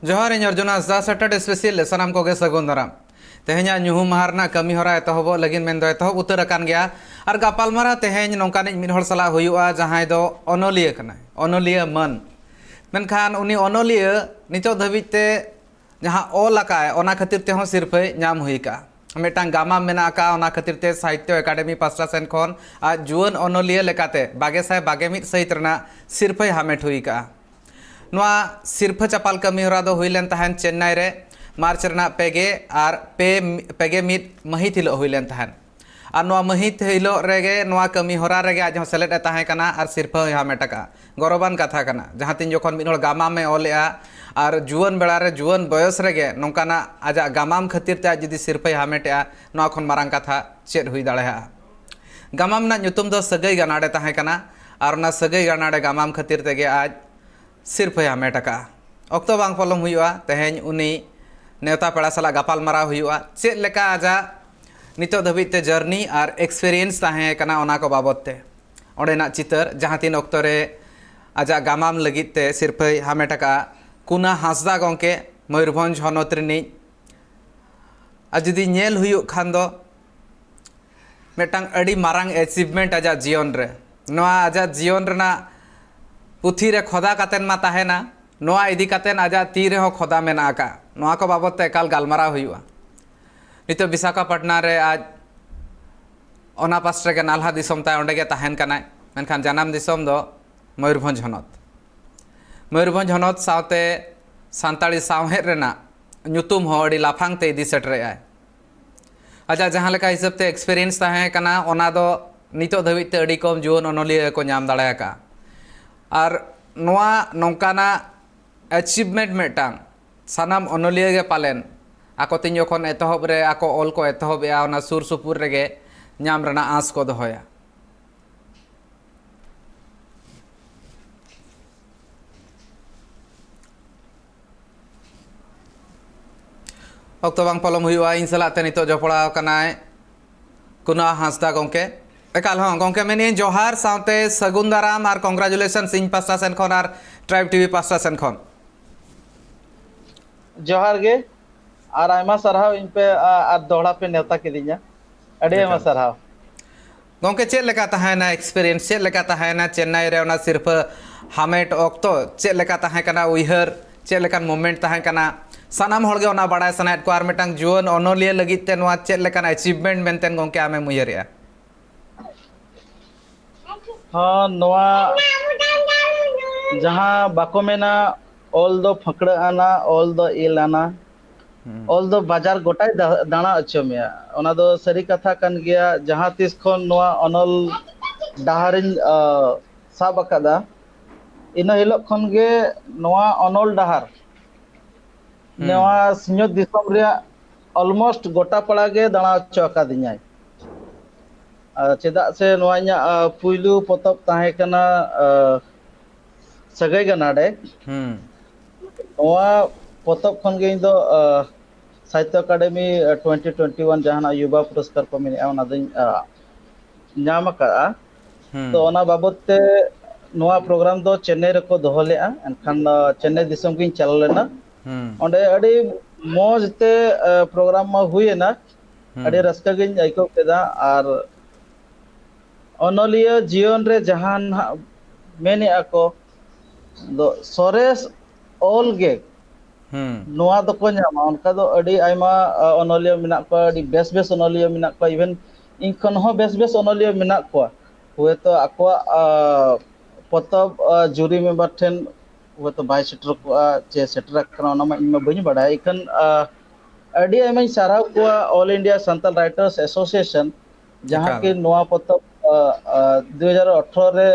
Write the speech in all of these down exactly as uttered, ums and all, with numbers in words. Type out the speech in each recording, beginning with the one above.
ᱡᱚᱦᱟᱨ, ᱤᱧ ᱚᱨᱡᱩᱱ ᱦᱟᱸᱥᱫᱟ, Saturday special ᱨᱮ ᱥᱟᱱᱟᱢ ᱠᱚᱜᱮ ᱥᱟᱹᱜᱩᱱ ᱫᱟᱨᱟᱢ᱾ ᱛᱮᱦᱮᱧᱟᱜ ᱧᱩᱦᱩᱢ ᱢᱟᱦᱟ ᱨᱮᱱᱟᱜ ᱠᱟᱹᱢᱤ ᱦᱚᱨᱟ ᱮᱛᱚᱦᱚᱵᱚᱜ ᱞᱟᱹᱜᱤᱫ ᱢᱮᱱᱫᱚ ᱮᱛᱚᱦᱚᱵ ᱩᱛᱟᱹᱨ ᱟᱠᱟᱱ ᱜᱮᱭᱟ᱾ ᱟᱨ ᱜᱟᱯᱟᱞᱢᱟᱨᱟᱣ ᱛᱮᱦᱮᱧ ᱱᱚᱝᱠᱟᱱᱤᱡ ᱢᱤᱫ ᱦᱚᱲ ᱥᱟᱞᱟᱜ ᱦᱩᱭᱩᱜᱼᱟ, ᱡᱟᱦᱟᱸᱭ ᱫᱚ ᱚᱱᱚᱞᱤᱭᱟᱹ ᱠᱟᱱᱟᱭ, ᱚᱱᱚᱞᱤᱭᱟᱹ ᱢᱟᱹᱱ᱾ ᱢᱮᱱᱠᱷᱟᱱ ᱩᱱᱤ ᱚᱱᱚᱞᱤᱭᱟᱹ ᱱᱤᱛᱚᱜ ᱫᱷᱟᱹᱵᱤᱡ ᱛᱮ ᱡᱟᱦᱟᱸ ᱚᱞ ᱟᱠᱟᱫᱼᱟᱭ, ᱚᱱᱟ ᱠᱷᱟᱹᱛᱤᱨ ᱛᱮᱦᱚᱸ ᱥᱤᱨᱯᱷᱟᱹᱭ ᱧᱟᱢ ᱦᱩᱭ ᱟᱠᱟᱫᱼᱟ᱾ ᱢᱤᱫᱴᱟᱝ ᱜᱟᱢᱟᱢ ᱢᱮᱱᱟᱜ ᱟᱠᱟᱫᱼᱟ, ᱚᱱᱟ ᱠᱷᱟᱹᱛᱤᱨ ᱛᱮ ᱥᱟᱦᱤᱛᱛᱚ ᱮᱠᱟᱰᱮᱢᱤ ᱯᱟᱥᱴᱟ ᱥᱮᱱ ᱠᱷᱚᱱ ᱟᱡ ᱡᱩᱣᱟᱹᱱ ᱚᱱᱚᱞᱤᱭᱟᱹ ᱞᱮᱠᱟᱛᱮ ᱵᱟᱜᱮ ᱥᱟᱭ ᱵᱟᱜᱮ ᱢᱤᱫ ᱥᱟᱹᱦᱤᱛ ᱨᱮᱱᱟᱜ ᱥᱤᱨᱯᱷᱟᱹᱭ ᱦᱟᱢᱮᱴ ᱦᱩᱭ ᱟᱠᱟᱫᱼᱟ᱾ ᱱᱚᱣᱟ ᱥᱤᱨᱯᱷᱟᱹ ᱪᱟᱯᱟᱞ ᱠᱟᱹᱢᱤ ᱦᱚᱨᱟ ᱫᱚ ᱦᱩᱭ ᱞᱮᱱ ᱛᱟᱦᱮᱸᱱ ᱪᱮᱱᱱᱟᱭ ᱨᱮ ᱢᱟᱨᱪ ᱨᱮᱱᱟᱜ ᱯᱮ ᱜᱮ ᱟᱨ ᱯᱮ, ᱯᱮ ᱜᱮ ᱢᱤᱫ ᱢᱟᱹᱦᱤᱛ ᱦᱤᱞᱳᱜ ᱦᱩᱭ ᱞᱮᱱ ᱛᱟᱦᱮᱸᱱ᱾ ᱟᱨ ᱱᱚᱣᱟ ᱢᱟᱹᱦᱤᱛ ᱦᱤᱞᱳᱜ ᱨᱮᱜᱮ ᱱᱚᱣᱟ ᱠᱟᱹᱢᱤ ᱦᱚᱨᱟ ᱨᱮᱜᱮ ᱟᱡ ᱦᱚᱸ ᱥᱮᱞᱮᱫ ᱮ ᱛᱟᱦᱮᱸ ᱠᱟᱱᱟ ᱟᱨ ᱥᱤᱨᱯᱷᱟᱹ ᱦᱚᱸᱭ ᱦᱟᱢᱮᱴ ᱟᱠᱟᱫᱼᱟ᱾ ᱜᱚᱨᱚᱵᱟᱱ ᱠᱟᱛᱷᱟ ᱠᱟᱱᱟ, ᱡᱟᱦᱟᱸ ᱛᱤᱱ ᱡᱚᱠᱷᱚᱱ ᱢᱤᱫ ᱦᱚᱲ ᱜᱟᱢᱟᱢ ᱮ ᱚᱞᱮᱜᱼᱟ ᱟᱨ ᱡᱩᱣᱟᱹᱱ ᱵᱮᱲᱟ ᱨᱮ, ᱡᱩᱣᱟᱹᱱ ᱵᱚᱭᱚᱥ ᱨᱮᱜᱮ ᱱᱚᱝᱠᱟᱱᱟᱜ ᱟᱡᱟᱜ ᱜᱟᱢᱟᱢ ᱠᱷᱟᱹᱛᱤᱨ ᱛᱮ ᱟᱡ ᱡᱩᱫᱤ ᱥᱤᱨᱯᱷᱟᱹᱭ ᱦᱟᱢᱮᱴᱮᱜᱼᱟ, ᱱᱚᱣᱟ ᱠᱷᱚᱱ ᱢᱟᱨᱟᱝ ᱠᱟᱛᱷᱟ ᱪᱮᱫ ᱦᱩᱭ ᱫᱟᱲᱮᱭᱟᱜᱼᱟ? ᱜᱟᱢᱟᱢ ᱨᱮᱱᱟᱜ ᱧᱩᱛᱩᱢ ᱫᱚ ᱥᱟᱹᱜᱟᱹᱭ ᱜᱟᱱᱟᱰᱮ ᱛᱟᱦᱮᱸ ᱠᱟᱱᱟ ᱟᱨ ᱚᱱᱟ ᱥᱟᱹᱜᱟᱹᱭ ᱜᱟᱱᱟᱰᱮ ᱜᱟᱢᱟᱢ ᱠᱷᱟᱹᱛᱤᱨ ᱛᱮᱜᱮ ᱟᱡ ᱥᱤᱨᱯᱷᱟᱹᱭ ᱦᱟᱢᱮᱴ ᱟᱠᱟᱫᱼᱟ᱾ ᱚᱠᱛᱚ ᱵᱟᱝ ᱯᱚᱞᱚᱢ ᱦᱩᱭᱩᱜᱼᱟ, ᱛᱮᱦᱮᱧ ᱩᱱᱤ ᱱᱮᱣᱛᱟ ᱯᱮᱲᱟ ᱥᱟᱞᱟᱜ ᱜᱟᱯᱟᱞ ᱢᱟᱨᱟᱣ ᱦᱩᱭᱩᱜᱼᱟ, ᱪᱮᱫ ᱞᱮᱠᱟ ᱟᱡᱟᱜ ᱱᱤᱛᱚᱜ ᱫᱷᱟᱹᱵᱤᱡ ᱛᱮ ᱡᱟᱨᱱᱤ ᱟᱨ ᱮᱠᱥᱯᱮᱨᱤᱭᱮᱱᱥ ᱛᱟᱦᱮᱸ ᱠᱟᱱᱟ ᱚᱱᱟ ᱠᱚ ᱵᱟᱵᱚᱛ ᱛᱮ᱾ ᱚᱸᱰᱮᱱᱟᱜ ᱪᱤᱛᱟᱹᱨ, ᱡᱟᱦᱟᱸ ᱛᱤᱱ ᱚᱠᱛᱚ ᱨᱮ ᱟᱡᱟᱜ ᱜᱟᱢᱟᱢ ᱞᱟᱹᱜᱤᱫ ᱛᱮ ᱥᱤᱨᱯᱷᱟᱹᱭ ᱦᱟᱢᱮᱴ ᱟᱠᱟᱫᱼᱟ ᱠᱩᱱᱟ ᱦᱟᱸᱥᱫᱟ ᱜᱚᱢᱠᱮ, ᱢᱚᱭᱩᱨᱵᱷᱚᱸᱡᱽ ᱦᱚᱱᱚᱛ ᱨᱤᱱᱤᱡ᱾ ᱟᱨ ᱡᱩᱫᱤ ᱧᱮᱞ ᱦᱩᱭᱩᱜ ᱠᱷᱟᱱ ᱫᱚ, ᱢᱤᱫᱴᱟᱝ ᱟᱹᱰᱤ ᱢᱟᱨᱟᱝ ᱮᱪᱤᱵᱷᱢᱮᱱᱴ ᱟᱡᱟᱜ ᱡᱤᱭᱚᱱ ᱨᱮ᱾ ᱱᱚᱣᱟ ᱟᱡᱟᱜ ᱡᱤᱭᱚᱱ ᱨᱮᱱᱟᱜ ᱯᱩᱛᱷᱤ ᱨᱮ ᱠᱷᱚᱫᱟ ᱠᱟᱛᱮᱱ ᱢᱟ ᱛᱟᱦᱮᱱᱟ, ᱱᱚᱣᱟ ᱤᱫᱤ ᱠᱟᱛᱮᱱ ᱟᱡᱟᱜ ᱛᱤ ᱨᱮᱦᱚᱸ ᱠᱷᱚᱫᱟ ᱢᱮᱱᱟᱜ ᱟᱠᱟᱫ᱾ ᱱᱚᱣᱟ ᱠᱚ ᱵᱟᱵᱚᱛ ᱛᱮ ᱮᱠᱟᱞ ᱜᱟᱞᱢᱟᱨᱟᱣ ᱦᱩᱭᱩᱜᱼᱟ᱾ ᱱᱤᱛᱚᱜ ᱵᱤᱥᱟᱠᱷᱟᱯᱟᱴᱱᱟ ᱨᱮ ᱟᱡ ᱚᱱᱟ ᱯᱟᱥᱴᱟ ᱨᱮᱜᱮ ᱱᱟᱞᱦᱟ ᱫᱤᱥᱚᱢ ᱛᱟᱭ, ᱚᱸᱰᱮ ᱜᱮ ᱛᱟᱦᱮᱱ ᱠᱟᱱᱟᱭ, ᱢᱮᱱᱠᱷᱟᱱ ᱡᱟᱱᱟᱢ ᱫᱤᱥᱚᱢ ᱫᱚ ᱢᱚᱭᱩᱨᱵᱷᱚᱸᱡᱽ ᱦᱚᱱᱚᱛ᱾ ᱢᱚᱭᱩᱨᱵᱷᱚᱸᱡᱽ ᱦᱚᱱᱚᱛ ᱥᱟᱶᱛᱮ ᱥᱟᱱᱛᱟᱲᱤ ᱥᱟᱶᱦᱮᱫ ᱨᱮᱱᱟᱜ ᱧᱩᱛᱩᱢ ᱦᱚᱸ ᱟᱹᱰᱤ ᱞᱟᱯᱷᱟᱝ ᱛᱮ ᱤᱫᱤ ᱥᱮᱴᱮᱨᱮᱜᱼᱟᱭ᱾ ᱟᱡᱟᱜ ᱡᱟᱦᱟᱸ ᱞᱮᱠᱟ ᱦᱤᱥᱟᱹᱵ ᱛᱮ ᱮᱠᱥᱯᱮᱨᱤᱭᱮᱱᱥ ᱛᱟᱦᱮᱸ ᱠᱟᱱᱟ, ᱚᱱᱟ ᱫᱚ ᱱᱤᱛᱚᱜ ᱫᱷᱟᱹᱵᱤᱡ ᱛᱮ ᱟᱹᱰᱤ ᱠᱚᱢ ᱡᱩᱣᱟᱹᱱ ᱚᱱᱚᱞᱤᱭᱟᱹ ᱜᱮᱠᱚ ᱧᱟᱢ ᱫᱟᱲᱮ ᱟᱠᱟᱫᱼᱟ᱾ ᱟᱨ ᱱᱚᱣᱟ ᱱᱚᱝᱠᱟᱱᱟᱜ ᱮᱪᱤᱵᱷᱢᱮᱱᱴ ᱢᱤᱫᱴᱟᱝ ᱥᱟᱱᱟᱢ ᱚᱱᱚᱞᱤᱭᱟᱹ ᱜᱮ ᱯᱟᱞᱮᱱ ᱟᱠᱚ ᱛᱤᱧ ᱡᱚᱠᱷᱚᱱ ᱮᱛᱚᱦᱚᱵ ᱨᱮ ᱟᱠᱚ ᱚᱞ ᱠᱚ ᱮᱛᱚᱦᱚᱵ ᱮᱜᱼᱟ, ᱚᱱᱟ ᱥᱩᱨ ᱥᱩᱯᱩᱨ ᱨᱮᱜᱮ ᱧᱟᱢ ᱨᱮᱱᱟᱜ ᱟᱸᱥ ᱠᱚ ᱫᱚᱦᱚᱭᱟ᱾ ᱚᱠᱛᱚ ᱵᱟᱝ ᱯᱚᱞᱚᱢ ᱦᱩᱭᱩᱜᱼᱟ, ᱤᱧ ᱥᱟᱞᱟᱜ ᱛᱮ ᱱᱤᱛᱚᱜ ᱡᱚᱯᱲᱟᱣ ᱟᱠᱟᱱᱟᱭ ᱠᱩᱱᱟ ᱦᱟᱸᱥᱫᱟ ᱜᱚᱢᱠᱮ᱾ ᱮᱠᱟᱞ ᱦᱚᱸ ᱜᱚᱢᱠᱮ, ᱢᱮᱱᱮᱫᱼᱟᱹᱧ ᱡᱚᱦᱟᱨ ᱥᱟᱶᱛᱮ ᱥᱟᱹᱜᱩᱱ ᱫᱟᱨᱟᱢ ᱟᱨ ᱠᱚᱝᱜᱨᱟᱪᱩᱞᱮᱥᱚᱱᱥ ᱤᱧ ᱯᱟᱥᱴᱟ ᱥᱮᱱ ᱠᱷᱚᱱ ᱟᱨ ᱴᱨᱟᱭᱤᱵᱽ ᱴᱤᱵᱷᱤ ᱯᱟᱥᱴᱟ ᱥᱮᱱ ᱠᱷᱚᱱ᱾ ᱡᱚᱦᱟᱨ ᱜᱮ, ᱟᱨ ᱟᱭᱢᱟ ᱥᱟᱨᱦᱟᱣ ᱤᱧ ᱯᱮ, ᱟ, ᱟᱨ ᱫᱚᱦᱲᱟ ᱯᱮ ᱱᱮᱣᱛᱟ ᱠᱤᱫᱤᱧᱟ᱾ ᱟᱹᱰᱤ ᱟᱭᱢᱟ ᱮᱠᱟᱞ᱾ ᱥᱟᱨᱦᱟᱣ᱾ ᱜᱚᱝᱠᱮ, ᱪᱮᱫ ᱞᱮᱠᱟ ᱛᱟᱦᱮᱸᱭᱮᱱᱟ experience? ᱪᱮᱫ ᱞᱮᱠᱟ ᱛᱟᱦᱮᱸᱭᱮᱱᱟ ᱪᱮᱱᱱᱟᱭ ᱨᱮ ᱚᱱᱟ ᱥᱤᱨᱯᱷᱟᱹ ᱦᱟᱢᱮᱴ ᱚᱠᱛᱚ? ᱪᱮᱫ ᱞᱮᱠᱟ ᱛᱟᱦᱮᱸ ᱠᱟᱱᱟ ᱩᱭᱦᱟᱹᱨ? ᱪᱮᱫ ᱞᱮᱠᱟᱱ moment ᱛᱟᱦᱮᱸ ᱠᱟᱱᱟ? ᱥᱟᱱᱟᱢ ᱦᱚᱲ ᱜᱮ ᱚᱱᱟ ᱵᱟᱲᱟᱭ ᱥᱟᱱᱟᱭᱮᱫ ᱠᱚᱣᱟ᱾ ᱟᱨ ᱢᱤᱫᱴᱟᱝ ᱡᱩᱣᱟᱹᱱ ᱚᱱᱚᱞᱤᱭᱟᱹ ᱞᱟᱹᱜᱤᱫ ᱛᱮ ᱱᱚᱣᱟ ᱪᱮᱫ ᱞᱮᱠᱟᱱ achievement ᱢᱮᱱᱛᱮ ᱜᱚᱝᱠᱮ ᱟᱢᱮᱢ ᱩᱭᱦᱟᱹᱨᱮᱜᱼᱟ? ᱦᱚᱸ, ᱱᱚᱣᱟ ᱡᱟᱦᱟᱸ ᱵᱟᱠᱚ ᱢᱮᱱᱟ, ᱚᱞ ᱫᱚ ᱯᱷᱟᱹᱠᱲᱟᱹᱜ ᱟᱱᱟ, ᱚᱞ ᱫᱚ ᱤᱞ ᱟᱱᱟ, ᱦᱩᱸ᱾ ᱚᱞ ᱫᱚ ᱵᱟᱡᱟᱨ ᱜᱚᱴᱟᱭ ᱫᱟ-, ᱫᱟᱬᱟ ᱦᱚᱪᱚ ᱢᱮᱭᱟ᱾ ᱚᱱᱟ ᱫᱚ ᱥᱟᱹᱨᱤ ᱠᱟᱛᱷᱟ ᱠᱟᱱ ᱜᱮᱭᱟ᱾ ᱡᱟᱦᱟᱸ ᱛᱤᱥ ᱠᱷᱚᱱ ᱱᱚᱣᱟ ᱚᱱᱚᱞ ᱰᱟᱦᱟᱨᱤᱧ, ᱟ, ᱥᱟᱵ ᱟᱠᱟᱫᱟ, ᱤᱱᱟᱹ ᱦᱤᱞᱳᱜ ᱠᱷᱚᱱ ᱜᱮ ᱱᱚᱣᱟ ᱚᱱᱚᱞ ᱰᱟᱦᱟᱨ ᱦᱩᱸ᱾ ᱱᱚᱣᱟ ᱥᱤᱧᱚᱛ ᱫᱤᱥᱚᱢ ᱨᱮᱭᱟᱜ almost ᱜᱚᱴᱟ ᱯᱟᱲᱟ ᱜᱮ ᱫᱟᱬᱟ ᱦᱚᱪᱚ ᱟᱠᱟᱫᱤᱧᱟᱭ᱾ ᱟᱨ ᱪᱮᱫᱟᱜ ᱥᱮ ᱱᱚᱣᱟ ᱤᱧᱟᱹᱜ, ᱟ, ᱯᱩᱭᱞᱩ ᱯᱚᱛᱚᱵ ᱛᱟᱦᱮᱸ ᱠᱟᱱᱟ, ᱟ, ᱥᱟᱹᱜᱟᱹᱭ ᱜᱟᱱᱟᱰᱮ᱾ ᱦᱩᱸ᱾ ᱱᱚᱣᱟ ᱯᱚᱛᱚᱵ ᱠᱷᱚᱱ ᱜᱮ ᱤᱧ ᱫᱚ, ᱟ, ᱥᱟᱦᱤᱛᱛᱚ ᱮᱠᱟᱰᱮᱢᱤ, ᱟ, twenty twenty-one ᱡᱟᱦᱟᱱᱟᱜ ᱭᱩᱵᱟ ᱯᱩᱨᱚᱥᱠᱟᱨ ᱠᱚ ᱢᱮᱱᱮᱜᱼᱟ, ᱚᱱᱟ ᱫᱚᱧ, ᱟ, ᱧᱟᱢ ᱟᱠᱟᱫᱼᱟ᱾ ᱦᱩᱸ᱾ ᱛᱚ ᱚᱱᱟ ᱵᱟᱵᱚᱛ ᱛᱮ ᱱᱚᱣᱟ program ᱫᱚ ᱪᱮᱱᱱᱟᱭ ᱨᱮᱠᱚ ᱫᱚᱦᱚ ᱞᱮᱫᱼᱟ, ᱮᱱᱠᱷᱟᱱ, ᱟ, ᱪᱮᱱᱱᱟᱭ ᱫᱤᱥᱚᱢ ᱜᱤᱧ ᱪᱟᱞᱟᱣ ᱞᱮᱱᱟ᱾ ᱦᱩᱸ᱾ ᱚᱸᱰᱮ ᱟᱹᱰᱤ ᱢᱚᱡᱽ ᱛᱮ, ᱟ, program ᱢᱟ ᱦᱩᱭᱮᱱᱟ, ᱦᱩᱸ᱾ ᱟᱹᱰᱤ ᱨᱟᱹᱥᱠᱟᱹ ᱜᱤᱧ ᱟᱹᱭᱠᱟᱹᱣ ᱠᱮᱫᱟ᱾ ᱟᱨ ᱚᱱᱚᱞᱤᱭᱟᱹ ᱡᱤᱭᱚᱱ ᱨᱮ ᱡᱟᱦᱟᱸ ᱱᱟᱦᱟᱜ ᱢᱮᱱᱮᱜᱼᱟ ᱠᱚ, ᱫᱚ ᱥᱚᱨᱮᱥ ᱚᱞ ᱜᱮ ᱦᱩᱸ᱾ ᱱᱚᱣᱟ ᱫᱚᱠᱚ ᱧᱟᱢᱟ᱾ ᱚᱱᱠᱟ ᱫᱚ ᱟᱹᱰᱤ ᱟᱭᱢᱟ, ᱟ, ᱚᱱᱚᱞᱤᱭᱟᱹ ᱢᱮᱱᱟᱜ ᱠᱚᱣᱟ, ᱟᱹᱰᱤ ᱵᱮᱥ ᱵᱮᱥ ᱚᱱᱚᱞᱤᱭᱟᱹ ᱢᱮᱱᱟᱜ ᱠᱚᱣᱟ, even ᱤᱧ ᱠᱷᱚᱱ ᱦᱚᱸ ᱵᱮᱥ ᱵᱮᱥ ᱚᱱᱚᱞᱤᱭᱟᱹ ᱢᱮᱱᱟᱜ ᱠᱚᱣᱟ᱾ ᱦᱚᱭᱛᱳ ᱟᱠᱚᱣᱟᱜ, ᱟ, ᱯᱚᱛᱚᱵ, ᱟ, ᱡᱩᱨᱤ ᱢᱮᱢᱵᱟᱨ ᱴᱷᱮᱱ ᱦᱚᱭᱛᱳ ᱵᱟᱭ ᱥᱮᱴᱮᱨ ᱠᱚᱜᱼᱟ, ᱪᱮ ᱥᱮᱴᱮᱨ ᱟᱠᱟᱱᱟ, ᱚᱱᱟ ᱢᱟ ᱤᱧ ᱢᱟ ᱵᱟᱹᱧ ᱵᱟᱰᱟᱭᱟ᱾ ᱤᱠᱷᱟᱹᱱ, ᱟ, ᱟᱹᱰᱤ ᱟᱭᱢᱟᱧ ᱥᱟᱨᱦᱟᱣ ᱠᱚᱣᱟ All India Santal Writers Association, ᱡᱟᱦᱟᱸ ᱮᱠᱟᱞ᱾ ᱠᱤ ᱱᱚᱣᱟ ᱯᱚᱛᱚᱵ, ᱟ, ᱟ, ᱫᱩ ᱦᱟᱡᱟᱨ ᱟᱴᱷᱨᱚ ᱨᱮ,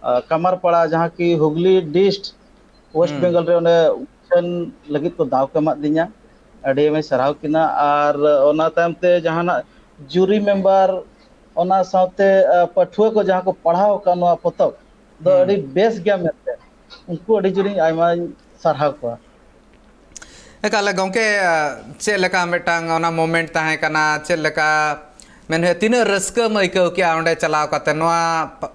ᱟ, ᱠᱟᱢᱟᱨᱯᱟᱲᱟ, ᱡᱟᱦᱟᱸ ᱠᱤ ᱦᱩᱜᱽᱞᱤ ᱰᱤᱥᱴ, ᱳᱭᱮᱥᱴ ᱦᱩᱸ᱾ ᱵᱮᱝᱜᱚᱞ ᱨᱮ, ᱚᱸᱰᱮ ᱩᱪᱷᱟᱹᱱ ᱞᱟᱹᱜᱤᱫ ᱠᱚ ᱫᱟᱣ ᱠᱚ ᱮᱢᱟᱫ ᱞᱤᱧᱟ᱾ ᱟᱹᱰᱤ ᱟᱭᱢᱟᱧ ᱥᱟᱨᱦᱟᱣ ᱠᱤᱱᱟ᱾ ᱟᱨ ᱚᱱᱟ ᱛᱟᱭᱚᱢ ᱛᱮ ᱡᱟᱦᱟᱱᱟᱜ ᱡᱩᱨᱤ ᱢᱮᱢᱵᱟᱨ, ᱚᱱᱟ ᱥᱟᱶᱛᱮ, ᱟ, ᱯᱟᱹᱴᱷᱩᱣᱟᱹ ᱠᱚ ᱡᱟᱦᱟᱸ ᱠᱚ ᱯᱟᱲᱦᱟᱣ ᱟᱠᱟᱫ ᱱᱚᱣᱟ ᱯᱚᱛᱚᱵ ᱫᱚ ᱦᱩᱸ᱾ ᱟᱹᱰᱤ ᱵᱮᱥ ᱜᱮᱭᱟ ᱢᱮᱱᱛᱮ, ᱩᱱᱠᱩ ᱟᱹᱰᱤ ᱡᱳᱨᱤᱧ ᱟᱭᱢᱟᱧ ᱥᱟᱨᱦᱟᱣ ᱠᱚᱣᱟ᱾ ᱮᱠᱟᱞ ᱜᱚᱢᱠᱮ, ᱪᱮᱫ ᱞᱮᱠᱟ ᱢᱤᱫᱴᱟᱝ ᱚᱱᱟ moment ᱛᱟᱦᱮᱸ ᱠᱟᱱᱟ? ᱪᱮᱫ ᱞᱮᱠᱟ ᱢᱮᱱ ᱦᱩᱭᱩᱜᱼᱟ, ᱛᱤᱱᱟᱹᱜ ᱨᱟᱹᱥᱠᱟᱹᱢ ᱟᱹᱭᱠᱟᱹᱣ ᱠᱮᱜᱼᱟ ᱚᱸᱰᱮ ᱪᱟᱞᱟᱣ ᱠᱟᱛᱮ? ᱱᱚᱣᱟ ᱯ-,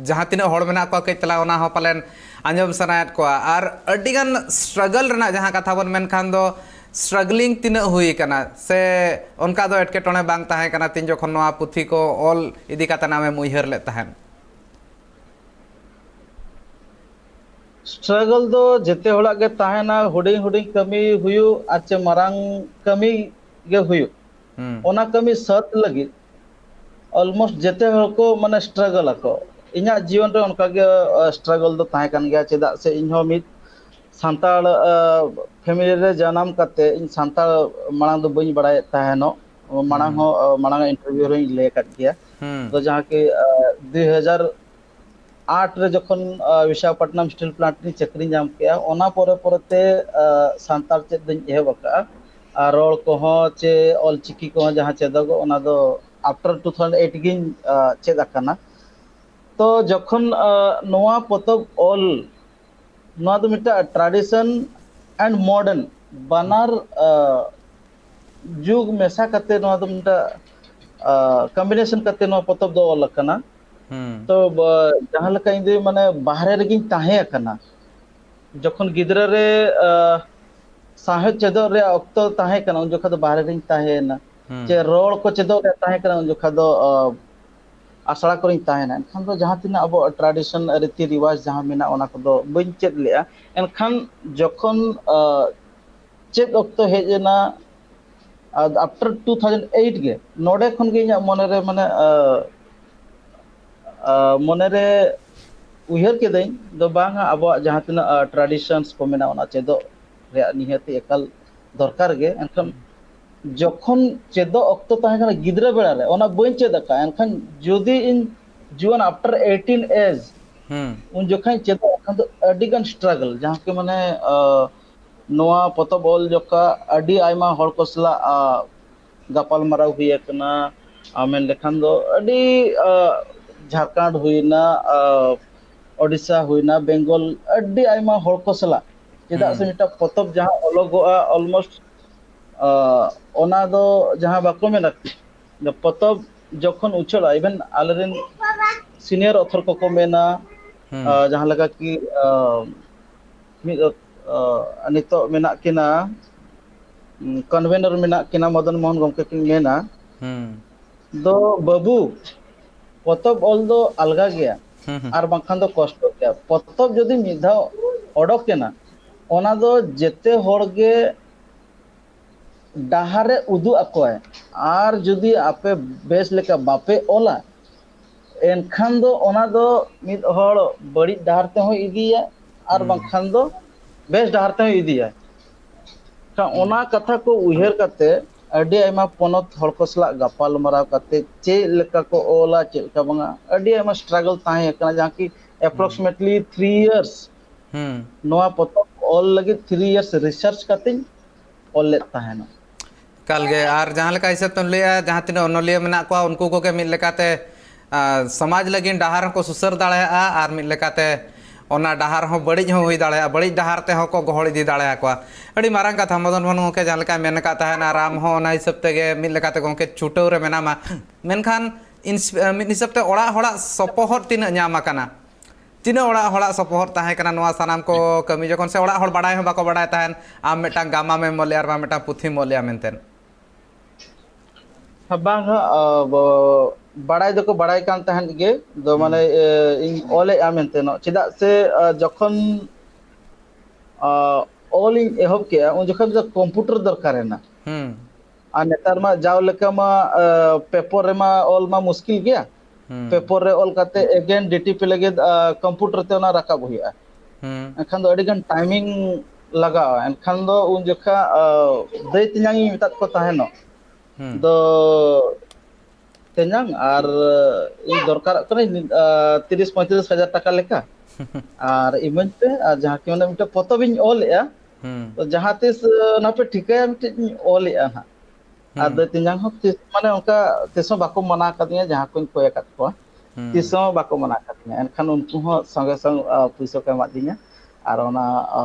ᱡᱟᱦᱟᱸ ᱛᱤᱱᱟᱹᱜ ᱦᱚᱲ ᱢᱮᱱᱟᱜ ᱠᱚᱣᱟ ᱠᱟᱹᱡ ᱛᱟᱞᱟᱝ ᱚᱱᱟ ᱦᱚᱸ ᱯᱟᱞᱮᱱ ᱟᱸᱡᱚᱢ ᱥᱟᱱᱟᱭᱮᱫ ᱠᱚᱣᱟ᱾ ᱟᱨ ᱟᱹᱰᱤᱜᱟᱱ struggle ᱨᱮᱱᱟᱜ ᱡᱟᱦᱟᱸ ᱠᱟᱛᱷᱟ ᱵᱚᱱ ᱢᱮᱱᱠᱷᱟᱱ ᱫᱚ, struggling ᱛᱤᱱᱟᱹᱜ ᱦᱩᱭ ᱟᱠᱟᱱᱟ ᱥᱮ ᱚᱱᱠᱟ ᱫᱚ ᱮᱴᱠᱮᱴᱚᱬᱮ ᱵᱟᱝ ᱛᱟᱦᱮᱸ ᱠᱟᱱᱟ ᱛᱤᱱ ᱡᱚᱠᱷᱚᱱ ᱱᱚᱣᱟ ᱯᱩᱛᱷᱤ ᱠᱚ ᱚᱞ ᱤᱫᱤ ᱠᱟᱛᱮ ᱟᱢᱮᱢ ᱩᱭᱦᱟᱹᱨ ᱞᱮᱫ ᱛᱟᱦᱮᱸᱫ? Struggle ᱫᱚ ᱡᱮᱛᱮ ᱦᱚᱲᱟᱜ ᱜᱮ ᱛᱟᱦᱮᱱᱟ, ᱦᱩᱰᱤᱧ ᱦᱩᱰᱤᱧ ᱠᱟᱹᱢᱤ ᱦᱩᱭᱩᱜ ᱟᱨ ᱪᱮ ᱢᱟᱨᱟᱝ ᱠᱟᱹᱢᱤ ᱜᱮ ᱦᱩᱭᱩᱜ, ᱦᱩᱸ᱾ ᱚᱱᱟ ᱠᱟᱹᱢᱤ ᱥᱟᱹᱛ ᱞᱟᱹᱜᱤᱫ almost ᱡᱮᱛᱮ ᱦᱚᱲ ᱠᱚ ᱢᱟᱱᱮ struggle ᱟᱠᱚ᱾ ᱤᱧᱟᱹᱜ ᱡᱤᱭᱚᱱ ᱨᱮ ᱚᱱᱠᱟ ᱜᱮ struggle ᱫᱚ ᱛᱟᱦᱮᱸ ᱠᱟᱱ ᱜᱮᱭᱟ, ᱪᱮᱫᱟᱜ ᱥᱮ ᱤᱧ ᱦᱚᱸ ᱢᱤᱫ ᱥᱟᱱᱛᱟᱲ family ᱨᱮ ᱡᱟᱱᱟᱢ ᱠᱟᱛᱮ ᱤᱧ ᱥᱟᱱᱛᱟᱲ ᱢᱟᱲᱟᱝ ᱫᱚ ᱵᱟᱹᱧ ᱵᱟᱲᱟᱭᱮᱫ ᱛᱟᱦᱮᱱᱚᱜ᱾ ᱢᱟᱲᱟᱝ ᱦᱩᱸ᱾ ᱦᱚᱸ ᱢᱟᱲᱟᱝ interview ᱨᱮᱧ ᱞᱟᱹᱭ ᱟᱠᱟᱫ ᱜᱮᱭᱟ᱾ ᱦᱩᱸ᱾ ᱫᱚ ᱡᱟᱦᱟᱸ ᱠᱤ ᱫᱩᱭ ᱦᱟᱡᱟᱨ ᱟᱴ ᱨᱮ ᱡᱚᱠᱷᱚᱱ ᱵᱤᱥᱟᱠᱷᱟᱯᱟᱴᱱᱟᱢ steel plant ᱨᱤᱧ ᱪᱟᱹᱠᱨᱤ ᱧᱟᱢ ᱠᱮᱜᱼᱟ, ᱚᱱᱟ ᱯᱚᱨᱮ ᱯᱚᱨᱮᱛᱮ ᱥᱟᱱᱛᱟᱲ ᱪᱮᱫ ᱫᱚᱧ ᱮᱦᱚᱵ ᱟᱠᱟᱫᱼᱟ᱾ ᱟᱨ ᱨᱚᱲ ᱠᱚᱦᱚᱸ ᱪᱮ ᱚᱞᱪᱤᱠᱤ ᱠᱚᱦᱚᱸ ᱡᱟᱦᱟᱸ ᱪᱮᱫᱚᱜᱚᱜ, ᱚᱱᱟ ᱫᱚ after two thousand eight ᱜᱤᱧ ᱪᱮᱫ ᱟᱠᱟᱱᱟ᱾ ᱛᱚ ᱡᱚᱠᱷᱚᱱ ᱱᱚᱣᱟ ᱯᱚᱛᱚᱵ ᱚᱞ, ᱱᱚᱣᱟ ᱫᱚ ᱢᱤᱫᱴᱟᱝ tradition and modern ᱵᱟᱱᱟᱨ ᱡᱩᱜᱽ ᱢᱮᱥᱟ ᱠᱟᱛᱮ ᱱᱚᱣᱟ ᱫᱚ ᱢᱤᱫᱴᱟᱝ combination ᱠᱟᱛᱮ ᱱᱚᱣᱟ ᱯᱚᱛᱚᱵ ᱫᱚ ᱚᱞ ᱟᱠᱟᱱᱟ᱾ ᱦᱩᱸ᱾ ᱛᱚ ᱡᱟᱦᱟᱸ ᱞᱮᱠᱟ ᱤᱧ ᱫᱚ ᱢᱟᱱᱮ ᱵᱟᱦᱨᱮ ᱨᱮᱜᱤᱧ ᱛᱟᱦᱮᱸ ᱟᱠᱟᱱᱟ, ᱡᱚᱠᱷᱚᱱ ᱜᱤᱫᱽᱨᱟᱹ ᱨᱮ ᱥᱟᱶᱦᱮᱫ ᱪᱮᱫᱚᱜ ᱨᱮᱭᱟᱜ ᱚᱠᱛᱚ ᱛᱟᱦᱮᱸ ᱠᱟᱱᱟ, ᱩᱱ ᱡᱚᱠᱷᱚᱱ ᱫᱚ ᱵᱟᱦᱨᱮ ᱨᱤᱧ ᱛᱟᱦᱮᱸᱭᱮᱱᱟ᱾ ᱦᱩᱸ᱾ ᱪᱮ ᱨᱚᱲ ᱠᱚ ᱪᱮᱫᱚᱜ ᱨᱮᱭᱟᱜ ᱛᱟᱦᱮᱸ ᱠᱟᱱᱟ, ᱩᱱ ᱡᱚᱠᱷᱚᱱ ᱫᱚ ᱟᱥᱲᱟ ᱠᱚᱨᱮᱧ ᱛᱟᱦᱮᱸᱭᱮᱱᱟ᱾ ᱮᱱᱠᱷᱟᱱ ᱫᱚ ᱡᱟᱦᱟᱸ ᱛᱤᱱᱟᱹᱜ ᱟᱵᱚᱣᱟᱜ tradition, ᱨᱤᱛᱤ ᱨᱤᱣᱟᱡᱽ ᱡᱟᱦᱟᱸ ᱢᱮᱱᱟᱜᱼᱟ, ᱚᱱᱟ ᱠᱚᱫᱚ ᱵᱟᱹᱧ ᱪᱮᱫ ᱞᱮᱜᱼᱟ᱾ ᱮᱱᱠᱷᱟᱱ ᱡᱚᱠᱷᱚᱱ ᱪᱮᱫ ᱚᱠᱛᱚ ᱦᱮᱡ ᱮᱱᱟ, after two thousand eight ᱜᱮ ᱱᱚᱰᱮ ᱠᱷᱚᱱ ᱜᱮ ᱤᱧᱟᱹᱜ ᱢᱚᱱᱮ ᱨᱮ ᱢᱟᱱᱮ ᱢᱚᱱᱮ ᱨᱮ ᱩᱭᱦᱟᱹᱨ ᱠᱮᱫᱟᱹᱧ ᱫᱚ ᱵᱟᱝᱟ, ᱟᱵᱚᱣᱟᱜ ᱡᱟᱦᱟᱸ ᱛᱤᱱᱟᱹᱜ traditions ᱠᱚ ᱢᱮᱱᱟᱜᱼᱟ, ᱚᱱᱟ ᱪᱮᱫᱚᱜ ᱨᱮᱭᱟᱜ ᱱᱤᱦᱟᱹᱛᱤ ᱮᱠᱟᱞ ᱫᱚᱨᱠᱟᱨ ᱜᱮ᱾ ᱮᱱᱠᱷᱟᱱ ᱡᱚᱠᱷᱚᱱ ᱪᱮᱫᱚᱜ ᱚᱠᱛᱚ ᱛᱟᱦᱮᱸ ᱠᱟᱱᱟ ᱜᱤᱫᱽᱨᱟᱹ ᱵᱮᱲᱟ ᱨᱮ, ᱚᱱᱟ ᱵᱟᱹᱧ ᱪᱮᱫ ᱟᱠᱟᱫᱼᱟ᱾ ᱮᱱᱠᱷᱟᱱ ᱡᱩᱫᱤ ᱤᱧ ᱡᱩᱣᱟᱹᱱ after eighteen age ᱦᱩᱸ᱾ ᱩᱱ ᱡᱚᱠᱷᱟᱧ ᱪᱮᱫᱚᱜ, ᱮᱱᱠᱷᱟᱱ ᱫᱚ ᱟᱹᱰᱤ ᱜᱟᱱ struggle, ᱡᱟᱦᱟᱸ ᱠᱤ ᱢᱟᱱᱮ ᱱᱚᱣᱟ ᱯᱚᱛᱚᱵ ᱚᱞ ᱡᱚᱠᱷᱟ ᱟᱹᱰᱤ ᱟᱭᱢᱟ ᱦᱚᱲ ᱠᱚ ᱥᱟᱞᱟᱜ ᱜᱟᱯᱟᱞ ᱢᱟᱨᱟᱣ ᱦᱩᱭ ᱟᱠᱟᱱᱟ᱾ ᱟᱨ ᱢᱮᱱ ᱞᱮᱠᱷᱟᱱ ᱫᱚ ᱟᱹᱰᱤ ᱡᱷᱟᱲᱠᱷᱚᱸᱰ ᱦᱩᱭᱱᱟ, ᱳᱰᱤᱥᱟ ᱦᱩᱭᱱᱟ, ᱵᱮᱝᱜᱚᱞ, ᱟᱹᱰᱤ ᱟᱭᱢᱟ ᱦᱚᱲ ᱠᱚ ᱥᱟᱞᱟᱜ᱾ ᱪᱮᱫᱟᱜ ᱥᱮ ᱦᱩᱸ᱾ ᱢᱤᱫᱴᱟᱝ ᱯᱚᱛᱚᱵ ᱡᱟᱦᱟᱸ ᱚᱞᱚᱜᱚᱜᱼᱟ, almost ᱚᱱᱟ ᱫᱚ ᱡᱟᱦᱟᱸ ᱵᱟᱠᱚ ᱢᱮᱱᱟ, ᱯᱚᱛᱚᱵ ᱡᱚᱠᱷᱚᱱ ᱩᱪᱷᱟᱹᱲᱚᱜᱼᱟ, even ᱟᱞᱮᱨᱮᱱ senior author ᱠᱚᱠᱚ ᱢᱮᱱᱟ, ᱦᱩᱸ᱾ ᱟᱸ, ᱡᱟᱦᱟᱸ ᱞᱮᱠᱟ ᱠᱤ, ᱟᱸ, ᱢᱤᱫ ᱚᱠ-, ᱟᱸ, ᱱᱤᱛᱚᱜ ᱢᱮᱱᱟᱜ ᱠᱤᱱᱟ, ᱩᱸ, convener ᱢᱮᱱᱟᱜ ᱠᱤᱱᱟ, ᱢᱚᱫᱚᱱ ᱢᱳᱦᱚᱱ ᱜᱚᱢᱠᱮ ᱠᱤᱱ ᱢᱮᱱᱟ, ᱦᱩᱸ᱾ ᱫᱚ, "ᱵᱟᱹᱵᱩ, ᱯᱚᱛᱚᱵ ᱚᱞ ᱫᱚ ᱟᱞᱜᱟ ᱜᱮᱭᱟ, ᱦᱩᱸ, ᱦᱩᱸ᱾ ᱟᱨ ᱵᱟᱝᱠᱷᱟᱱ ᱫᱚ ᱠᱚᱥᱴᱚ ᱜᱮᱭᱟ᱾ ᱯᱚᱛᱚᱵ ᱡᱩᱫᱤ ᱢᱤᱫ ᱫᱷᱟᱣ ᱚᱰᱚᱠ ᱮᱱᱟ, ᱚᱱᱟ ᱫᱚ ᱡᱮᱛᱮ ᱦᱚᱲ ᱜᱮ ᱰᱟᱦᱟᱨ ᱮ ᱩᱫᱩᱜ ᱟᱠᱚᱣᱟᱭ᱾ ᱟᱨ ᱡᱩᱫᱤ ᱟᱯᱮ ᱵᱮᱥ ᱞᱮᱠᱟ ᱵᱟᱯᱮ ᱚᱞᱟ, ᱮᱱᱠᱷᱟᱱ ᱫᱚ ᱚᱱᱟ ᱫᱚ ᱢᱤᱫ ᱦᱚᱲ ᱵᱟᱹᱲᱤᱡ ᱰᱟᱦᱟᱨ ᱛᱮᱦᱚᱸᱭ ᱤᱫᱤᱭᱟ, ᱟᱨ ᱦᱩᱸ᱾ ᱵᱟᱝᱠᱷᱟᱱ ᱫᱚ ᱵᱮᱥ ᱰᱟᱦᱟᱨ ᱛᱮᱦᱚᱸᱭ ᱤᱫᱤᱭᱟ᱾ ᱠᱷᱟᱱ ᱦᱩᱸ᱾ ᱚᱱᱟ ᱠᱟᱛᱷᱟ ᱠᱚ ᱩᱭᱦᱟᱹᱨ ᱠᱟᱛᱮ ᱟᱹᱰᱤ ᱟᱭᱢᱟ ᱯᱚᱱᱚᱛ ᱦᱚᱲ ᱠᱚ ᱥᱟᱞᱟᱜ ᱜᱟᱯᱟᱞᱢᱟᱨᱟᱣ ᱠᱟᱛᱮ ᱪᱮᱫ ᱞᱮᱠᱟ ᱠᱚ ᱚᱞᱟ, ᱪᱮᱫ ᱞᱮᱠᱟ ᱵᱟᱝᱟ, ᱟᱹᱰᱤ ᱟᱭᱢᱟ struggle ᱛᱟᱦᱮᱸ ᱠᱟᱱᱟ, ᱡᱟᱦᱟᱸ ᱠᱤ ᱦᱩᱸ᱾ approximately three years ᱦᱩᱸ᱾ ᱱᱚᱣᱟ ᱯᱚᱛᱚᱵ ᱚᱞ ᱞᱟᱹᱜᱤᱫ three years research ᱠᱟᱛᱮᱧ ᱚᱞ ᱞᱮᱫ ᱛᱟᱦᱮᱱᱟ᱾ ᱮᱠᱟᱞ ᱜᱮ, ᱟᱨ ᱡᱟᱦᱟᱸ ᱞᱮᱠᱟ ᱦᱤᱥᱟᱹᱵ ᱛᱮᱢ ᱞᱟᱹᱭᱮᱜᱼᱟ, ᱡᱟᱦᱟᱸ ᱛᱤᱱᱟᱹᱜ ᱚᱱᱚᱞᱤᱭᱟᱹ ᱢᱮᱱᱟᱜ ᱠᱚᱣᱟ, ᱩᱱᱠᱩ ᱠᱚᱜᱮ ᱢᱤᱫ ᱞᱮᱠᱟᱛᱮ, ᱟᱨ ᱥᱚᱢᱟᱡᱽ ᱞᱟᱹᱜᱤᱫ ᱰᱟᱦᱟᱨ ᱦᱚᱸᱠᱚ ᱥᱩᱥᱟᱹᱨ ᱫᱟᱲᱮᱭᱟᱜᱼᱟ, ᱟᱨ ᱢᱤᱫ ᱞᱮᱠᱟᱛᱮ ᱚᱱᱟ ᱰᱟᱦᱟᱨ ᱦᱚᱸ ᱵᱟᱹᱲᱤᱡ ᱦᱚᱸ ᱦᱩᱭ ᱫᱟᱲᱮᱭᱟᱜᱼᱟ, ᱵᱟᱹᱲᱤᱡ ᱰᱟᱦᱟᱨ ᱛᱮᱦᱚᱸ ᱠᱚ ᱜᱚᱦᱚᱲ ᱤᱫᱤ ᱫᱟᱲᱮᱭᱟᱠᱚᱣᱟ᱾ ᱟᱹᱰᱤ ᱢᱟᱨᱟᱝ ᱠᱟᱛᱷᱟ ᱢᱚᱫᱚᱱ ᱢᱳᱦᱚᱱ ᱜᱚᱢᱠᱮ ᱡᱟᱦᱟᱸ ᱞᱮᱠᱟᱭ ᱢᱮᱱ ᱟᱠᱟᱫ ᱛᱟᱦᱮᱱ, ᱟᱨ ᱟᱢ ᱦᱚᱸ ᱚᱱᱟ ᱦᱤᱥᱟᱹᱵ ᱛᱮᱜᱮ ᱢᱤᱫ ᱞᱮᱠᱟᱛᱮ ᱜᱚᱢᱠᱮ ᱪᱷᱩᱴᱟᱹᱣ ᱨᱮ ᱢᱮᱱᱟᱢᱟ᱾ ᱢᱮᱱᱠᱷᱟᱱ ᱤᱱᱥ-, ᱢᱤᱫ ᱦᱤᱥᱟᱹᱵ ᱛᱮ ᱚᱲᱟᱜ ᱦᱚᱲᱟᱜ ᱥᱚᱯᱚᱦᱚᱫ ᱛᱤᱱᱟᱹᱜ ᱧᱟᱢ ᱟᱠᱟᱱᱟ? ᱛᱤᱱᱟᱹᱜ ᱚᱲᱟᱜ ᱦᱚᱲᱟᱜ ᱥᱚᱯᱚᱦᱚᱫ ᱛᱟᱦᱮᱸ ᱠᱟᱱᱟ ᱱᱚᱣᱟ ᱥᱟᱱᱟᱢ ᱠᱚ ᱠᱟᱹᱢᱤ ᱡᱚᱠᱷᱚᱱ, ᱥᱮ ᱚᱲᱟᱜ ᱦᱚᱲ ᱵᱟᱲᱟᱭ ᱦᱚᱸ ᱵᱟᱠᱚ ᱵᱟᱲᱟᱭ ᱛᱟᱦᱮᱱ, ᱟᱢ ᱢᱤᱫᱴᱟᱝ ᱜᱟᱢᱟᱢ ᱮᱢ ᱚᱞᱮᱜᱼᱟ ᱟᱨ ᱵᱟᱝ ᱢᱤᱫᱴᱟᱝ ᱯᱩᱛᱷᱤᱢ ᱚᱞᱮᱜᱼᱟ ᱢᱮᱱᱛᱮ? ᱦᱮᱸ, ᱵᱟᱝ ᱦᱟᱸᱜ, ᱟ, ᱵᱚ-, ᱵᱟᱲᱟᱭ ᱫᱚᱠᱚ ᱵᱟᱲᱟᱭ ᱠᱟᱱ ᱛᱟᱦᱮᱸᱫ ᱜᱮ, ᱫᱚ ᱦᱩᱸ᱾ ᱢᱟᱱᱮ, ᱮ, ᱤᱧ ᱚᱞᱮᱜᱼᱟ ᱢᱮᱱᱛᱮ ᱱᱚᱜ, ᱪᱮᱫᱟᱜ ᱥᱮ, ᱟ, ᱡᱚᱠᱷᱚᱱ, ᱟ, ᱚᱞᱤᱧ ᱮᱦᱚᱵ ᱠᱮᱜᱼᱟ, ᱩᱱ ᱡᱚᱠᱷᱚᱱ ᱫᱚ computer ᱫᱚᱨᱠᱟᱨ ᱮᱱᱟ᱾ ᱦᱩᱸ᱾ ᱟᱨ ᱱᱮᱛᱟᱨ ᱢᱟ ᱡᱟᱣ ᱞᱮᱠᱟ ᱢᱟ, ᱟ, paper ᱨᱮᱢᱟ ᱚᱞ ᱢᱟ ᱢᱩᱥᱠᱤᱞ ᱜᱮᱭᱟ᱾ ᱦᱩᱸ᱾ Paper ᱨᱮ ᱚᱞ ᱠᱟᱛᱮ again D T P ᱞᱟᱹᱜᱤᱫ, ᱟ, computer ᱛᱮ ᱚᱱᱟ ᱨᱟᱠᱟᱵ ᱦᱩᱭᱩᱜᱼᱟ᱾ ᱦᱩᱸ᱾ ᱮᱱᱠᱷᱟᱱ ᱫᱚ ᱟᱹᱰᱤ ᱜᱟᱱ timing ᱞᱟᱜᱟᱜᱼᱟ᱾ ᱮᱱᱠᱷᱟᱱ ᱫᱚ ᱩᱱ ᱡᱚᱠᱷᱟ, ᱟ, ᱫᱟᱹᱭ ᱛᱮᱧᱟᱝ ᱤᱧ ᱢᱮᱛᱟᱫ ᱠᱚ ᱛᱟᱦᱮᱱᱚᱜ᱾ ᱦᱩᱸ᱾ ᱫᱚ ᱛᱮᱧᱟᱝ ᱟᱨ ᱤᱧ ᱫᱚᱨᱠᱟᱨᱚᱜ ᱠᱟᱹᱱᱟᱹᱧ, ᱟ, ᱛᱤᱨᱤᱥ ᱯᱚᱸᱭᱛᱨᱤᱥ ᱦᱟᱡᱟᱨ ᱴᱟᱠᱟ ᱞᱮᱠᱟ᱾ ᱟᱨ ᱤᱢᱟᱹᱧ ᱯᱮ, ᱟᱨ ᱡᱟᱦᱟᱸ ᱠᱤ ᱚᱱᱮ ᱢᱤᱫᱴᱮᱱ ᱯᱚᱛᱚᱵ ᱤᱧ ᱚᱞᱮᱜᱼᱟ᱾ ᱦᱩᱸ᱾ ᱛᱚ ᱡᱟᱦᱟᱸ ᱛᱤᱥ, ᱟ, ᱚᱱᱟ ᱯᱮ ᱴᱷᱤᱠᱟᱹᱭᱟ ᱢᱤᱫᱴᱮᱡ ᱤᱧ ᱚᱞᱮᱜᱼᱟ ᱦᱟᱸᱜ᱾ ᱟᱨ ᱦᱩᱸ᱾ ᱫᱟᱹᱭ ᱛᱮᱧᱟᱝ ᱦᱚᱸ ᱛᱤᱥ, ᱢᱟᱱᱮ ᱚᱱᱠᱟ ᱛᱤᱥ ᱦᱚᱸ ᱵᱟᱠᱚ ᱢᱟᱱᱟ ᱠᱟᱫᱤᱧᱟ ᱡᱟᱦᱟᱸ ᱠᱚᱧ ᱠᱚᱭ ᱟᱠᱟᱫ ᱠᱚᱣᱟ᱾ ᱦᱩᱸ᱾ ᱛᱤᱥ ᱦᱚᱸ ᱵᱟᱠᱚ ᱢᱟᱱᱟ ᱠᱟᱫᱤᱧᱟ᱾ ᱮᱱᱠᱷᱟᱱ ᱩᱱᱠᱩ ᱦᱚᱸ ᱥᱚᱸᱜᱮ ᱥᱚᱝ, ᱟ, ᱯᱩᱭᱥᱟᱹ ᱠᱚ ᱮᱢᱟᱫᱤᱧᱟ᱾ ᱟᱨ ᱚᱱᱟ, ᱟ,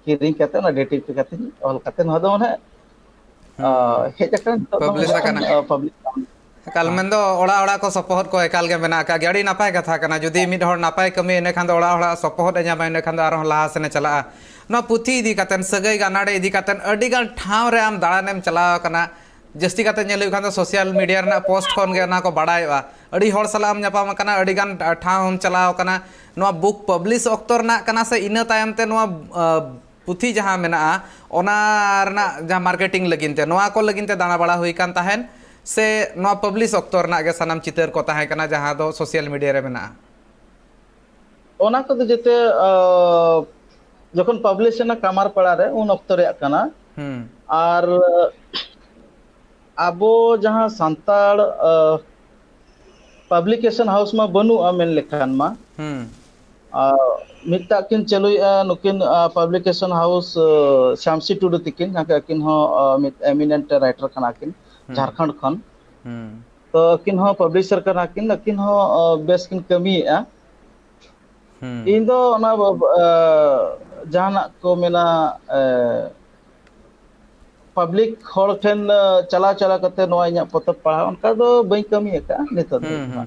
ᱠᱤᱨᱤᱧ ᱠᱟᱛᱮ ᱚᱱᱟ D T P ᱠᱟᱛᱮ ᱚᱞ ᱠᱟᱛᱮ ᱱᱚᱣᱟ ᱫᱚ ᱢᱟᱱᱮ, ᱟ, ᱦᱩᱸ᱾ ᱦᱮᱡ ᱟᱠᱟᱱᱟ ᱱᱤᱛᱚᱜ ᱫᱚ publish ᱢᱮᱱᱠᱷᱟᱱ, ᱟᱠᱟᱱᱟ᱾ ᱟ, publish ᱟᱠᱟᱱᱟ᱾ ᱮᱠᱟᱞ, ᱢᱮᱱᱫᱚ ᱚᱲᱟᱜ ᱚᱲᱟᱜ ᱠᱚ ᱥᱚᱯᱚᱦᱚᱫ ᱠᱚ ᱮᱠᱟᱞ ᱜᱮ ᱢᱮᱱᱟᱜ ᱟᱠᱟᱫ ᱜᱮᱭᱟ᱾ ᱟᱹᱰᱤ ᱱᱟᱯᱟᱭ ᱠᱟᱛᱷᱟ ᱠᱟᱱᱟ᱾ ᱡᱩᱫᱤ ᱢᱤᱫ ᱦᱚᱲ ᱱᱟᱯᱟᱭ ᱠᱟᱹᱢᱤ, ᱤᱱᱟᱹ ᱠᱷᱟᱱ ᱫᱚ ᱚᱲᱟᱜ ᱦᱚᱲᱟᱜ ᱥᱚᱯᱚᱦᱚᱫ ᱮ ᱧᱟᱢᱟ, ᱤᱱᱟᱹ ᱠᱷᱟᱱ ᱫᱚ ᱟᱨᱦᱚᱸ ᱞᱟᱦᱟ ᱥᱮᱱ ᱮ ᱪᱟᱞᱟᱜᱼᱟ᱾ ᱱᱚᱣᱟ ᱯᱩᱛᱷᱤ ᱤᱫᱤ ᱠᱟᱛᱮᱱ, ᱥᱟᱹᱜᱟᱹᱭ ᱜᱟᱱᱟᱲᱮ ᱤᱫᱤ ᱠᱟᱛᱮᱱ ᱟᱹᱰᱤ ᱜᱟᱱ ᱴᱷᱟᱶ ᱨᱮ ᱟᱢ ᱫᱟᱬᱟᱱᱮᱢ ᱪᱟᱞᱟᱣ ᱟᱠᱟᱱᱟ᱾ ᱡᱟᱹᱥᱛᱤ ᱠᱟᱛᱮ ᱧᱮᱞ ᱦᱩᱭᱩᱜ ᱠᱷᱟᱱ ᱫᱚ social media ᱨᱮᱱᱟᱜ post ᱠᱷᱚᱱ ᱜᱮ ᱚᱱᱟ ᱠᱚ ᱵᱟᱲᱟᱭᱚᱜᱼᱟ᱾ ᱟᱹᱰᱤ ᱦᱚᱲ ᱥᱟᱞᱟᱜ ᱮᱢ ᱧᱟᱯᱟᱢ ᱟᱠᱟᱱᱟ, ᱟᱹᱰᱤ ᱜᱟᱱ ᱴᱷᱟᱶ ᱦᱚᱸᱢ ᱪᱟᱞᱟᱣ ᱟᱠᱟᱱᱟ᱾ ᱱᱚᱣᱟ book publish ᱚᱠᱛᱚ ᱨᱮᱱᱟᱜ ᱠᱟᱱᱟ ᱥᱮ ᱤᱱᱟᱹ ᱛᱟᱭᱚᱢ ᱛᱮ ᱱᱚᱣᱟ, ᱟ, ᱯᱩᱛᱷᱤ ᱡᱟᱦᱟᱸ ᱢᱮᱱᱟᱜᱼᱟ, ᱚᱱᱟ ᱨᱮᱱᱟᱜ ᱡᱟᱦᱟᱸ marketing ᱞᱟᱹᱜᱤᱫ ᱛᱮ, ᱱᱚᱣᱟ ᱠᱚ ᱞᱟᱹᱜᱤᱫ ᱛᱮ ᱫᱟᱬᱟ ᱵᱟᱲᱟ ᱦᱩᱭ ᱠᱟᱱ ᱛᱟᱦᱮᱸᱱ ᱥᱮ ᱱᱚᱣᱟ publish ᱚᱠᱛᱚ ᱨᱮᱱᱟᱜ ᱜᱮ ᱥᱟᱱᱟᱢ ᱪᱤᱛᱟᱹᱨ ᱠᱚ ᱛᱟᱦᱮᱸ ᱠᱟᱱᱟ ᱡᱟᱦᱟᱸ ᱫᱚ social media ᱨᱮ ᱢᱮᱱᱟᱜᱼᱟ? ᱚᱱᱟ ᱠᱚᱫᱚ ᱡᱮᱛᱮ, ᱟ, ᱡᱚᱠᱷᱚᱱ publish ᱮᱱᱟ ᱠᱟᱢᱟᱨ ᱯᱟᱲᱟ ᱨᱮ, ᱩᱱ ᱚᱠᱛᱚ ᱨᱮᱭᱟᱜ ᱠᱟᱱᱟ᱾ ᱦᱩᱸ᱾ ᱟᱨ ᱟᱵᱚ ᱡᱟᱦᱟᱸ ᱥᱟᱱᱛᱟᱲ, ᱟ, publication house ᱢᱟ ᱵᱟᱹᱱᱩᱜᱼᱟ ᱢᱮᱱ ᱞᱮᱠᱷᱟᱱ ᱢᱟ᱾ ᱦᱩᱸ᱾ ᱟ, ᱢᱤᱫᱴᱟᱜ ᱠᱤᱱ ᱪᱟᱹᱞᱩᱭᱮᱫᱼᱟ ᱱᱩᱠᱤᱱ, ᱟ, publication house, ᱟ, ᱥᱟᱢᱥᱤ ᱴᱩᱰᱩ ᱛᱤᱠᱤᱱ, ᱡᱟᱦᱟᱸ ᱟᱹᱠᱤᱱ ᱦᱚᱸ, ᱟ, ᱢᱤᱫ eminent writer ᱠᱟᱱᱟ ᱠᱤᱱ, ᱦᱩᱸ᱾ ᱡᱷᱟᱲᱠᱷᱚᱸᱰ ᱠᱷᱚᱱ᱾ ᱦᱩᱸ᱾ ᱛᱚ ᱟᱹᱠᱤᱱ ᱦᱚᱸ publisher ᱠᱟᱱᱟ ᱠᱤᱱ, ᱟᱹᱠᱤᱱ ᱦᱚᱸ, ᱟ, ᱵᱮᱥ ᱠᱤᱱ ᱠᱟᱹᱢᱤᱭᱮᱫᱼᱟ᱾ ᱦᱩᱸ᱾ ᱤᱧ ᱫᱚ ᱚᱱᱟ, ᱟ, ᱡᱟᱦᱟᱱᱟᱜ ᱠᱚ ᱢᱮᱱᱟ, ᱟ, public ᱦᱚᱲ ᱴᱷᱮᱱ, ᱟ, ᱪᱟᱞᱟᱣ ᱪᱟᱞᱟᱣ ᱠᱟᱛᱮ ᱱᱚᱣᱟ ᱤᱧᱟᱹᱜ ᱯᱚᱛᱚᱵ ᱯᱟᱲᱦᱟᱣ, ᱚᱱᱠᱟ ᱫᱚ ᱵᱟᱹᱧ ᱠᱟᱹᱢᱤ ᱟᱠᱟᱫᱼᱟ ᱱᱤᱛᱚᱜ ᱫᱷᱟᱹᱵᱤᱡ ᱦᱩᱸ, ᱢᱟ᱾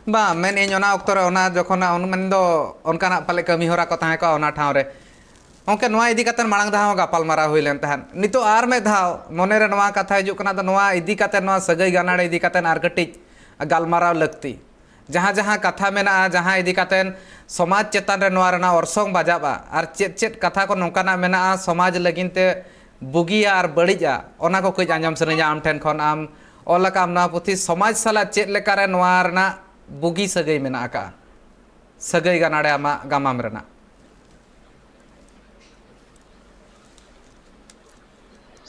ᱦᱩᱸ᱾ ᱵᱟᱝ, ᱢᱮᱱᱮᱫ ᱟᱹᱧ ᱚᱱᱟ ᱚᱠᱛᱚ ᱨᱮ ᱚᱱᱟ ᱡᱚᱠᱷᱚᱱ ᱩᱱ ᱢᱮᱱᱫᱚ ᱚᱱᱠᱟᱱᱟᱜ ᱯᱟᱞᱮ ᱠᱟᱹᱢᱤ ᱦᱚᱨᱟ ᱠᱚ ᱛᱟᱦᱮᱸ ᱠᱚᱜᱼᱟ ᱚᱱᱟ ᱴᱷᱟᱶ ᱨᱮ᱾ ᱜᱚᱢᱠᱮ, ᱱᱚᱣᱟ ᱤᱫᱤ ᱠᱟᱛᱮ ᱢᱟᱲᱟᱝ ᱫᱷᱟᱣ ᱦᱚᱸ ᱜᱟᱯᱟᱞ ᱢᱟᱨᱟᱣ ᱦᱩᱭ ᱞᱮᱱ ᱛᱟᱦᱮᱸᱫ᱾ ᱱᱤᱛᱚᱜ ᱟᱨ ᱢᱤᱫ ᱫᱷᱟᱣ ᱢᱚᱱᱮ ᱨᱮ ᱱᱚᱣᱟ ᱠᱟᱛᱷᱟ ᱦᱤᱡᱩᱜ ᱠᱟᱱᱟ, ᱟᱫᱚ ᱱᱚᱣᱟ ᱤᱫᱤ ᱠᱟᱛᱮ, ᱱᱚᱣᱟ ᱥᱟᱹᱜᱟᱹᱭ ᱜᱟᱱᱟᱲ ᱤᱫᱤ ᱠᱟᱛᱮ ᱟᱨ ᱠᱟᱹᱴᱤᱡ ᱜᱟᱞᱢᱟᱨᱟᱣ ᱞᱟᱹᱠᱛᱤ᱾ ᱡᱟᱦᱟᱸ ᱡᱟᱦᱟᱸ ᱠᱟᱛᱷᱟ ᱢᱮᱱᱟᱜᱼᱟ, ᱡᱟᱦᱟᱸ ᱤᱫᱤ ᱠᱟᱛᱮ ᱥᱚᱢᱟᱡᱽ ᱪᱮᱛᱟᱱ ᱨᱮ ᱱᱚᱣᱟ ᱨᱮᱱᱟᱜ ᱚᱨᱥᱚᱝ ᱵᱟᱡᱟᱜᱼᱟ, ᱟᱨ ᱪᱮᱫ ᱪᱮᱫ ᱠᱟᱛᱷᱟ ᱠᱚ ᱱᱚᱝᱠᱟᱱᱟᱜ ᱢᱮᱱᱟᱜᱼᱟ ᱥᱚᱢᱟᱡᱽ ᱞᱟᱹᱜᱤᱫ ᱛᱮ ᱵᱩᱜᱤᱭᱟ ᱟᱨ ᱵᱟᱹᱲᱤᱡᱼᱟ, ᱚᱱᱟ ᱠᱚ ᱠᱟᱹᱡ ᱟᱸᱡᱚᱢ ᱥᱟᱱᱟᱧᱟ ᱟᱢ ᱴᱷᱮᱱ ᱠᱷᱚᱱ᱾ ᱟᱢ ᱚᱞ ᱟᱠᱟᱫ ᱱᱚᱣᱟ ᱯᱩᱛᱷᱤ ᱥᱚᱢᱟᱡᱽ ᱥᱟᱞᱟᱜ ᱪᱮᱫ ᱞᱮᱠᱟᱨᱮ ᱱᱚᱣᱟ ᱨᱮᱱᱟᱜ ᱵᱩᱜᱤ ᱥᱟᱹᱜᱟᱹᱭ ᱢᱮᱱᱟᱜ ᱟᱠᱟᱫᱼᱟ? ᱥᱟᱹᱜᱟᱹᱭ ᱜᱟᱱᱟᱲᱮ ᱟᱢᱟᱜ ᱜᱟᱢᱟᱢ ᱨᱮᱱᱟᱜ᱾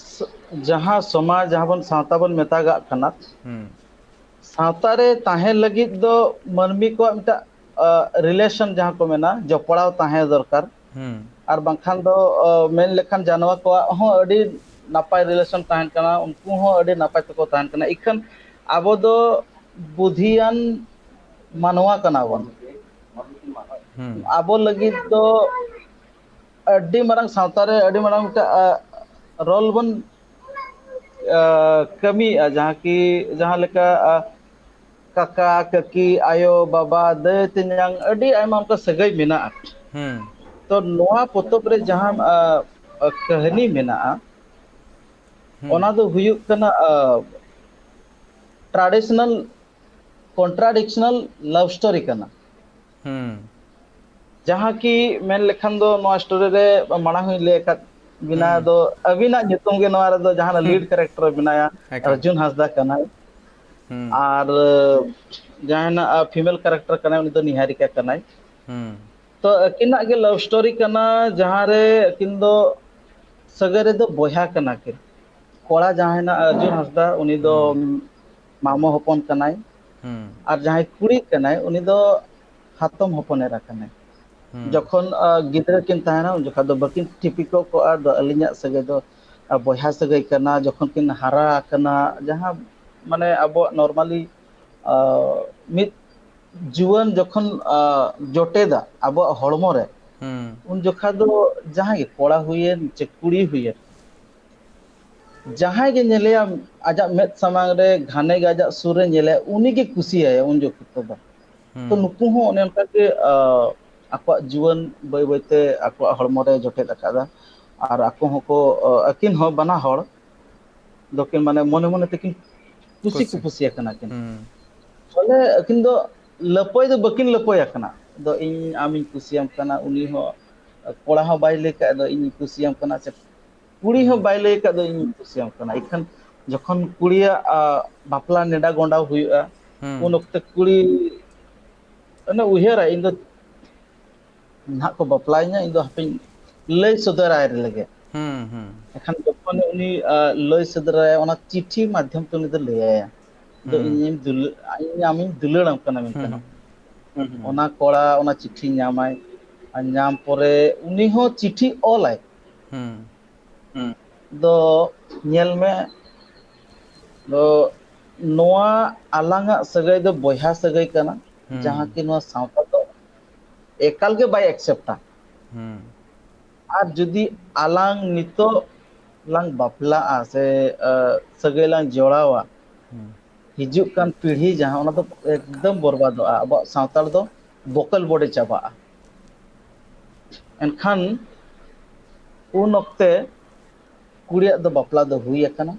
ᱥ-, ᱡᱟᱦᱟᱸ ᱥᱚᱢᱟᱡᱽ, ᱡᱟᱦᱟᱸ ᱵᱚᱱ ᱥᱟᱶᱛᱟ ᱵᱚᱱ ᱢᱮᱛᱟᱜᱟᱜ ᱠᱟᱱᱟ, ᱦᱩᱸ᱾ ᱥᱟᱶᱛᱟ ᱨᱮ ᱛᱟᱦᱮᱸ ᱞᱟᱹᱜᱤᱫ ᱫᱚ ᱢᱟᱹᱱᱢᱤ ᱠᱚᱣᱟᱜ ᱢᱤᱫᱴᱟᱜ, ᱟ, relation ᱡᱟᱦᱟᱸ ᱠᱚ ᱢᱮᱱᱟ, ᱡᱚᱯᱲᱟᱣ ᱛᱟᱦᱮᱸ ᱫᱚᱨᱠᱟᱨ᱾ ᱦᱩᱸ᱾ ᱟᱨ ᱵᱟᱝᱠᱷᱟᱱ ᱫᱚ, ᱟ, ᱢᱮᱱ ᱞᱮᱠᱷᱟᱱ ᱡᱟᱱᱣᱟ ᱠᱚᱣᱟᱜ ᱦᱚᱸ ᱟᱹᱰᱤ ᱱᱟᱯᱟᱭ relation ᱛᱟᱦᱮᱱ ᱠᱟᱱᱟ, ᱩᱱᱠᱩ ᱦᱚᱸ ᱟᱹᱰᱤ ᱱᱟᱯᱟᱭ ᱛᱮᱠᱚ ᱛᱟᱦᱮᱱ ᱠᱟᱱᱟ᱾ ᱤᱠᱷᱟᱹᱱ ᱟᱵᱚ ᱫᱚ ᱵᱩᱫᱷᱤᱭᱟᱱ ᱢᱟᱱᱣᱟ ᱠᱟᱱᱟ ᱵᱚᱱ᱾ ᱦᱩᱸ᱾ ᱟᱵᱚ ᱞᱟᱹᱜᱤᱫ ᱫᱚ ᱟᱹᱰᱤ ᱢᱟᱨᱟᱝ ᱥᱟᱶᱛᱟ ᱨᱮ ᱟᱹᱰᱤ ᱢᱟᱨᱟᱝ ᱢᱤᱫᱴᱟᱜ, ᱟ, role ᱵᱚᱱ ᱠᱟᱹᱢᱤᱭᱮᱫᱼᱟ, ᱡᱟᱦᱟᱸ ᱠᱤ ᱡᱟᱦᱟᱸ ᱞᱮᱠᱟ ᱠᱟᱠᱟ ᱠᱟᱹᱠᱤ, ᱟᱭᱳ ᱵᱟᱵᱟ, ᱫᱟᱹᱭ ᱛᱮᱧᱟᱝ, ᱟᱹᱰᱤ ᱟᱭᱢᱟ ᱚᱱᱠᱟ ᱥᱟᱹᱜᱟᱹᱭ ᱢᱮᱱᱟᱜᱼᱟ᱾ ᱦᱩᱸ᱾ ᱛᱚ ᱱᱚᱣᱟ ᱯᱚᱛᱚᱵ ᱨᱮ ᱡᱟᱦᱟᱸ ᱠᱟᱹᱦᱱᱤ ᱢᱮᱱᱟᱜᱼᱟ, ᱦᱩᱸ᱾ ᱚᱱᱟ ᱫᱚ ᱦᱩᱭᱩᱜ ᱠᱟᱱᱟ traditional contradictional love story ᱠᱟᱱᱟ᱾ ᱦᱩᱸ᱾ ᱡᱟᱦᱟᱸ ᱠᱤ ᱢᱮᱱ ᱞᱮᱠᱷᱟᱱ ᱫᱚ ᱱᱚᱣᱟ story ᱨᱮ ᱢᱟᱲᱟᱝ ᱦᱚᱸᱧ ᱞᱟᱹᱭ ᱟᱠᱟᱫ ᱵᱤᱱᱟ, ᱦᱩᱸ᱾ ᱫᱚ ᱟᱹᱵᱤᱱᱟᱜ ᱧᱩᱛᱩᱢ ᱜᱮ ᱱᱚᱣᱟ ᱨᱮᱫᱚ ᱡᱟᱦᱟᱱᱟᱜ lead character ᱨᱮ ᱢᱮᱱᱟᱭᱟ, ᱮᱠᱟᱞ᱾ ᱚᱨᱡᱩᱱ ᱦᱟᱸᱥᱫᱟ ᱠᱟᱱᱟᱭ᱾ ᱦᱩᱸ᱾ ᱟᱨ ᱡᱟᱦᱟᱱᱟᱜ female character ᱠᱟᱱᱟᱭ, ᱩᱱᱤ ᱫᱚ ᱱᱤᱦᱟᱨᱤᱠᱟ ᱠᱟᱱᱟᱭ᱾ ᱦᱩᱸ᱾ ᱛᱚ ᱟᱹᱠᱤᱱᱟᱜ ᱜᱮ love story ᱠᱟᱱᱟ, ᱡᱟᱦᱟᱸ ᱨᱮ ᱟᱹᱠᱤᱱ ᱫᱚ ᱥᱟᱹᱜᱟᱹᱭ ᱨᱮᱫᱚ ᱵᱚᱭᱦᱟ ᱠᱟᱱᱟ ᱠᱤᱱ᱾ ᱠᱚᱲᱟ ᱡᱟᱦᱟᱸᱭ ᱦᱮᱱᱟᱜ ᱚᱨᱡᱩᱱ ᱦᱟᱸᱥᱫᱟ, ᱩᱱᱤ ᱫᱚ ᱦᱩᱸ᱾ ᱢᱟᱢᱚ ᱦᱚᱯᱚᱱ ᱠᱟᱱᱟᱭ᱾ ᱦᱩᱸ᱾ ᱟᱨ ᱡᱟᱦᱟᱸᱭ ᱠᱩᱲᱤ ᱠᱟᱱᱟᱭ, ᱩᱱᱤ ᱫᱚ ᱦᱟᱛᱚᱢ ᱦᱚᱯᱚᱱ ᱮᱨᱟ ᱠᱟᱱᱟᱭ᱾ ᱦᱩᱸ᱾ ᱡᱚᱠᱷᱚᱱ ᱜᱤᱫᱽᱨᱟᱹ ᱠᱤᱱ ᱛᱟᱦᱮᱱᱟ, ᱩᱱ ᱡᱚᱠᱷᱚᱱ ᱫᱚ ᱵᱟᱹᱠᱤᱱ ᱴᱷᱤᱯᱤᱠᱚᱜ ᱠᱚᱜᱼᱟ, ᱫᱚ ᱟᱹᱞᱤᱧᱟᱜ ᱥᱟᱹᱜᱟᱹᱭ ᱫᱚ ᱵᱚᱭᱦᱟ ᱥᱟᱹᱜᱟᱹᱭ ᱠᱟᱱᱟ᱾ ᱡᱚᱠᱷᱚᱱ ᱠᱤᱱ ᱦᱟᱨᱟ ᱟᱠᱟᱱᱟ, ᱡᱟᱦᱟᱸ ᱢᱟᱱᱮ ᱟᱵᱚᱣᱟᱜ normally ᱢᱤᱫ ᱡᱩᱣᱟᱹᱱ ᱡᱚᱠᱷᱚᱱ ᱡᱚᱴᱮᱫᱟ ᱟᱵᱚᱣᱟᱜ ᱦᱚᱲᱢᱚ ᱨᱮ, ᱦᱩᱸ᱾ ᱩᱱ ᱡᱚᱠᱷᱟ ᱫᱚ ᱡᱟᱦᱟᱸᱭ ᱜᱮ ᱠᱚᱲᱟ ᱦᱩᱭᱮᱱ ᱪᱮ ᱠᱩᱲᱤ ᱦᱩᱭᱮᱱ, ᱡᱟᱦᱟᱸᱭ ᱜᱮ ᱧᱮᱞᱮᱭᱟ, ᱟᱡᱟᱜ ᱢᱮᱫ ᱥᱟᱢᱟᱝ ᱨᱮ ᱜᱷᱟᱱᱮ ᱜᱮ ᱟᱡᱟᱜ ᱥᱩᱨ ᱨᱮ ᱧᱮᱞᱮᱭᱟ, ᱩᱱᱤ ᱜᱮ ᱠᱩᱥᱤᱭᱟᱭᱟ ᱩᱱ ᱡᱚᱠᱷᱚᱱ ᱫᱚ᱾ ᱛᱚ ᱦᱩᱸ᱾ ᱱᱩᱠᱩ ᱦᱚᱸ ᱚᱱᱮ ᱚᱱᱠᱟ ᱜᱮ ᱟᱠᱚᱣᱟᱜ ᱡᱩᱣᱟᱹᱱ ᱵᱟᱹᱭ ᱵᱟᱹᱭᱛᱮ ᱟᱠᱚᱣᱟᱜ ᱦᱚᱲᱢᱚ ᱨᱮ ᱡᱚᱴᱮᱫ ᱟᱠᱟᱫᱟ᱾ ᱟᱨ ᱟᱠᱚ ᱦᱚᱸᱠᱚ ᱟᱹᱠᱤᱱ ᱦᱚᱸ ᱵᱟᱱᱟ ᱦᱚᱲ ᱫᱚᱠᱤᱱ ᱢᱟᱱᱮ ᱢᱚᱱᱮ ᱢᱚᱱᱮ ᱛᱮᱠᱤᱱ ᱠᱩᱥᱤ ᱠᱩᱥᱤ᱾ ᱠᱩᱯᱩᱥᱤ ᱟᱠᱟᱱᱟ ᱠᱤᱱ᱾ ᱦᱩᱸ᱾ ᱵᱚᱞᱮ ᱟᱹᱠᱤᱱ ᱫᱚ ᱞᱟᱹᱯᱟᱹᱭ ᱫᱚ ᱵᱟᱹᱠᱤᱱ ᱞᱟᱹᱯᱟᱹᱭ ᱟᱠᱟᱱᱟ᱾ ᱫᱚ ᱤᱧ ᱟᱢᱤᱧ ᱠᱩᱥᱤᱭᱟᱢ ᱠᱟᱱᱟ, ᱩᱱᱤ ᱦᱚᱸ ᱠᱚᱲᱟ ᱦᱚᱸ ᱵᱟᱭ ᱞᱟᱹᱭ ᱠᱟᱜ ᱫᱚ ᱤᱧ ᱠᱩᱥᱤᱭᱟᱢ ᱠᱟᱱᱟ, ᱥᱮ ᱠᱩᱲᱤ ᱦᱚᱸ ᱦᱩᱸ᱾ ᱵᱟᱭ ᱞᱟᱹᱭ ᱠᱟᱜ ᱫᱚ ᱤᱧ ᱠᱩᱥᱤᱭᱟᱢ ᱠᱟᱱᱟ᱾ ᱤᱠᱷᱟᱹᱱ ᱡᱚᱠᱷᱚᱱ ᱠᱩᱲᱤᱭᱟᱜ ᱵᱟᱯᱞᱟ ᱱᱮᱰᱟ ᱜᱚᱸᱰᱟᱣ ᱦᱩᱭᱩᱜᱼᱟ, ᱦᱩᱸ᱾ ᱩᱱ ᱚᱠᱛᱮ ᱠᱩᱲᱤ ᱚᱱᱮ ᱩᱭᱦᱟᱹᱨᱟ, ᱤᱧ ᱫᱚ ᱱᱟᱦᱟᱜ ᱠᱚ ᱵᱟᱯᱞᱟᱧᱟ, ᱤᱧ ᱫᱚ ᱦᱟᱯᱮᱧ ᱞᱟᱹᱭ ᱥᱚᱫᱚᱨᱟᱭ ᱞᱮᱜᱮ᱾ ᱦᱩᱸ, ᱦᱩᱸ᱾ ᱮᱱᱠᱷᱟᱱ ᱡᱚᱠᱷᱚᱱ ᱩᱱᱤ ᱞᱟᱹᱭ ᱥᱚᱫᱚᱨᱟᱭᱟ, ᱚᱱᱟ ᱪᱤᱴᱷᱤ ᱢᱟᱫᱽᱫᱷᱚᱢ ᱛᱮ ᱩᱱᱤ ᱫᱚ ᱞᱟᱹᱭᱟᱭᱟ, ᱫᱚ ᱦᱩᱸ᱾ ᱤᱧᱤᱧ ᱫᱩᱞᱟᱹ-, ᱤᱧ ᱟᱢᱤᱧ ᱫᱩᱞᱟᱹᱲᱟᱢ ᱠᱟᱱᱟ ᱢᱮᱱᱛᱮ᱾ ᱦᱩᱸ, ᱦᱚᱸ᱾ ᱦᱩᱸ, ᱦᱩᱸ᱾ ᱚᱱᱟ ᱠᱚᱲᱟ ᱚᱱᱟ ᱪᱤᱴᱷᱤ ᱧᱟᱢᱟᱭ, ᱟᱨ ᱧᱟᱢ ᱯᱚᱨᱮ ᱩᱱᱤ ᱦᱚᱸ ᱪᱤᱴᱷᱤ ᱚᱞᱟᱭ᱾ ᱦᱩᱸ᱾ ᱦᱩᱸ᱾ ᱫᱚ ᱧᱮᱞ ᱢᱮ, ᱫᱚ ᱱᱚᱣᱟ ᱟᱞᱟᱝᱟᱜ ᱥᱟᱹᱜᱟᱹᱭ ᱫᱚ ᱵᱚᱭᱦᱟ ᱥᱟᱹᱜᱟᱹᱭ ᱠᱟᱱᱟ, ᱦᱩᱸ᱾ ᱡᱟᱦᱟᱸ ᱠᱤ ᱱᱚᱣᱟ ᱥᱟᱶᱛᱟ ᱫᱚ ᱮᱠᱟᱞ ᱜᱮ ᱵᱟᱭ accept-ᱟ᱾ ᱦᱩᱸ᱾ ᱟᱨ ᱡᱩᱫᱤ ᱟᱞᱟᱝ ᱱᱤᱛᱚᱜ ᱞᱟᱝ ᱵᱟᱯᱞᱟᱜᱼᱟ ᱥᱮ ᱥᱟᱹᱜᱟᱹᱭ ᱞᱟᱝ ᱡᱚᱲᱟᱣᱟ, ᱦᱤᱡᱩᱜ ᱠᱟᱱ ᱯᱤᱲᱦᱤ ᱡᱟᱦᱟᱸ, ᱚᱱᱟ ᱫᱚ ᱮᱠᱫᱚᱢ ᱵᱚᱨᱵᱟᱫᱚᱜᱼᱟ᱾ ᱟᱵᱚᱣᱟᱜ ᱥᱟᱶᱛᱟᱞ ᱫᱚ ᱵᱚᱠᱚᱞ ᱵᱚᱰᱮ ᱪᱟᱵᱟᱜᱼᱟ᱾ ᱮᱱᱠᱷᱟᱱ ᱩᱱ ᱚᱠᱛᱮ ᱠᱩᱲᱤᱭᱟᱜ ᱫᱚ ᱵᱟᱯᱞᱟ ᱫᱚ ᱦᱩᱭ ᱟᱠᱟᱱᱟ᱾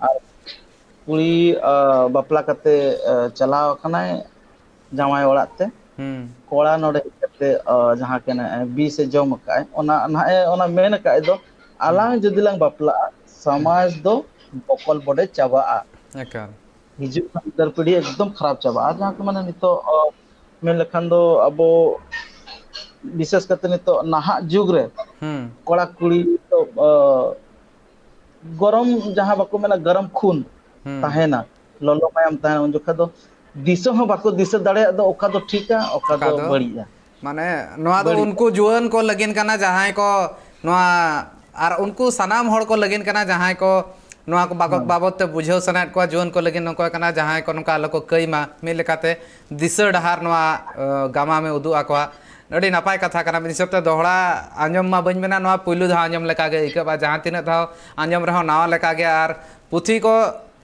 ᱟᱨ ᱠᱩᱲᱤ ᱵᱟᱯᱞᱟ ᱠᱟᱛᱮ ᱪᱟᱞᱟᱣ ᱟᱠᱟᱱᱟᱭ ᱡᱟᱶᱟᱭ ᱚᱲᱟᱜ ᱛᱮ᱾ ᱠᱚᱲᱟ ᱱᱚᱰᱮ ᱦᱮᱡ ᱠᱟᱛᱮ ᱡᱟᱦᱟᱸ ᱠᱟᱱᱟ ᱵᱤᱥ ᱮ ᱡᱚᱢ ᱟᱠᱟᱫ, ᱚᱱᱟ ᱱᱟᱦᱟᱜ ᱮ ᱚᱱᱟ ᱢᱮᱱ ᱟᱠᱟᱫ ᱫᱚ, ᱟᱞᱟᱝ ᱡᱩᱫᱤ ᱞᱟᱝ ᱵᱟᱯᱞᱟᱜᱼᱟ, ᱥᱚᱢᱟᱡᱽ ᱫᱚ ᱵᱚᱠᱚᱞ ᱵᱚᱰᱮ ᱪᱟᱵᱟᱜᱼᱟ᱾ ᱮᱠᱟᱞ᱾ ᱦᱤᱡᱩᱜ ᱠᱟᱱ ᱜᱤᱫᱟᱹᱨ ᱯᱤᱲᱦᱤ ᱮᱠᱫᱚᱢ ᱠᱷᱟᱨᱟᱯ ᱪᱟᱵᱟᱜᱼᱟ᱾ ᱟᱨ ᱡᱟᱦᱟᱸ ᱠᱚ ᱢᱟᱱᱮ ᱱᱤᱛᱚᱜ ᱢᱮᱱ ᱞᱮᱠᱷᱟᱱ ᱫᱚ ᱟᱵᱚ ᱵᱤᱥᱮᱥ ᱠᱟᱛᱮ ᱱᱤᱛᱚᱜ ᱱᱟᱦᱟᱜ ᱡᱩᱜᱽ ᱨᱮ ᱠᱚᱲᱟ ᱠᱩᱲᱤ ᱫᱚ ᱜᱚᱨᱚᱢ, ᱡᱟᱦᱟᱸ ᱵᱟᱠᱚ ᱢᱮᱱᱟ ᱜᱚᱨᱚᱢ ᱠᱷᱩᱱ ᱛᱟᱦᱮᱱᱟ, ᱞᱚᱞᱚ ᱢᱟᱭᱟᱢ ᱛᱟᱦᱮᱱᱟ, ᱩᱱ ᱡᱚᱠᱷᱟᱡ ᱫᱚ ᱫᱤᱥᱟᱹ ᱦᱚᱸ ᱵᱟᱠᱚ ᱫᱤᱥᱟᱹ ᱫᱟᱲᱮᱭᱟᱜ ᱫᱚ ᱚᱠᱟ ᱫᱚ ᱴᱷᱤᱠᱟ, ᱚᱠᱟ ᱚᱠᱟ ᱫᱚ ᱫᱚ ᱵᱟᱹᱲᱤᱡᱼᱟ᱾ ᱢᱟᱱᱮ ᱱᱚᱣᱟ ᱫᱚ ᱵᱟᱹᱲᱤᱡ᱾ ᱩᱱᱠᱩ ᱡᱩᱣᱟᱹᱱ ᱠᱚ ᱞᱟᱹᱜᱤᱫ ᱠᱟᱱᱟ, ᱡᱟᱦᱟᱸᱭ ᱠᱚ ᱱᱚᱣᱟ, ᱟᱨ ᱩᱱᱠᱩ ᱥᱟᱱᱟᱢ ᱦᱚᱲ ᱠᱚ ᱞᱟᱹᱜᱤᱫ ᱠᱟᱱᱟ, ᱡᱟᱦᱟᱸᱭ ᱠᱚ ᱱᱚᱣᱟ ᱠᱚ ᱵᱟᱵᱚ-, ᱦᱮᱸ᱾ ᱵᱟᱵᱚᱫ ᱛᱮ ᱵᱩᱡᱷᱟᱹᱣ ᱥᱟᱱᱟᱭᱮᱫ ᱠᱚᱣᱟ, ᱡᱩᱣᱟᱹᱱ ᱠᱚ ᱞᱟᱹᱜᱤᱫ ᱱᱚᱝᱠᱟ ᱠᱟᱱᱟ, ᱡᱟᱦᱟᱸᱭ ᱠᱚ ᱱᱚᱝᱠᱟ ᱟᱞᱚ ᱠᱚ ᱠᱟᱹᱭ ᱢᱟ, ᱢᱤᱫ ᱞᱮᱠᱟᱛᱮ ᱫᱤᱥᱟᱹ ᱰᱟᱦᱟᱨ ᱱᱚᱣᱟ, ᱮ, ᱜᱟᱢᱟᱢᱮ ᱩᱫᱩᱜ ᱟᱠᱚᱣᱟ᱾ ᱟᱹᱰᱤ ᱱᱟᱯᱟᱭ ᱠᱟᱛᱷᱟ ᱠᱟᱱᱟ᱾ ᱢᱤᱫ ᱦᱤᱥᱟᱹᱵ ᱛᱮ ᱫᱚᱦᱲᱟ ᱟᱸᱡᱚᱢ ᱢᱟ ᱵᱟᱹᱧ ᱢᱮᱱᱟ, ᱱᱚᱣᱟ ᱯᱩᱭᱞᱩ ᱫᱷᱟᱣ ᱟᱸᱡᱚᱢ ᱞᱮᱠᱟ ᱜᱮ ᱟᱹᱭᱠᱟᱹᱜᱼᱟ᱾ ᱡᱟᱦᱟᱸ ᱛᱤᱱᱟᱹᱜ ᱫᱷᱟᱣ ᱟᱸᱡᱚᱢ ᱨᱮᱦᱚᱸ ᱱᱟᱣᱟ ᱞᱮᱠᱟ ᱜᱮ, ᱟᱨ ᱯᱩᱛᱷᱤ ᱠᱚ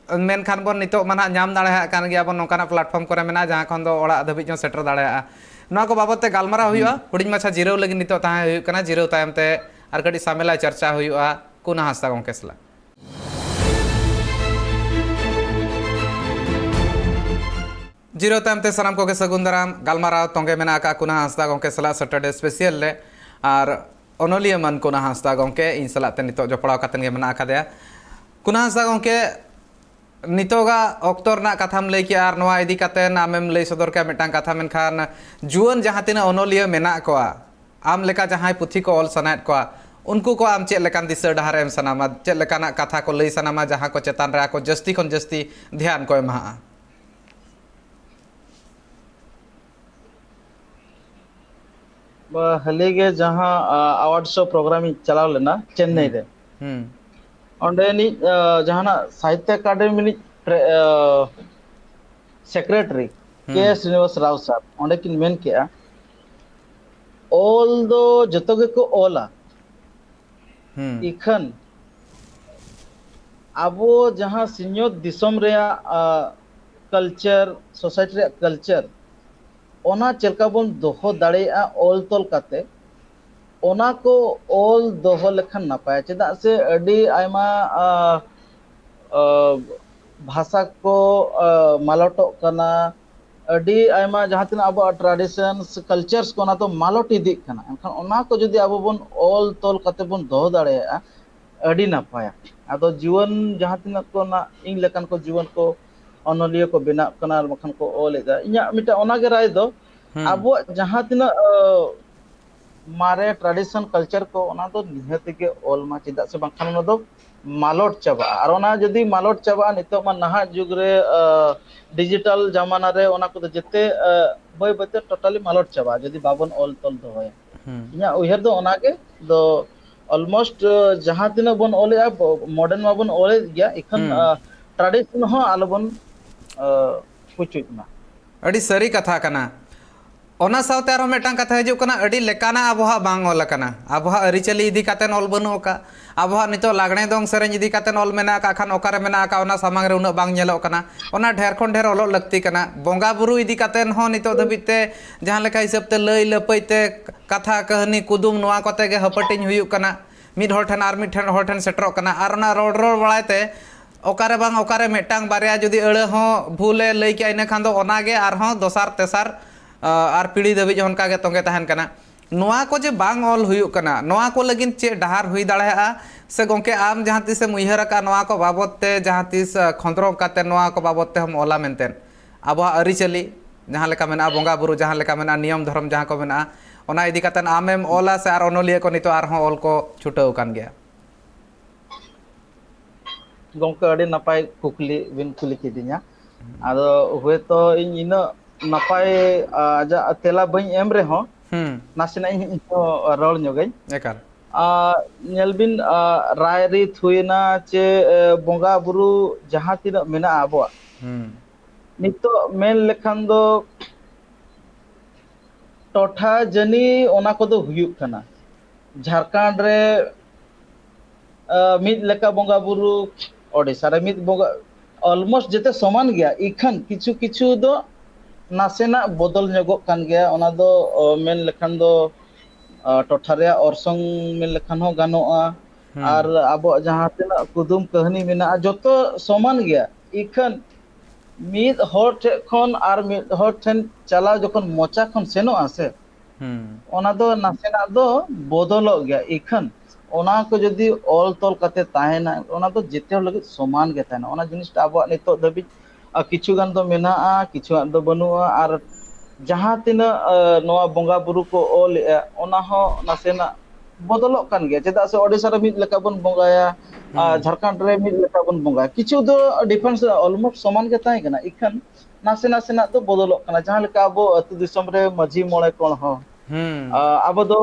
ᱢᱮᱱᱠᱷᱟᱱ ᱵᱚᱱ ᱱᱤᱛᱚᱜ ᱢᱟ ᱱᱟᱦᱟᱜ ᱧᱟᱢ ᱫᱟᱲᱮᱭᱟᱜ ᱠᱟᱱ ᱜᱮᱭᱟ ᱵᱚᱱ, ᱱᱚᱝᱠᱟᱱᱟᱜ platform ᱠᱚᱨᱮ ᱢᱮᱱᱟᱜᱼᱟ, ᱡᱟᱦᱟᱸ ᱠᱷᱚᱱ ᱫᱚ ᱚᱲᱟᱜ ᱫᱷᱟᱹᱵᱤᱡ ᱦᱚᱸ ᱥᱮᱴᱮᱨ ᱫᱟᱲᱮᱭᱟᱜᱼᱟ᱾ ᱱᱚᱣᱟ ᱠᱚ ᱵᱟᱵᱚᱫ ᱛᱮ ᱜᱟᱞᱢᱟᱨᱟᱣ ᱦᱩᱭᱩᱜᱼᱟ᱾ ᱦᱩᱰᱤᱧ ᱢᱟᱪᱷᱟ ᱡᱤᱨᱟᱹᱣ ᱞᱟᱹᱜᱤᱫ ᱱᱤᱛᱚᱜ ᱛᱟᱦᱮᱸ ᱦᱩᱭᱩᱜ ᱠᱟᱱᱟ, ᱡᱤᱨᱟᱹᱣ ᱛᱟᱭᱚᱢ ᱛᱮ ᱟᱨ ᱠᱟᱹᱴᱤᱡ ᱥᱟᱢᱮᱞᱟᱭ ᱪᱟᱨᱪᱟ ᱦᱩᱭᱩᱜᱼᱟ ᱠᱩᱱᱟ ᱦᱟᱸᱥᱫᱟ ᱜᱚᱢᱠᱮ ᱥᱟᱞᱟᱜ᱾ ᱡᱤᱨᱟᱹᱣ ᱛᱟᱭᱚᱢ ᱛᱮ ᱥᱟᱱᱟᱢ ᱠᱚᱜᱮ ᱥᱟᱹᱜᱩᱱ ᱫᱟᱨᱟᱢ᱾ ᱜᱟᱞᱢᱟᱨᱟᱣ ᱛᱚᱸᱜᱮ ᱢᱮᱱᱟᱜ ᱟᱠᱟᱫ ᱠᱩᱱᱟ ᱦᱟᱸᱥᱫᱟ ᱜᱚᱢᱠᱮ ᱥᱟᱞᱟᱜ Saturday Special ᱨᱮ, ᱟᱨ ᱚᱱᱚᱞᱤᱭᱟᱹ ᱢᱟᱱ ᱠᱩᱱᱟ ᱦᱟᱸᱥᱫᱟ ᱜᱚᱢᱠᱮ ᱤᱧ ᱥᱟᱞᱟᱜ ᱛᱮ ᱱᱤᱛᱚᱜ ᱡᱚᱯᱲᱟᱣ ᱠᱟᱛᱮᱫ ᱜᱮ ᱢᱮᱱᱟᱜ ᱟᱠᱟᱫᱮᱭᱟ᱾ ᱠᱩᱱᱟ ᱦᱟᱸᱥᱫᱟ ᱜᱚᱢᱠᱮ, ᱱᱤᱛᱚᱜᱟᱜ ᱚᱠᱛᱚ ᱨᱮᱱᱟᱜ ᱠᱟᱛᱷᱟᱢ ᱞᱟᱹᱭ ᱠᱮᱜᱼᱟ, ᱟᱨ ᱱᱚᱣᱟ ᱤᱫᱤ ᱠᱟᱛᱮᱫ ᱟᱢᱮᱢ ᱞᱟᱹᱭ ᱥᱚᱫᱚᱨ ᱠᱮᱜᱼᱟ ᱢᱤᱫᱴᱟᱝ ᱠᱟᱛᱷᱟ, ᱢᱮᱱᱠᱷᱟᱱ ᱡᱩᱣᱟᱹᱱ ᱡᱟᱦᱟᱸ ᱛᱤᱱᱟᱹᱜ ᱚᱱᱚᱞᱤᱭᱟᱹ ᱢᱮᱱᱟᱜ ᱠᱚᱣᱟ, ᱟᱢ ᱞᱮᱠᱟ ᱡᱟᱦᱟᱸᱭ ᱯᱩᱛᱷᱤ ᱠᱚ ᱚᱞ ᱥᱟᱱᱟᱭᱮᱫ ᱠᱚᱣᱟ, ᱩᱱᱠᱩ ᱠᱚ ᱟᱢ ᱪᱮᱫ ᱞᱮᱠᱟᱱ ᱫᱤᱥᱟᱹ ᱰᱟᱦᱟᱨ ᱮᱢ ᱥᱟᱱᱟᱢᱟ, ᱪᱮᱫ ᱞᱮᱠᱟᱱᱟᱜ ᱠᱟᱛᱷᱟ ᱠᱚ ᱞᱟᱹᱭ ᱥᱟᱱᱟᱢᱟ, ᱡᱟᱦᱟᱸ ᱠᱚ ᱪᱮᱛᱟᱱ ᱨᱮ ᱟᱠᱚ ᱡᱟᱹᱥᱛᱤ ᱠᱷᱚᱱ ᱡᱟᱹᱥᱛᱤ ᱫᱷᱮᱭᱟᱱ ᱠᱚ ᱮᱢᱟᱜᱼᱟ? ᱵᱟ, ᱦᱟᱹᱞᱤ ᱜᱮ ᱡᱟᱦᱟᱸ, ᱟ, award show program ᱤᱧ ᱪᱟᱞᱟᱣ ᱞᱮᱱᱟ ᱪᱮᱱᱱᱟᱭ ᱦᱩᱸ, ᱨᱮ, ᱦᱩᱸ, ᱚᱸᱰᱮᱱᱤᱡ, ᱟ, ᱡᱟᱦᱟᱱᱟᱜ ᱥᱟᱦᱤᱛᱛᱚ ᱮᱠᱟᱰᱮᱢᱤ ᱨᱤᱱᱤᱡ ᱯᱨᱮ-, ᱟ, secretary ᱠᱮ ᱦᱩᱸ, ᱥᱨᱤᱱᱤᱵᱟᱥ ᱨᱟᱣ ᱥᱟᱨ ᱚᱸᱰᱮ ᱠᱤᱱ ᱢᱮᱱ ᱠᱮᱜᱼᱟ, ᱚᱞ ᱫᱚ ᱡᱚᱛᱚ ᱜᱮᱠᱚ ᱚᱞᱟ, ᱦᱩᱸ᱾ ᱤᱠᱷᱟᱹᱱ ᱟᱵᱚ ᱡᱟᱦᱟᱸ ᱥᱤᱧᱚᱛ ᱫᱤᱥᱚᱢ ᱨᱮᱭᱟᱜ ᱠᱟᱞᱪᱟᱨ, ᱥᱳᱥᱟᱭᱴᱤ ᱨᱮᱭᱟᱜ ᱠᱟᱞᱪᱟᱨ, ᱚᱱᱟ ᱪᱮᱫ ᱞᱮᱠᱟ ᱵᱚᱱ ᱫᱚᱦᱚ ᱫᱟᱲᱮᱭᱟᱜᱼᱟ ᱚᱞ ᱛᱚᱞ ᱠᱟᱛᱮ, ᱚᱱᱟ ᱠᱚ ᱚᱞ ᱫᱚᱦᱚ ᱞᱮᱠᱷᱟᱱ ᱱᱟᱯᱟᱭᱟ᱾ ᱪᱮᱫᱟᱜ ᱥᱮ ᱟᱹᱰᱤ ᱟᱭᱢᱟ ᱟ, ᱟ, ᱵᱷᱟᱥᱟ ᱠᱚ ᱟ, ᱢᱟᱞᱚᱴᱚᱜ ᱠᱟᱱᱟ, ᱟᱹᱰᱤ ᱟᱭᱢᱟ ᱡᱟᱦᱟᱸ ᱛᱤᱱᱟᱹᱜ ᱟᱵᱚᱣᱟᱜ traditions, cultures ᱠᱚ, ᱚᱱᱟ ᱫᱚ ᱢᱟᱞᱚᱴ ᱤᱫᱤᱜ ᱠᱟᱱᱟ᱾ ᱮᱱᱠᱷᱟᱱ ᱚᱱᱟ ᱠᱚ ᱡᱩᱫᱤ ᱟᱵᱚ ᱵᱚᱱ ᱚᱞ ᱛᱚᱞ ᱠᱟᱛᱮ ᱵᱚᱱ ᱫᱚᱦᱚ ᱫᱟᱲᱮᱭᱟᱜᱼᱟ, ᱟᱹᱰᱤ ᱱᱟᱯᱟᱭᱟ᱾ ᱟᱫᱚ ᱡᱩᱣᱟᱹᱱ ᱡᱟᱦᱟᱸ ᱛᱤᱱᱟᱹᱜ ᱠᱚ ᱱᱟᱜ ᱤᱧ ᱞᱮᱠᱟᱱ ᱠᱚ ᱡᱩᱣᱟᱹᱱ ᱠᱚ ᱚᱱᱚᱞᱤᱭᱟᱹ ᱠᱚ ᱵᱮᱱᱟᱜ ᱠᱟᱱᱟ ᱟᱨ ᱵᱟᱠᱷᱟᱱ ᱠᱚ ᱚᱞ ᱮᱫᱟ, ᱤᱧᱟᱹᱜ ᱢᱤᱫᱴᱟᱝ ᱚᱱᱟᱜᱮ ᱨᱟᱭ ᱫᱚ, ᱦᱩᱸ᱾ ᱟᱵᱚᱣᱟᱜ ᱡᱟᱦᱟᱸ ᱛᱤᱱᱟᱹᱜ ᱟ, ᱢᱟᱨᱮ tradition culture ᱠᱚ, ᱚᱱᱟ ᱫᱚ ᱱᱤᱦᱟᱹᱛ ᱜᱮ ᱚᱞ ᱢᱟ, ᱪᱮᱫᱟᱜ ᱥᱮ ᱵᱟᱝᱠᱷᱟᱱ ᱚᱱᱟ ᱫᱚ ᱢᱟᱞᱚᱴ ᱪᱟᱵᱟᱜᱼᱟ᱾ ᱟᱨ ᱚᱱᱟ ᱡᱩᱫᱤ ᱢᱟᱞᱚᱴ ᱪᱟᱵᱟᱜᱼᱟ, ᱱᱤᱛᱚᱜ ᱢᱟ ᱱᱟᱦᱟᱜ ᱡᱩᱜᱽ ᱨᱮ ᱟ, ᱰᱤᱡᱤᱴᱟᱞ ᱡᱟᱢᱟᱱᱟ ᱨᱮ ᱚᱱᱟ ᱠᱚᱫᱚ ᱡᱮᱛᱮ ᱟ, ᱵᱟᱹᱭ ᱵᱟᱹᱭᱛᱮ totally ᱢᱟᱞᱚᱴ ᱪᱟᱵᱟᱜᱼᱟ ᱡᱩᱫᱤ ᱵᱟᱵᱚᱱ ᱚᱞ ᱛᱚᱞ ᱫᱚᱦᱚᱭᱟ᱾ ᱦᱩᱸ᱾ ᱤᱧᱟᱹᱜ ᱩᱭᱦᱟᱹᱨ ᱫᱚ ᱚᱱᱟᱜᱮ ᱫᱚ, almost ᱟ, ᱡᱟᱦᱟᱸ ᱛᱤᱱᱟᱹᱜ ᱵᱚᱱ ᱚᱞᱮᱜᱼᱟ, modern ᱢᱟᱵᱚᱱ ᱚᱞᱮᱫ ᱜᱮᱭᱟ, ᱤᱠᱷᱟᱹᱱ ᱦᱩᱸ᱾ ᱟ, tradition ᱦᱚᱸ ᱟᱞᱚᱵᱚᱱ ᱟ, ᱯᱩᱪᱩᱡ ᱢᱟ᱾ ᱟᱹᱰᱤ ᱥᱟᱹᱨᱤ ᱠᱟᱛᱷᱟ ᱠᱟᱱᱟ᱾ ᱚᱱᱟ ᱥᱟᱶᱛᱮ ᱟᱨᱦᱚᱸ ᱢᱤᱫᱴᱟᱝ ᱠᱟᱛᱷᱟ ᱦᱤᱡᱩᱜ ᱠᱟᱱᱟ, ᱟᱹᱰᱤ ᱞᱮᱠᱟᱱᱟᱜ ᱟᱵᱚᱣᱟᱜ ᱵᱟᱝ ᱚᱞ ᱟᱠᱟᱱᱟ᱾ ᱟᱵᱚᱣᱟᱜ ᱟᱹᱨᱤᱪᱟᱹᱞᱤ ᱤᱫᱤ ᱠᱟᱛᱮ ᱚᱞ ᱵᱟᱹᱱᱩᱜ ᱟᱠᱟᱫ᱾ ᱟᱵᱚᱣᱟᱜ ᱱᱤᱛᱚᱜ ᱞᱟᱜᱽᱬᱮ ᱫᱚᱝ ᱥᱮᱨᱮᱧ ᱤᱫᱤ ᱠᱟᱛᱮ ᱚᱞ ᱢᱮᱱᱟᱜ ᱟᱠᱟᱫ ᱠᱷᱟᱱ ᱚᱠᱟᱨᱮ ᱢᱮᱱᱟᱜ ᱟᱠᱟᱫ, ᱚᱱᱟ ᱥᱟᱢᱟᱝ ᱨᱮ ᱩᱱᱟᱹᱜ ᱵᱟᱝ ᱧᱮᱞᱚᱜ ᱠᱟᱱᱟ᱾ ᱚᱱᱟ ᱰᱷᱮᱨ ᱠᱷᱚᱱ ᱰᱷᱮᱨ ᱚᱞᱚᱜ ᱞᱟᱹᱠᱛᱤ ᱠᱟᱱᱟ᱾ ᱵᱚᱸᱜᱟ ᱵᱩᱨᱩ ᱤᱫᱤ ᱠᱟᱛᱮ ᱦᱚᱸ ᱱᱤᱛᱚᱜ ᱫᱷᱟᱹᱵᱤᱡ ᱛᱮ ᱡᱟᱦᱟᱸ ᱞᱮᱠᱟ ᱦᱤᱥᱟᱹᱵ ᱛᱮ ᱞᱟᱹᱭ ᱞᱟᱹᱯᱟᱹᱭ ᱛᱮ ᱠᱟᱛᱷᱟ, ᱠᱟᱹᱦᱱᱤ, ᱠᱩᱫᱩᱢ, ᱱᱚᱣᱟ ᱠᱚᱛᱮ ᱜᱮ ᱦᱟᱹᱯᱟᱹᱴᱤᱧ ᱦᱩᱭᱩᱜ ᱠᱟᱱᱟ᱾ ᱢᱤᱫ ᱦᱚᱲ ᱴᱷᱮᱱ ᱟᱨ ᱢᱤᱫ ᱴᱷᱮᱱ ᱦᱚᱲ ᱴᱷᱮᱱ ᱥᱮᱴᱮᱨᱚᱜ ᱠᱟᱱᱟ᱾ ᱟᱨ ᱚᱱᱟ ᱨᱚᱲ ᱨᱚᱲ ᱵᱟᱲᱟᱭ ᱛᱮ ᱚᱠᱟᱨᱮ ᱵᱟᱝ ᱚᱠᱟᱨᱮ ᱢᱤᱫᱴᱟᱝ ᱵᱟᱨᱭᱟ ᱡᱩᱫᱤ ᱟᱹᱲᱟᱹ ᱦᱚᱸ ᱵᱷᱩᱞᱮ ᱞᱟᱹᱭ ᱠᱮᱜᱼᱟ, ᱤᱱᱟᱹ ᱠᱷᱟᱱ ᱫᱚ ᱚᱱᱟᱜᱮ ᱟᱨᱦᱚᱸ ᱫᱚᱥᱟᱨ ᱛᱮᱥᱟᱨ, ᱟ, ᱟᱨ ᱯᱤᱲᱦᱤ ᱫᱷᱟᱹᱵᱤᱡ ᱚᱱᱠᱟᱜᱮ ᱛᱚᱸᱜᱮ ᱛᱟᱦᱮᱱ ᱠᱟᱱᱟ᱾ ᱱᱚᱣᱟ ᱠᱚ ᱡᱮ ᱵᱟᱝ ᱚᱞ ᱦᱩᱭᱩᱜ ᱠᱟᱱᱟ, ᱱᱚᱣᱟ ᱠᱚ ᱞᱟᱹᱜᱤᱫ ᱪᱮᱫ ᱰᱟᱦᱟᱨ ᱦᱩᱭ ᱫᱟᱲᱮᱭᱟᱜᱼᱟ? ᱥᱮ ᱜᱚᱢᱠᱮ, ᱟᱢ ᱡᱟᱦᱟᱸ ᱛᱤᱥᱮᱢ ᱩᱭᱦᱟᱹᱨ ᱟᱠᱟᱫ ᱱᱚᱣᱟ ᱠᱚ ᱵᱟᱵᱚᱛ ᱛᱮ ᱡᱟᱦᱟᱸ ᱛᱤᱥ, ᱟ, ᱠᱷᱚᱸᱫᱽᱨᱚᱝ ᱠᱟᱛᱮ ᱱᱚᱣᱟ ᱠᱚ ᱵᱟᱵᱚᱛ ᱛᱮᱦᱚᱸᱢ ᱚᱞᱟ ᱢᱮᱱᱛᱮ? ᱟᱵᱚᱣᱟᱜ ᱟᱹᱨᱤᱪᱟᱹᱞᱤ ᱡᱟᱦᱟᱸ ᱞᱮᱠᱟ ᱢᱮᱱᱟᱜᱼᱟ, ᱵᱚᱸᱜᱟ ᱵᱩᱨᱩ ᱡᱟᱦᱟᱸ ᱞᱮᱠᱟ ᱢᱮᱱᱟᱜᱼᱟ, ᱱᱤᱭᱚᱢ ᱫᱷᱚᱨᱚᱢ ᱡᱟᱦᱟᱸ ᱠᱚ ᱢᱮᱱᱟᱜᱼᱟ, ᱚᱱᱟ ᱤᱫᱤ ᱠᱟᱛᱮ ᱟᱢᱮᱢ ᱚᱞᱟ ᱥᱮ ᱟᱨ ᱚᱱᱚᱞᱤᱭᱟᱹ ᱠᱚ ᱱᱤᱛᱚᱜ ᱟᱨᱦᱚᱸ ᱚᱞ ᱠᱚ ᱪᱷᱩᱴᱟᱹᱣ ᱟᱠᱟᱱ ᱜᱮᱭᱟ? ᱜᱚᱢᱠᱮ, ᱟᱹᱰᱤ ᱱᱟᱯᱟᱭ ᱠᱩᱠᱞᱤ ᱵᱤᱱ ᱠᱩᱞᱤ ᱠᱤᱫᱤᱧᱟ᱾ ᱟᱫᱚ ᱦᱳᱭᱛᱳ ᱤᱧ ᱤᱱᱟᱹᱜ ᱱᱟᱯᱟᱭ, ᱟ, ᱟᱡᱟᱜ ᱛᱮᱞᱟ ᱵᱟᱹᱧ ᱮᱢ ᱨᱮᱦᱚᱸ, ᱦᱩᱸ᱾ ᱱᱟᱥᱮᱱᱟᱜ ᱤᱧ, ᱤᱧ ᱦᱚᱸ ᱨᱚᱲ ᱧᱚᱜᱟᱹᱧ᱾ ᱮᱠᱟᱞ᱾ ᱟ, ᱧᱮᱞ ᱵᱤᱱ, ᱟ, ᱨᱟᱭ ᱨᱤᱛ ᱦᱩᱭᱮᱱᱟ ᱪᱮ, ᱮ, ᱵᱚᱸᱜᱟ ᱵᱩᱨᱩ ᱡᱟᱦᱟᱸ ᱛᱤᱱᱟᱹᱜ ᱢᱮᱱᱟᱜᱼᱟ ᱟᱵᱚᱣᱟᱜ, ᱦᱩᱸ᱾ ᱱᱤᱛᱚᱜ ᱢᱮᱱ ᱞᱮᱠᱷᱟᱱ ᱫᱚ ᱴᱚᱴᱷᱟ ᱡᱟᱹᱱᱤ ᱚᱱᱟ ᱠᱚᱫᱚ ᱦᱩᱭᱩᱜ ᱠᱟᱱᱟ᱾ ᱡᱷᱟᱲᱠᱷᱚᱸᱰ ᱨᱮ ᱢᱤᱫ ᱞᱮᱠᱟ ᱵᱚᱸᱜᱟ ᱵᱩᱨᱩ, ᱳᱰᱤᱥᱟ ᱨᱮ ᱢᱤᱫ ᱵᱚᱸᱜᱟ, almost ᱡᱮᱛᱮ ᱥᱚᱢᱟᱱ ᱜᱮᱭᱟ᱾ ᱤᱠᱷᱟᱹᱱ ᱠᱤᱪᱷᱩ ᱠᱤᱪᱷᱩ ᱫᱚ ᱱᱟᱥᱮᱱᱟᱜ ᱵᱚᱫᱚᱞ ᱧᱚᱜᱚᱜ ᱠᱟᱱ ᱜᱮᱭᱟ᱾ ᱚᱱᱟ ᱫᱚ ᱢᱮᱱ ᱞᱮᱠᱷᱟᱱ ᱫᱚ ᱴᱚᱴᱷᱟ ᱨᱮᱭᱟᱜ ᱚᱨᱥᱚᱝ ᱢᱮᱱ ᱞᱮᱠᱷᱟᱱ ᱦᱚᱸ ᱜᱟᱱᱚᱜᱼᱟ᱾ ᱟᱨ ᱟᱵᱚᱣᱟᱜ ᱡᱟᱦᱟᱸ ᱛᱤᱱᱟᱹᱜ ᱠᱩᱫᱩᱢ ᱠᱟᱹᱦᱱᱤ ᱢᱮᱱᱟᱜᱼᱟ, ᱡᱚᱛᱚ ᱥᱚᱢᱟᱱ ᱜᱮᱭᱟ᱾ ᱤᱠᱷᱟᱹᱱ ᱢᱤᱫ ᱦᱚᱲ ᱴᱷᱮᱱ ᱠᱷᱚᱱ ᱟᱨ ᱢᱤᱫ ᱦᱚᱲ ᱴᱷᱮᱱ ᱪᱟᱞᱟᱣ ᱡᱚᱠᱷᱚᱱ ᱢᱚᱪᱟ ᱠᱷᱚᱱ ᱥᱮᱱᱚᱜᱼᱟ ᱥᱮ, ᱚᱱᱟ ᱫᱚ ᱱᱟᱥᱮᱱᱟᱜ ᱫᱚ ᱵᱚᱫᱚᱞᱚᱜ ᱜᱮᱭᱟ᱾ ᱤᱠᱷᱟᱹᱱ ᱚᱱᱟ ᱠᱚ ᱡᱩᱫᱤ ᱚᱞ ᱛᱚᱞ ᱠᱟᱛᱮ ᱛᱟᱦᱮᱱᱟ, ᱚᱱᱟ ᱫᱚ ᱡᱮᱛᱮ ᱦᱚᱲ ᱞᱟᱹᱜᱤᱫ ᱥᱚᱢᱟᱱ ᱜᱮ ᱛᱟᱦᱮᱱᱟ᱾ ᱚᱱᱟ ᱡᱤᱱᱤᱥᱴᱟ ᱟᱵᱚᱣᱟᱜ ᱱᱤᱛᱚᱜ ᱫᱷᱟᱹᱵᱤᱡ ᱟᱨ ᱠᱤᱪᱷᱩ ᱜᱟᱱ ᱫᱚ ᱢᱮᱱᱟᱜᱼᱟ, ᱠᱤᱪᱷᱩ ᱜᱟᱱ ᱫᱚ ᱵᱟᱹᱱᱩᱜᱼᱟ᱾ ᱟᱨ ᱡᱟᱦᱟᱸ ᱛᱤᱱᱟᱹᱜ ᱱᱚᱣᱟ ᱵᱚᱸᱜᱟ ᱵᱩᱨᱩ ᱠᱚ ᱚᱞᱮᱜᱼᱟ, ᱚᱱᱟ ᱦᱚᱸ ᱱᱟᱥᱮᱱᱟᱜ ᱵᱚᱫᱚᱞᱚᱜ ᱠᱟᱱ ᱜᱮᱭᱟ᱾ ᱪᱮᱫᱟᱜ ᱥᱮ ᱳᱰᱤᱥᱟ ᱨᱮ ᱢᱤᱫ ᱞᱮᱠᱟ ᱵᱚᱱ ᱵᱚᱸᱜᱟᱭᱟ, ᱟᱨ ᱡᱷᱟᱲᱠᱷᱚᱸᱰ ᱨᱮ ᱢᱤᱫ ᱞᱮᱠᱟ ᱵᱚᱱ ᱵᱚᱸᱜᱟᱭᱟ᱾ ᱠᱤᱪᱷᱩ ᱫᱚ difference almost ᱥᱚᱢᱟᱱ ᱜᱮ ᱛᱟᱦᱮᱸ ᱠᱟᱱᱟ, ᱤᱠᱷᱟᱹᱱ ᱱᱟᱥᱮ ᱱᱟᱥᱮᱱᱟᱜ ᱫᱚ ᱵᱚᱫᱚᱞᱚᱜ ᱠᱟᱱᱟ᱾ ᱡᱟᱦᱟᱸ ᱞᱮᱠᱟ ᱟᱵᱚ ᱟᱹᱛᱩ ᱫᱤᱥᱚᱢ ᱨᱮ ᱢᱟᱹᱡᱷᱤ ᱢᱚᱬᱮ ᱠᱚᱬ ᱦᱚᱸ, ᱦᱩᱸ ᱟᱵᱚ ᱫᱚ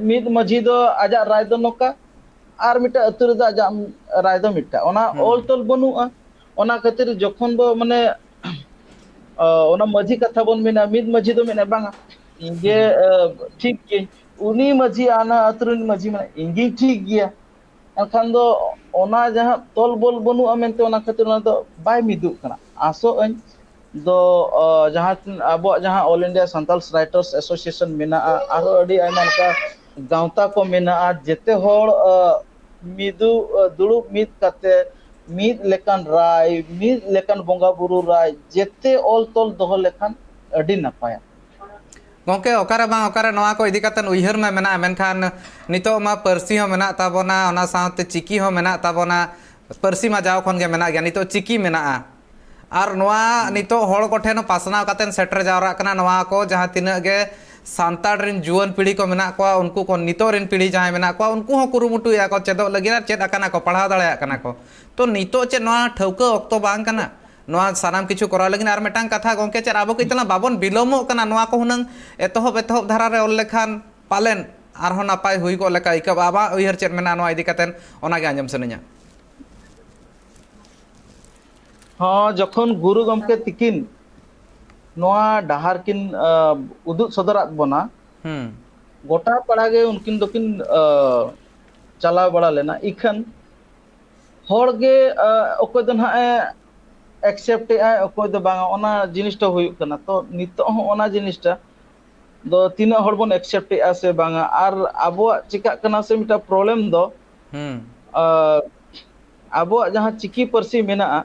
ᱢᱤᱫ ᱢᱟᱹᱡᱷᱤ ᱫᱚ ᱟᱡᱟᱜ ᱨᱟᱭ ᱫᱚ ᱱᱚᱝᱠᱟ, ᱟᱨ ᱢᱤᱫᱴᱟᱝ ᱟᱹᱛᱩ ᱨᱮᱫᱚ ᱟᱡᱟᱜ ᱨᱟᱭ ᱫᱚ ᱢᱤᱫᱴᱟᱝ, ᱚᱱᱟ ᱦᱩᱸ ᱚᱞ ᱛᱚᱞ ᱵᱟᱹᱱᱩᱜᱼᱟ᱾ ᱚᱱᱟ ᱠᱷᱟᱹᱛᱤᱨ ᱡᱚᱠᱷᱚᱱ ᱵᱚ ᱢᱟᱱᱮ ᱚᱱᱟ ᱢᱟᱹᱡᱷᱤ ᱠᱟᱛᱷᱟ ᱵᱚᱱ ᱢᱮᱱᱟ, ᱢᱤᱫ ᱢᱟᱹᱡᱷᱤ ᱫᱚ ᱢᱮᱱᱟ ᱵᱟᱝᱟ, ᱤᱧ ᱜᱮ ᱦᱩᱸ ᱴᱷᱤᱠ ᱜᱮ, ᱩᱱᱤ ᱢᱟᱹᱡᱷᱤ ᱟᱨ ᱚᱱᱟ ᱟᱹᱛᱩ ᱨᱮᱱ ᱢᱟᱹᱡᱷᱤ ᱢᱮᱱᱟ ᱤᱧ ᱜᱤᱧ ᱴᱷᱤᱠ ᱜᱮᱭᱟ᱾ ᱮᱱᱠᱷᱟᱱ ᱫᱚ ᱚᱱᱟ ᱡᱟᱦᱟᱸ ᱛᱚᱞ ᱵᱚᱞ ᱵᱟᱹᱱᱩᱜᱼᱟ ᱢᱮᱱᱛᱮ, ᱚᱱᱟ ᱠᱷᱟᱹᱛᱤᱨ ᱚᱱᱟ ᱫᱚ ᱵᱟᱭ ᱢᱤᱫᱚᱜ ᱠᱟᱱᱟ᱾ ᱟᱥᱚᱜ ᱟᱹᱧ ᱫᱚ ᱡᱟᱦᱟᱸ ᱟᱵᱚᱣᱟᱜ ᱡᱟᱦᱟᱸ All India Santals Writers Association ᱢᱮᱱᱟᱜᱼᱟ, ᱟᱨᱦᱚᱸ ᱟᱹᱰᱤ ᱟᱭᱢᱟ ᱚᱱᱠᱟ ᱜᱟᱶᱛᱟ ᱠᱚ ᱢᱮᱱᱟᱜᱼᱟ, ᱡᱮᱛᱮ ᱦᱚᱲ ᱢᱤᱫᱩ ᱫᱩᱲᱩᱵ ᱢᱤᱫ ᱠᱟᱛᱮ ᱢᱤᱫ ᱞᱮᱠᱟᱱ ᱨᱟᱭ, ᱢᱤᱫ ᱞᱮᱠᱟᱱ ᱵᱚᱸᱜᱟ ᱵᱩᱨᱩ ᱨᱟᱭ ᱡᱮᱛᱮ ᱚᱞ ᱛᱚᱞ ᱫᱚᱦᱚ ᱞᱮᱠᱷᱟᱱ ᱟᱹᱰᱤ ᱱᱟᱯᱟᱭᱟ᱾ ᱜᱚᱢᱠᱮ, ᱚᱠᱟᱨᱮ ᱵᱟᱝ ᱚᱠᱟᱨᱮ ᱱᱚᱣᱟ ᱠᱚ ᱤᱫᱤ ᱠᱟᱛᱮ ᱩᱭᱦᱟᱹᱨ ᱢᱟ ᱢᱮᱱᱟᱜᱼᱟ, ᱢᱮᱱᱠᱷᱟᱱ ᱱᱤᱛᱚᱜ ᱢᱟ ᱯᱟᱹᱨᱥᱤ ᱦᱚᱸ ᱢᱮᱱᱟᱜ ᱛᱟᱵᱚᱱᱟ, ᱚᱱᱟ ᱥᱟᱶᱛᱮ ᱪᱤᱠᱤ ᱦᱚᱸ ᱢᱮᱱᱟᱜ ᱛᱟᱵᱚᱱᱟ᱾ ᱯᱟᱹᱨᱥᱤ ᱢᱟ ᱡᱟᱣ ᱠᱷᱚᱱ ᱜᱮ ᱢᱮᱱᱟᱜ ᱜᱮᱭᱟ, ᱱᱤᱛᱚᱜ ᱪᱤᱠᱤ ᱢᱮᱱᱟᱜᱼᱟ᱾ ᱟᱨ ᱱᱚᱣᱟ ᱱᱤᱛᱚᱜ ᱦᱚᱲ ᱠᱚᱴᱷᱮᱱ ᱯᱟᱥᱱᱟᱣ ᱠᱟᱛᱮ ᱥᱮᱴᱮᱨ ᱡᱟᱣᱨᱟᱜ ᱠᱟᱱᱟ᱾ ᱱᱚᱣᱟ ᱠᱚ ᱡᱟᱦᱟᱸ ᱛᱤᱱᱟᱹᱜ ᱜᱮ ᱥᱟᱱᱛᱟᱲ ᱨᱮᱱ ᱡᱩᱣᱟᱹᱱ ᱯᱤᱲᱦᱤ ᱠᱚ ᱢᱮᱱᱟᱜ ᱠᱚᱣᱟ, ᱩᱱᱠᱩ ᱠᱚ, ᱱᱤᱛᱚᱜ ᱨᱮᱱ ᱯᱤᱲᱦᱤ ᱡᱟᱦᱟᱸᱭ ᱢᱮᱱᱟᱜ ᱠᱚᱣᱟ, ᱩᱱᱠᱩ ᱦᱚᱸ ᱠᱩᱨᱩᱢᱩᱴᱩᱭᱮᱫᱼᱟ ᱠᱚ ᱪᱮᱫᱚᱜ ᱞᱟᱹᱜᱤᱫ ᱟᱨ ᱪᱮᱫ ᱟᱠᱟᱱᱟ ᱠᱚ, ᱯᱟᱲᱦᱟᱣ ᱫᱟᱲᱮᱭᱟᱜ ᱠᱟᱱᱟ ᱠᱚ᱾ ᱛᱚ ᱱᱤᱛᱚᱜ ᱪᱮᱫ ᱱᱚᱣᱟ ᱴᱷᱟᱹᱣᱠᱟᱹ ᱚᱠᱛᱚ ᱵᱟᱝ ᱠᱟᱱᱟ ᱱᱚᱣᱟ ᱥᱟᱱᱟᱢ ᱠᱤᱪᱷᱩ ᱠᱚᱨᱟᱣ ᱞᱟᱹᱜᱤᱫ? ᱟᱨ ᱢᱤᱫᱴᱟᱝ ᱠᱟᱛᱷᱟ ᱜᱚᱢᱠᱮ, ᱪᱮᱫ ᱟᱵᱚ ᱠᱟᱹᱡ ᱛᱟᱞᱟᱝ ᱵᱟᱵᱚᱱ ᱵᱤᱞᱚᱢᱚᱜ ᱠᱟᱱᱟ ᱱᱚᱣᱟ ᱠᱚ ᱦᱩᱱᱟᱹᱝ ᱮᱛᱚᱦᱚᱵ ᱮᱛᱚᱦᱚᱵ ᱫᱷᱟᱨᱟ ᱨᱮ ᱚᱞ ᱞᱮᱠᱷᱟᱱ ᱯᱟᱞᱮᱱ ᱟᱨᱦᱚᱸ ᱱᱟᱯᱟᱭ ᱦᱩᱭ ᱠᱚᱜ ᱞᱮᱠᱟ ᱟᱹᱭᱠᱟᱹᱜᱼᱟ? ᱟᱢᱟᱜ ᱩᱭᱦᱟᱹᱨ ᱪᱮᱫ ᱢᱮᱱᱟᱜᱼᱟ ᱱᱚᱣᱟ ᱤᱫᱤ ᱠᱟᱛᱮ? ᱚᱱᱟᱜᱮ ᱟᱸᱡᱚᱢ ᱥᱟᱱᱟᱧᱟ᱾ ᱦᱚᱸ, ᱡᱚᱠᱷᱚᱱ ᱜᱩᱨᱩ ᱜᱚᱢᱠᱮ ᱛᱤᱠᱤᱱ ᱱᱚᱣᱟ ᱰᱟᱦᱟᱨ ᱠᱤᱱ ᱩᱫᱩᱜ ᱥᱚᱫᱚᱨᱟᱫ ᱵᱚᱱᱟ, ᱦᱩᱸ ᱜᱚᱴᱟ ᱯᱟᱲᱟ ᱜᱮ ᱩᱱᱠᱤᱱ ᱫᱚᱠᱤᱱ ᱪᱟᱞᱟᱣ ᱵᱟᱲᱟ ᱞᱮᱱᱟ, ᱤᱠᱷᱟᱹᱱ ᱦᱚᱲ ᱜᱮ ᱚᱠᱚᱭ ᱫᱚ ᱱᱟᱦᱟᱜ ᱮ ᱮᱠᱥᱮᱯᱴ ᱮᱫ ᱟᱭ, ᱚᱠᱚᱭ ᱫᱚ ᱵᱟᱝᱟ, ᱚᱱᱟ ᱡᱤᱱᱤᱥᱴᱟ ᱦᱩᱭᱩᱜ ᱠᱟᱱᱟ᱾ ᱛᱚ ᱱᱤᱛᱚᱜ ᱦᱚᱸ ᱚᱱᱟ ᱡᱤᱱᱤᱥᱴᱟ ᱫᱚ ᱛᱤᱱᱟᱹᱜ ᱦᱚᱲ ᱵᱚᱱ ᱮᱠᱥᱮᱯᱴ ᱮᱫᱼᱟ ᱥᱮ ᱵᱟᱝᱟ, ᱟᱨ ᱟᱵᱚᱣᱟᱜ ᱪᱤᱠᱟᱜ ᱠᱟᱱᱟ ᱥᱮ ᱢᱤᱫᱴᱟᱝ ᱯᱨᱚᱵᱞᱮᱢ ᱫᱚ ᱦᱩᱸ ᱟᱵᱚᱣᱟᱜ ᱡᱟᱦᱟᱸ ᱪᱤᱠᱤ ᱯᱟᱹᱨᱥᱤ ᱢᱮᱱᱟᱜᱼᱟ,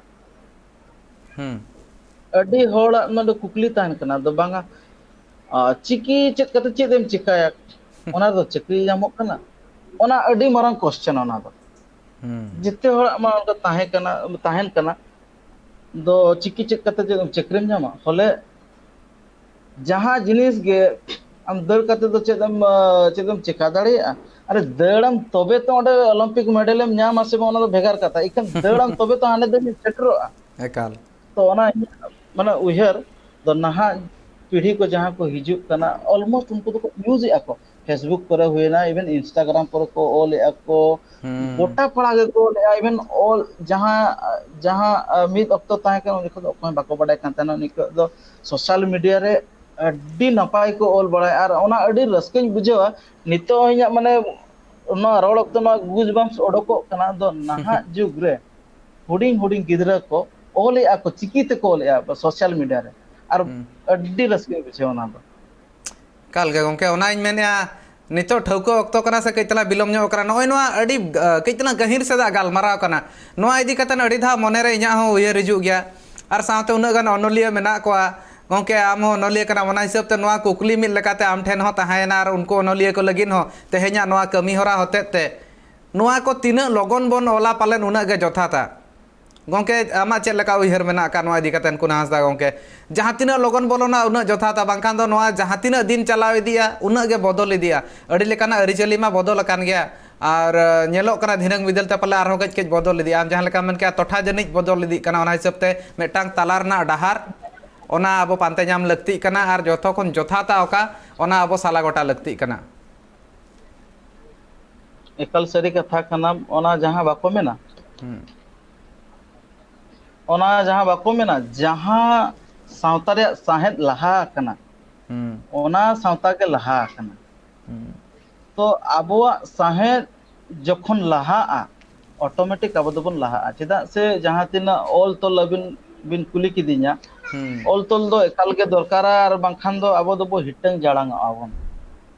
ᱦᱩᱸ ᱟᱹᱰᱤ ᱦᱚᱲᱟᱜ ᱱᱚᱰᱮ ᱠᱩᱠᱞᱤ ᱛᱟᱦᱮᱱ ᱠᱟᱱᱟ ᱫᱚ ᱵᱟᱝᱟ, ᱪᱤᱠᱤ ᱪᱮᱫ ᱠᱟᱛᱮ ᱪᱮᱫ ᱮᱢ ᱪᱤᱠᱟᱹᱭᱟ, ᱚᱱᱟ ᱨᱮᱫᱚ ᱪᱟᱹᱠᱨᱤ ᱧᱟᱢᱚᱜ ᱠᱟᱱᱟ? ᱚᱱᱟ ᱟᱹᱰᱤ ᱢᱟᱨᱟᱝ ᱠᱚᱥᱪᱮᱱ ᱚᱱᱟ ᱫᱚ᱾ ᱦᱩᱸ ᱡᱮᱛᱮ ᱦᱚᱲᱟᱜ ᱢᱟ ᱚᱱᱠᱟ ᱛᱟᱦᱮᱸ ᱠᱟᱱᱟ, ᱛᱟᱦᱮᱱ ᱠᱟᱱᱟ ᱫᱚ ᱪᱤᱠᱤ ᱪᱮᱫ ᱠᱟᱛᱮ ᱪᱮᱫ ᱮᱢ ᱪᱟᱹᱠᱨᱤᱢ ᱧᱟᱢᱟ? ᱯᱷᱚᱞᱮ ᱡᱟᱦᱟᱸ ᱡᱤᱱᱤᱥ ᱜᱮ ᱟᱢ ᱫᱟᱹᱲ ᱠᱟᱛᱮ ᱫᱚ ᱪᱮᱫ ᱮᱢ ᱪᱮᱫ ᱮᱢ ᱪᱮᱠᱟ ᱫᱟᱲᱮᱭᱟᱜᱼᱟ? ᱟᱨ ᱫᱟᱹᱲᱟᱢ ᱛᱚᱵᱮ ᱛᱚ ᱚᱸᱰᱮ ᱚᱞᱤᱢᱯᱤᱠ ᱢᱮᱰᱮᱞ ᱮᱢ ᱧᱟᱢᱟ ᱥᱮ ᱵᱟᱝ, ᱚᱱᱟ ᱫᱚ ᱵᱷᱮᱜᱟᱨ ᱠᱟᱛᱷᱟ᱾ ᱤᱠᱷᱟᱹᱱ ᱫᱟᱹᱲᱟᱢ ᱛᱚᱵᱮ ᱛᱚ ᱦᱟᱸᱰᱮ ᱫᱷᱟᱹᱵᱤᱡ ᱮᱢ ᱥᱮᱴᱮᱨᱚᱜᱼᱟ᱾ ᱮᱠᱟᱞ ᱛᱚ ᱚᱱᱟ ᱢᱟᱱᱮ ᱩᱭᱦᱟᱹᱨ ᱫᱚ ᱱᱟᱦᱟᱜ ᱯᱤᱲᱦᱤ ᱠᱚ ᱡᱟᱦᱟᱸ ᱠᱚ ᱦᱤᱡᱩᱜ ᱠᱟᱱᱟ, ᱚᱞᱢᱳᱥᱴ ᱩᱱᱠᱩ ᱫᱚᱠᱚ ᱤᱭᱩᱡᱽ ᱮᱫᱼᱟ ᱠᱚ᱾ ᱯᱷᱮᱥᱵᱩᱠ ᱠᱚᱨᱮ ᱦᱩᱭᱱᱟ, ᱤᱵᱷᱮᱱ ᱤᱱᱥᱴᱟᱜᱨᱟᱢ ᱠᱚᱨᱮ ᱠᱚ ᱚᱞᱮᱫᱼᱟ ᱠᱚ, ᱦᱩᱸ ᱜᱚᱴᱟ ᱯᱟᱲᱟ ᱜᱮᱠᱚ ᱚᱞᱮᱫᱼᱟ᱾ ᱤᱵᱷᱮᱱ ᱚᱞ ᱡᱟᱦᱟᱸ ᱡᱟᱦᱟᱸ ᱢᱤᱫ ᱚᱠᱛᱚ ᱛᱟᱦᱮᱸ ᱠᱟᱱᱟ, ᱩᱱ ᱡᱚᱠᱷᱚᱱ ᱫᱚ ᱚᱠᱚᱭ ᱦᱚᱸ ᱵᱟᱠᱚ ᱵᱟᱰᱟᱭ ᱠᱟᱱ ᱛᱟᱦᱮᱱᱟ᱾ ᱱᱤᱛᱚᱜ ᱫᱚ ᱥᱳᱥᱟᱞ ᱢᱤᱰᱤᱭᱟ ᱨᱮ ᱟᱹᱰᱤ ᱱᱟᱯᱟᱭ ᱠᱚ ᱚᱞ ᱵᱟᱲᱟᱭᱟ, ᱟᱨ ᱚᱱᱟ ᱟᱹᱰᱤ ᱨᱟᱹᱥᱠᱟᱹᱧ ᱵᱩᱡᱷᱟᱹᱣᱟ᱾ ᱱᱤᱛᱚᱜ ᱦᱚᱸ ᱤᱧᱟᱹᱜ ᱢᱟᱱᱮ ᱱᱚᱣᱟ ᱨᱚᱲ ᱚᱠᱛᱚ ᱱᱚᱣᱟ ᱜᱩᱡᱽ ᱵᱟᱢᱥ ᱚᱰᱚᱠᱚᱜ ᱠᱟᱱᱟ᱾ ᱫᱚ ᱱᱟᱦᱟᱜ ᱡᱩᱜᱽ ᱨᱮ ᱦᱩᱰᱤᱧ ᱦᱩᱰᱤᱧ ᱜᱤᱫᱽᱨᱟᱹ ᱠᱚ ᱚᱞᱮᱜᱼᱟ ᱠᱚ, ᱪᱤᱠᱤ ᱛᱮᱠᱚ ᱚᱞᱮᱜᱼᱟ ᱥᱳᱥᱟᱞ ᱢᱤᱰᱤᱭᱟ ᱨᱮ, ᱟᱨ ᱦᱩᱸ ᱟᱹᱰᱤ ᱨᱟᱹᱥᱠᱟᱹᱧ ᱵᱩᱡᱷᱟᱹᱣᱟ ᱚᱱᱟ ᱫᱚ᱾ ᱮᱠᱟᱞ ᱜᱮ ᱜᱚᱢᱠᱮ, ᱚᱱᱟᱧ ᱢᱮᱱᱮᱫᱼᱟ, ᱱᱤᱛᱚᱜ ᱴᱷᱟᱹᱣᱠᱟᱹ ᱚᱠᱛᱚ ᱠᱟᱱᱟ ᱥᱮ ᱠᱟᱹᱡ ᱛᱟᱞᱟᱝ ᱵᱤᱞᱚᱢ ᱧᱚᱜ ᱠᱟᱱᱟ? ᱱᱚᱜᱼᱚᱭ ᱱᱚᱣᱟ ᱟᱹᱰᱤ ᱠᱟᱹᱡ ᱛᱟᱞᱟᱝ ᱜᱟᱹᱦᱤᱨ ᱥᱮᱫᱟᱜ ᱜᱟᱞᱢᱟᱨᱟᱣ ᱠᱟᱱᱟ᱾ ᱱᱚᱣᱟ ᱤᱫᱤ ᱠᱟᱛᱮ ᱟᱹᱰᱤ ᱫᱷᱟᱣ ᱢᱚᱱᱮᱨᱮ ᱤᱧᱟᱹᱜ ᱦᱚᱸ ᱩᱭᱦᱟᱹᱨ ᱦᱤᱡᱩᱜ ᱜᱮᱭᱟ, ᱟᱨ ᱥᱟᱶᱛᱮ ᱩᱱᱟᱹᱜ ᱜᱟᱱ ᱚᱱᱚᱞᱤᱭᱟᱹ ᱢᱮᱱᱟᱜ ᱠᱚᱣᱟ᱾ ᱜᱚᱢᱠᱮ, ᱟᱢ ᱦᱚᱸ ᱚᱱᱚᱞᱤᱭᱟᱹ ᱠᱟᱱᱟᱢ, ᱚᱱᱟ ᱦᱤᱥᱟᱹᱵ ᱛᱮ ᱱᱚᱣᱟ ᱠᱩᱠᱞᱤ ᱢᱤᱫ ᱞᱮᱠᱟᱛᱮ ᱟᱢ ᱴᱷᱮᱱ ᱦᱚᱸ ᱛᱟᱦᱮᱸᱭᱮᱱᱟ, ᱟᱨ ᱩᱱᱠᱩ ᱚᱱᱚᱞᱤᱭᱟᱹ ᱠᱚ ᱞᱟᱹᱜᱤᱫ ᱦᱚᱸ ᱛᱮᱦᱮᱧᱟᱜ ᱱᱚᱣᱟ ᱠᱟᱹᱢᱤ ᱦᱚᱨᱟ ᱦᱚᱛᱮᱡ ᱛᱮ ᱱᱚᱣᱟ ᱠᱚ ᱛᱤᱱᱟᱹᱜ ᱞᱚᱜᱚᱱ ᱵᱚᱱ ᱚᱞᱟ, ᱯᱟᱞᱮᱱ ᱩᱱᱟᱹᱜ ᱜᱮ ᱡᱚᱛᱷᱟᱛᱟ᱾ ᱜᱚᱢᱠᱮ, ᱟᱢᱟᱜ ᱪᱮᱫ ᱞᱮᱠᱟ ᱩᱭᱦᱟᱹᱨ ᱢᱮᱱᱟᱜ ᱟᱠᱟᱫ ᱱᱚᱣᱟ ᱤᱫᱤ ᱠᱟᱛᱮ, ᱠᱩᱱᱟ ᱦᱟᱸᱥᱫᱟ ᱜᱚᱢᱠᱮ? ᱡᱟᱦᱟᱸ ᱛᱤᱱᱟᱹᱜ ᱞᱚᱜᱚᱱ ᱵᱚᱞᱚᱱᱟ, ᱩᱱᱟᱹᱜ ᱡᱚᱛᱷᱟᱛᱟ, ᱵᱟᱝᱠᱷᱟᱱ ᱫᱚ ᱱᱚᱣᱟ ᱡᱟᱦᱟᱸ ᱛᱤᱱᱟᱹᱜ ᱫᱤᱱ ᱪᱟᱞᱟᱣ ᱤᱫᱤᱜᱼᱟ, ᱩᱱᱟᱹᱜ ᱜᱮ ᱵᱚᱫᱚᱞ ᱤᱫᱤᱜᱼᱟ᱾ ᱟᱹᱰᱤ ᱞᱮᱠᱟᱱᱟᱜ ᱟᱹᱨᱤᱪᱟᱹᱞᱤ ᱢᱟ ᱵᱚᱫᱚᱞ ᱟᱠᱟᱱ ᱜᱮᱭᱟ, ᱟᱨ ᱧᱮᱞᱚᱜ ᱠᱟᱱᱟ ᱫᱷᱤᱱᱟᱹᱝ ᱵᱤᱫᱟᱹᱞ ᱛᱮ ᱯᱟᱞᱮ ᱟᱨᱦᱚᱸ ᱠᱟᱹᱡ ᱠᱟᱹᱡ ᱵᱚᱫᱚᱞ ᱤᱫᱤᱜᱼᱟ᱾ ᱟᱢ ᱡᱟᱦᱟᱸ ᱞᱮᱠᱟᱢ ᱢᱮᱱ ᱠᱮᱜᱼᱟ, ᱴᱚᱴᱷᱟ ᱡᱟᱹᱱᱤᱡ ᱵᱚᱫᱚᱞ ᱤᱫᱤᱜ ᱠᱟᱱᱟ᱾ ᱚᱱᱟ ᱦᱤᱥᱟᱹᱵ ᱛᱮ ᱢᱤᱫᱴᱟᱝ ᱛᱟᱞᱟ ᱨᱮᱱᱟᱜ ᱰᱟᱦᱟᱨ, ᱚᱱᱟ ᱟᱵᱚ ᱯᱟᱱᱛᱮ ᱧᱟᱢ ᱞᱟᱹᱠᱛᱤᱜ ᱠᱟᱱᱟ, ᱟᱨ ᱡᱚᱛᱚ ᱠᱷᱚᱱ ᱡᱚᱛᱷᱟᱛᱟ ᱚᱠᱟ, ᱚᱱᱟ ᱟᱵᱚ ᱥᱟᱞᱟ ᱜᱚᱴᱟ ᱞᱟᱹᱠᱛᱤᱜ ᱠᱟᱱᱟ᱾ ᱮᱠᱟᱞ ᱥᱟᱹᱨᱤ ᱠᱟᱛᱷᱟ ᱠᱟᱱᱟ᱾ ᱚᱱᱟ ᱡᱟᱦᱟᱸ ᱵᱟᱠᱚ ᱢᱮᱱᱟ, ᱦᱩᱸ ᱚᱱᱟ ᱡᱟᱦᱟᱸ ᱵᱟᱠᱚ ᱢᱮᱱᱟ, ᱡᱟᱦᱟᱸ ᱥᱟᱶᱛᱟ ᱨᱮᱭᱟᱜ ᱥᱟᱶᱦᱮᱫ ᱞᱟᱦᱟ ᱟᱠᱟᱱᱟ, ᱦᱩᱸ ᱚᱱᱟ ᱥᱟᱶᱛᱟ ᱜᱮ ᱞᱟᱦᱟ ᱟᱠᱟᱱᱟ᱾ ᱦᱩᱸ ᱛᱚ ᱟᱵᱚᱣᱟᱜ ᱥᱟᱶᱦᱮᱫ ᱡᱚᱠᱷᱚᱱ ᱞᱟᱦᱟᱜᱼᱟ, ᱚᱴᱳᱢᱮᱴᱤᱠ ᱟᱵᱚ ᱫᱚᱵᱚᱱ ᱞᱟᱦᱟᱜᱼᱟ᱾ ᱪᱮᱫᱟᱜ ᱥᱮ ᱡᱟᱦᱟᱸ ᱛᱤᱱᱟᱹᱜ ᱚᱞ ᱛᱚᱞ ᱟᱹᱵᱤᱱ ᱵᱤᱱ ᱠᱩᱞᱤ ᱠᱤᱫᱤᱧᱟ, ᱦᱩᱸ᱾ ᱚᱞ ᱛᱚᱞ ᱫᱚ ᱮᱠᱟᱞ ᱜᱮ ᱫᱚᱨᱠᱟᱨᱟ, ᱟᱨ ᱵᱟᱝᱠᱷᱟᱱ ᱫᱚ ᱟᱵᱚ ᱫᱚᱵᱚ ᱦᱤᱴᱟᱹᱝ ᱡᱟᱲᱟᱝᱚᱜᱼᱟ ᱵᱚᱱ᱾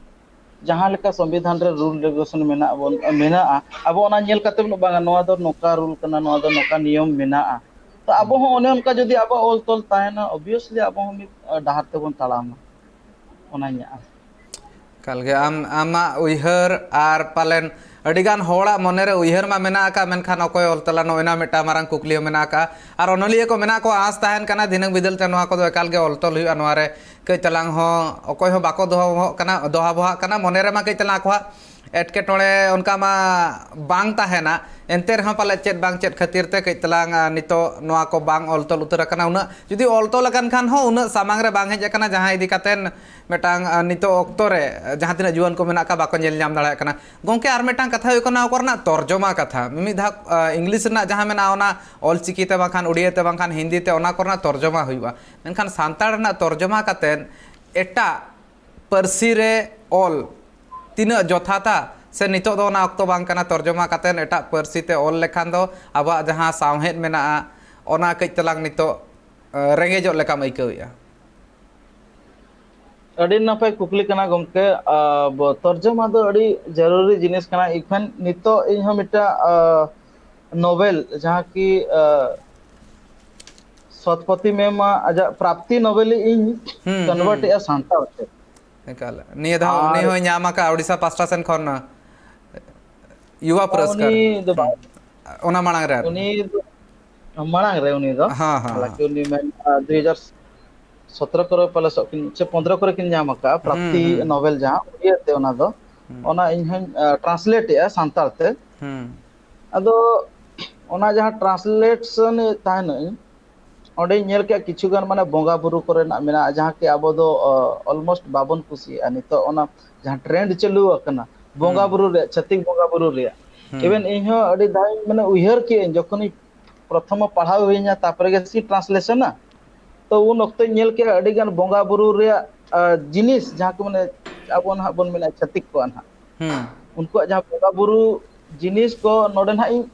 ᱡᱟᱦᱟᱸ ᱞᱮᱠᱟ ᱥᱚᱝᱵᱤᱫᱷᱟᱱ ᱨᱮ ᱨᱩᱞ ᱨᱮᱜᱩᱞᱮᱥᱚᱱ ᱢᱮᱱᱟᱜ ᱵᱚᱱ, ᱢᱮᱱᱟᱜᱼᱟ, ᱟᱵᱚ ᱚᱱᱟ ᱧᱮᱞ ᱠᱟᱛᱮ ᱵᱚᱱ, "ᱵᱟᱝᱟ, ᱱᱚᱣᱟ ᱫᱚ ᱱᱚᱝᱠᱟ ᱨᱩᱞ ᱠᱟᱱᱟ, ᱱᱚᱣᱟ ᱫᱚ ᱱᱚᱝᱠᱟ ᱱᱤᱭᱚᱢ ᱢᱮᱱᱟᱜᱼᱟ", ᱛᱚ ᱟᱵᱚ ᱦᱚᱸ ᱚᱱᱮ ᱚᱱᱠᱟ ᱡᱩᱫᱤ ᱟᱵᱚᱣᱟᱜ ᱚᱞ ᱛᱚᱞ ᱛᱟᱦᱮᱱᱟ, ᱚᱵᱤᱭᱚᱥᱞᱤ ᱟᱵᱚ ᱦᱚᱸ ᱢᱤᱫ ᱰᱟᱦᱟᱨ ᱛᱮᱵᱚᱱ ᱛᱟᱲᱟᱢᱟ᱾ ᱚᱱᱟᱧ ᱧᱮᱞᱟ᱾ ᱮᱠᱟᱞ ᱜᱮ, ᱟᱢ, ᱟᱢᱟᱜ ᱩᱭᱦᱟᱹᱨ ᱟᱨ ᱯᱟᱞᱮᱱ ᱟᱹᱰᱤᱜᱟᱱ ᱦᱚᱲᱟᱜ ᱢᱚᱱᱮᱨᱮ ᱩᱭᱦᱟᱹᱨ ᱢᱟ ᱢᱮᱱᱟᱜ ᱟᱠᱟᱫ, ᱢᱮᱱᱠᱷᱟᱱ ᱚᱠᱚᱭ ᱚᱞ ᱛᱟᱞᱟ, ᱱᱚᱜᱼᱚᱭ ᱱᱟ ᱢᱤᱫᱴᱟᱝ ᱢᱟᱨᱟᱝ ᱠᱩᱠᱞᱤ ᱦᱚᱸ ᱢᱮᱱᱟᱜ ᱟᱠᱟᱫᱼᱟ᱾ ᱟᱨ ᱚᱱᱚᱞᱤᱭᱟᱹ ᱠᱚ ᱢᱮᱱᱟᱜ ᱠᱚᱣᱟ, ᱟᱸᱥ ᱛᱟᱦᱮᱱ ᱠᱟᱱᱟ ᱫᱷᱤᱱᱟᱹᱝ ᱵᱤᱫᱟᱹᱞ ᱛᱮ ᱱᱚᱣᱟ ᱠᱚᱫᱚ ᱮᱠᱟᱞ ᱜᱮ ᱚᱞ ᱛᱚᱞ ᱦᱩᱭᱩᱜᱼᱟ, ᱱᱚᱣᱟ ᱨᱮ ᱠᱟᱹᱡ ᱪᱟᱞᱟᱝ ᱦᱚᱸ ᱚᱠᱚᱭ ᱦᱚᱸ ᱵᱟᱠᱚ ᱫᱚᱦᱚ ᱵᱚᱦᱚᱜ ᱠᱟᱱᱟ, ᱫᱚᱦᱟ ᱵᱚᱦᱟᱜ ᱠᱟᱱᱟ, ᱢᱚᱱᱮ ᱨᱮᱢᱟ ᱠᱟᱹᱡ ᱪᱟᱞᱟᱝ ᱟᱠᱚᱣᱟᱜ ᱮᱴᱠᱮᱴᱚᱬᱮ ᱚᱱᱠᱟ ᱢᱟ ᱵᱟᱝ ᱛᱟᱦᱮᱱᱟ, ᱮᱱᱛᱮ ᱨᱮᱦᱚᱸ ᱯᱟᱞᱮ ᱪᱮᱫ ᱵᱟᱝ ᱪᱮᱫ ᱠᱷᱟᱹᱛᱤᱨ ᱛᱮ ᱠᱟᱹᱡ ᱛᱟᱞᱟᱝ, ᱟ, ᱱᱤᱛᱚᱜ ᱱᱚᱣᱟ ᱠᱚ ᱵᱟᱝ ᱚᱞ ᱛᱚᱞ ᱩᱛᱟᱹᱨ ᱟᱠᱟᱱᱟ᱾ ᱩᱱᱟᱹᱜ ᱡᱩᱫᱤ ᱚᱞ ᱛᱚᱞ ᱟᱠᱟᱱ ᱠᱷᱟᱱ ᱦᱚᱸ ᱩᱱᱟᱹᱜ ᱥᱟᱢᱟᱝ ᱨᱮ ᱵᱟᱝ ᱦᱮᱡ ᱟᱠᱟᱱᱟ, ᱡᱟᱦᱟᱸ ᱤᱫᱤ ᱠᱟᱛᱮ ᱢᱤᱫᱴᱟᱝ, ᱟ, ᱱᱤᱛᱚᱜ ᱚᱠᱛᱚ ᱨᱮ ᱡᱟᱦᱟᱸ ᱛᱤᱱᱟᱹᱜ ᱡᱩᱣᱟᱹᱱ ᱠᱚ ᱢᱮᱱᱟᱜ ᱠᱚᱣᱟ ᱵᱟᱠᱚ ᱧᱮᱞ ᱧᱟᱢ ᱫᱟᱲᱮᱭᱟᱜ ᱠᱟᱱᱟ᱾ ᱜᱚᱢᱠᱮ, ᱟᱨ ᱢᱤᱫᱴᱟᱝ ᱠᱟᱛᱷᱟ ᱦᱩᱭᱩᱜ ᱠᱟᱱᱟ, ᱚᱠᱟ ᱨᱮᱱᱟᱜ ᱛᱚᱨᱡᱚᱢᱟ ᱠᱟᱛᱷᱟ, ᱢᱤᱢᱤᱫ ᱫᱷᱟᱣ, ᱟ, ᱤᱝᱞᱤᱥ ᱨᱮᱱᱟᱜ ᱡᱟᱦᱟᱸ ᱢᱮᱱᱟᱜᱼᱟ, ᱚᱱᱟ ᱚᱞ ᱪᱤᱠᱤ ᱛᱮ ᱵᱟᱝᱠᱷᱟᱱ ᱩᱲᱤᱭᱟ ᱛᱮ ᱵᱟᱝᱠᱷᱟᱱ ᱦᱤᱱᱫᱤ ᱛᱮ, ᱚᱱᱟ ᱠᱚᱨᱮᱱᱟᱜ ᱛᱚᱨᱡᱚᱢᱟ ᱦᱩᱭᱩᱜᱼᱟ, ᱢᱮᱱᱠᱷᱟᱱ ᱥᱟᱱᱛᱟᱲ ᱨᱮᱱᱟᱜ ᱛᱚᱨᱡᱚᱢᱟ ᱠᱟᱛᱮ ᱮᱴᱟᱜ ᱯᱟᱹᱨᱥᱤ ᱨᱮ ᱚᱞ ᱛᱤᱱᱟᱹᱜ ᱡᱚᱛᱷᱟᱛᱟ, ᱥᱮ ᱱᱤᱛᱚᱜ ᱫᱚ ᱚᱱᱟ ᱚᱠᱛᱚ ᱵᱟᱝ ᱠᱟᱱᱟ ᱛᱚᱨᱡᱚᱢᱟ ᱠᱟᱛᱮᱫ ᱮᱴᱟᱜ ᱯᱟᱹᱨᱥᱤ ᱛᱮ ᱚᱞ ᱞᱮᱠᱷᱟᱱ ᱫᱚ ᱟᱵᱚᱣᱟᱜ ᱡᱟᱦᱟᱸ ᱥᱟᱶᱦᱮᱫ ᱢᱮᱱᱟᱜᱼᱟ, ᱚᱱᱟ ᱠᱟᱹᱡ ᱛᱮᱞᱟᱝ ᱱᱤᱛᱚᱜ, ᱮ, ᱨᱮᱸᱜᱮᱡᱚᱜ ᱞᱮᱠᱟᱢ ᱟᱹᱭᱠᱟᱹᱣᱮᱫᱼᱟ? ᱟᱹᱰᱤ ᱱᱟᱯᱟᱭ ᱠᱩᱠᱞᱤ ᱠᱟᱱᱟ ᱜᱚᱢᱠᱮ᱾ ᱟ, ᱵᱚ-, ᱛᱚᱨᱡᱚᱢᱟ ᱫᱚ ᱟᱹᱰᱤ ᱡᱟᱹᱨᱩᱨᱤ ᱡᱤᱱᱤᱥ ᱠᱟᱱᱟ᱾ ᱤᱠᱷᱟᱹᱱ ᱱᱤᱛᱚᱜ ᱤᱧ ᱦᱚᱸ ᱢᱤᱫᱴᱟᱝ, ᱟ, ᱱᱳᱵᱮᱞ, ᱡᱟᱦᱟᱸ ᱠᱤ, ᱟ, ᱥᱚᱛᱯᱚᱛᱤ ᱢᱮᱢ ᱟᱡᱟᱜ ᱯᱨᱟᱯᱛᱤ ᱱᱳᱵᱮᱞ ᱤᱧ ᱦᱩᱸ, ᱠᱚᱱᱵᱷᱟᱨᱴ ᱦᱩᱸ᱾ ᱮᱜᱼᱟ ᱥᱟᱱᱛᱟᱲ ᱛᱮ᱾ ᱮᱠᱟᱞ᱾ ᱱᱤᱭᱟᱹ ᱫᱷᱟᱣ ᱩᱱᱤ ᱟᱨ ᱦᱚᱸᱭ ᱧᱟᱢ ᱟᱠᱟᱫ ᱳᱰᱤᱥᱟ ᱯᱟᱥᱴᱟ ᱥᱮᱱ ᱠᱷᱚᱱ, ᱭᱩᱣᱟ ᱵᱟᱝ, ᱯᱩᱨᱚᱥᱠᱟᱨ᱾ ᱩᱱᱤ ᱫᱚ ᱦᱩᱸ᱾ ᱵᱟᱝ᱾ ᱚᱱᱟ ᱢᱟᱲᱟᱝ ᱨᱮ ᱟᱨ ᱩᱱᱤ ᱫᱚ ᱢᱟᱲᱟᱝ ᱨᱮ ᱩᱱᱤ ᱫᱚ, ᱦᱮᱸ, ᱦᱮᱸ, ᱦᱮᱸ᱾ ᱦᱟᱞᱟᱸᱠᱤ ᱩᱱᱤ ᱢᱮᱱ, ᱟ, ᱫᱩ ᱦᱟᱡᱟᱨ ᱥᱚᱛᱨᱚ ᱠᱚᱨᱮ ᱯᱟᱞᱮ ᱥᱚᱜ ᱠᱤᱱ, ᱥᱮ ᱯᱚᱱᱫᱽᱨᱚ ᱠᱚᱨᱮ ᱠᱤᱱ ᱧᱟᱢ ᱟᱠᱟᱫᱼᱟ, ᱦᱩᱸ, ᱯᱨᱟᱯᱛᱤ ᱦᱩᱸ᱾ ᱱᱳᱵᱮᱞ ᱡᱟᱦᱟᱸ, ᱩᱱᱤᱭᱟᱜ ᱛᱮ ᱚᱱᱟ ᱫᱚ᱾ ᱦᱩᱸ᱾ ᱚᱱᱟ ᱤᱧ ᱦᱚᱧ, ᱟ, ᱴᱨᱟᱱᱥᱞᱮᱴ ᱮᱜᱼᱟ ᱥᱟᱱᱛᱟᱲ ᱛᱮ᱾ ᱦᱩᱸ᱾ ᱟᱫᱚ ᱚᱱᱟ ᱡᱟᱦᱟᱸ ᱴᱨᱟᱱᱥᱞᱮᱴᱥᱚᱱ ᱮᱫ ᱛᱟᱦᱮᱱᱟᱹᱧ, ᱚᱸᱰᱮᱧ ᱧᱮᱞ ᱠᱮᱜᱼᱟ ᱠᱤᱪᱷᱩ ᱜᱟᱱ ᱢᱟᱱᱮ ᱵᱚᱸᱜᱟ ᱵᱩᱨᱩ ᱠᱚᱨᱮᱱᱟᱜ ᱢᱮᱱᱟᱜᱼᱟ, ᱡᱟᱦᱟᱸ ᱠᱤ ᱟᱵᱚ ᱫᱚ, ᱚ, almost ᱵᱟᱵᱚᱱ ᱠᱩᱥᱤᱭᱟᱜᱼᱟ᱾ ᱱᱤᱛᱚᱜ ᱚᱱᱟ ᱡᱟᱦᱟᱸ ᱴᱨᱮᱱᱰ ᱪᱟᱹᱞᱩ ᱟᱠᱟᱱᱟ, ᱵᱚᱸᱜᱟ ᱦᱩᱸ᱾ ᱵᱩᱨᱩ ᱨᱮᱭᱟᱜ, ᱪᱷᱟᱹᱛᱤᱠ ᱵᱚᱸᱜᱟ ᱵᱩᱨᱩ ᱨᱮᱭᱟᱜ, ᱦᱩᱸ᱾ Even ᱤᱧ ᱦᱚᱸ ᱟᱹᱰᱤ ᱫᱷᱟᱣ ᱤᱧ ᱢᱟᱱᱮ ᱩᱭᱦᱟᱹᱨ ᱠᱮᱜᱼᱟᱹᱧ, ᱡᱚᱠᱷᱚᱱᱤᱧ ᱯᱨᱚᱛᱷᱚᱢ ᱯᱟᱲᱦᱟᱣ ᱦᱩᱭᱤᱧᱟ, ᱛᱟᱨᱯᱚᱨᱮ ᱜᱮ ᱥᱮ ᱴᱨᱟᱱᱥᱞᱮᱥᱚᱱᱟ, ᱛᱚ ᱩᱱ ᱚᱠᱛᱚᱧ ᱧᱮᱞ ᱠᱮᱜᱼᱟ ᱟᱹᱰᱤ ᱜᱟᱱ ᱵᱚᱸᱜᱟ ᱵᱩᱨᱩ ᱨᱮᱭᱟᱜ, ᱟ, ᱡᱤᱱᱤᱥ, ᱡᱟᱦᱟᱸ ᱠᱚ ᱢᱟᱱᱮ ᱟᱵᱚ ᱱᱟᱦᱟᱜ ᱵᱚᱱ ᱢᱮᱱᱟ ᱪᱷᱟᱹᱛᱤᱠ ᱠᱚᱣᱟᱜ ᱱᱟᱦᱟᱜ, ᱦᱩᱸ᱾ ᱩᱱᱠᱩᱣᱟᱜ ᱡᱟᱦᱟᱸ ᱵᱚᱸᱜᱟ ᱵᱩᱨᱩ ᱡᱤᱱᱤᱥ ᱠᱚ ᱱᱚᱰᱮ ᱱᱟᱦᱟᱜ ᱤᱧ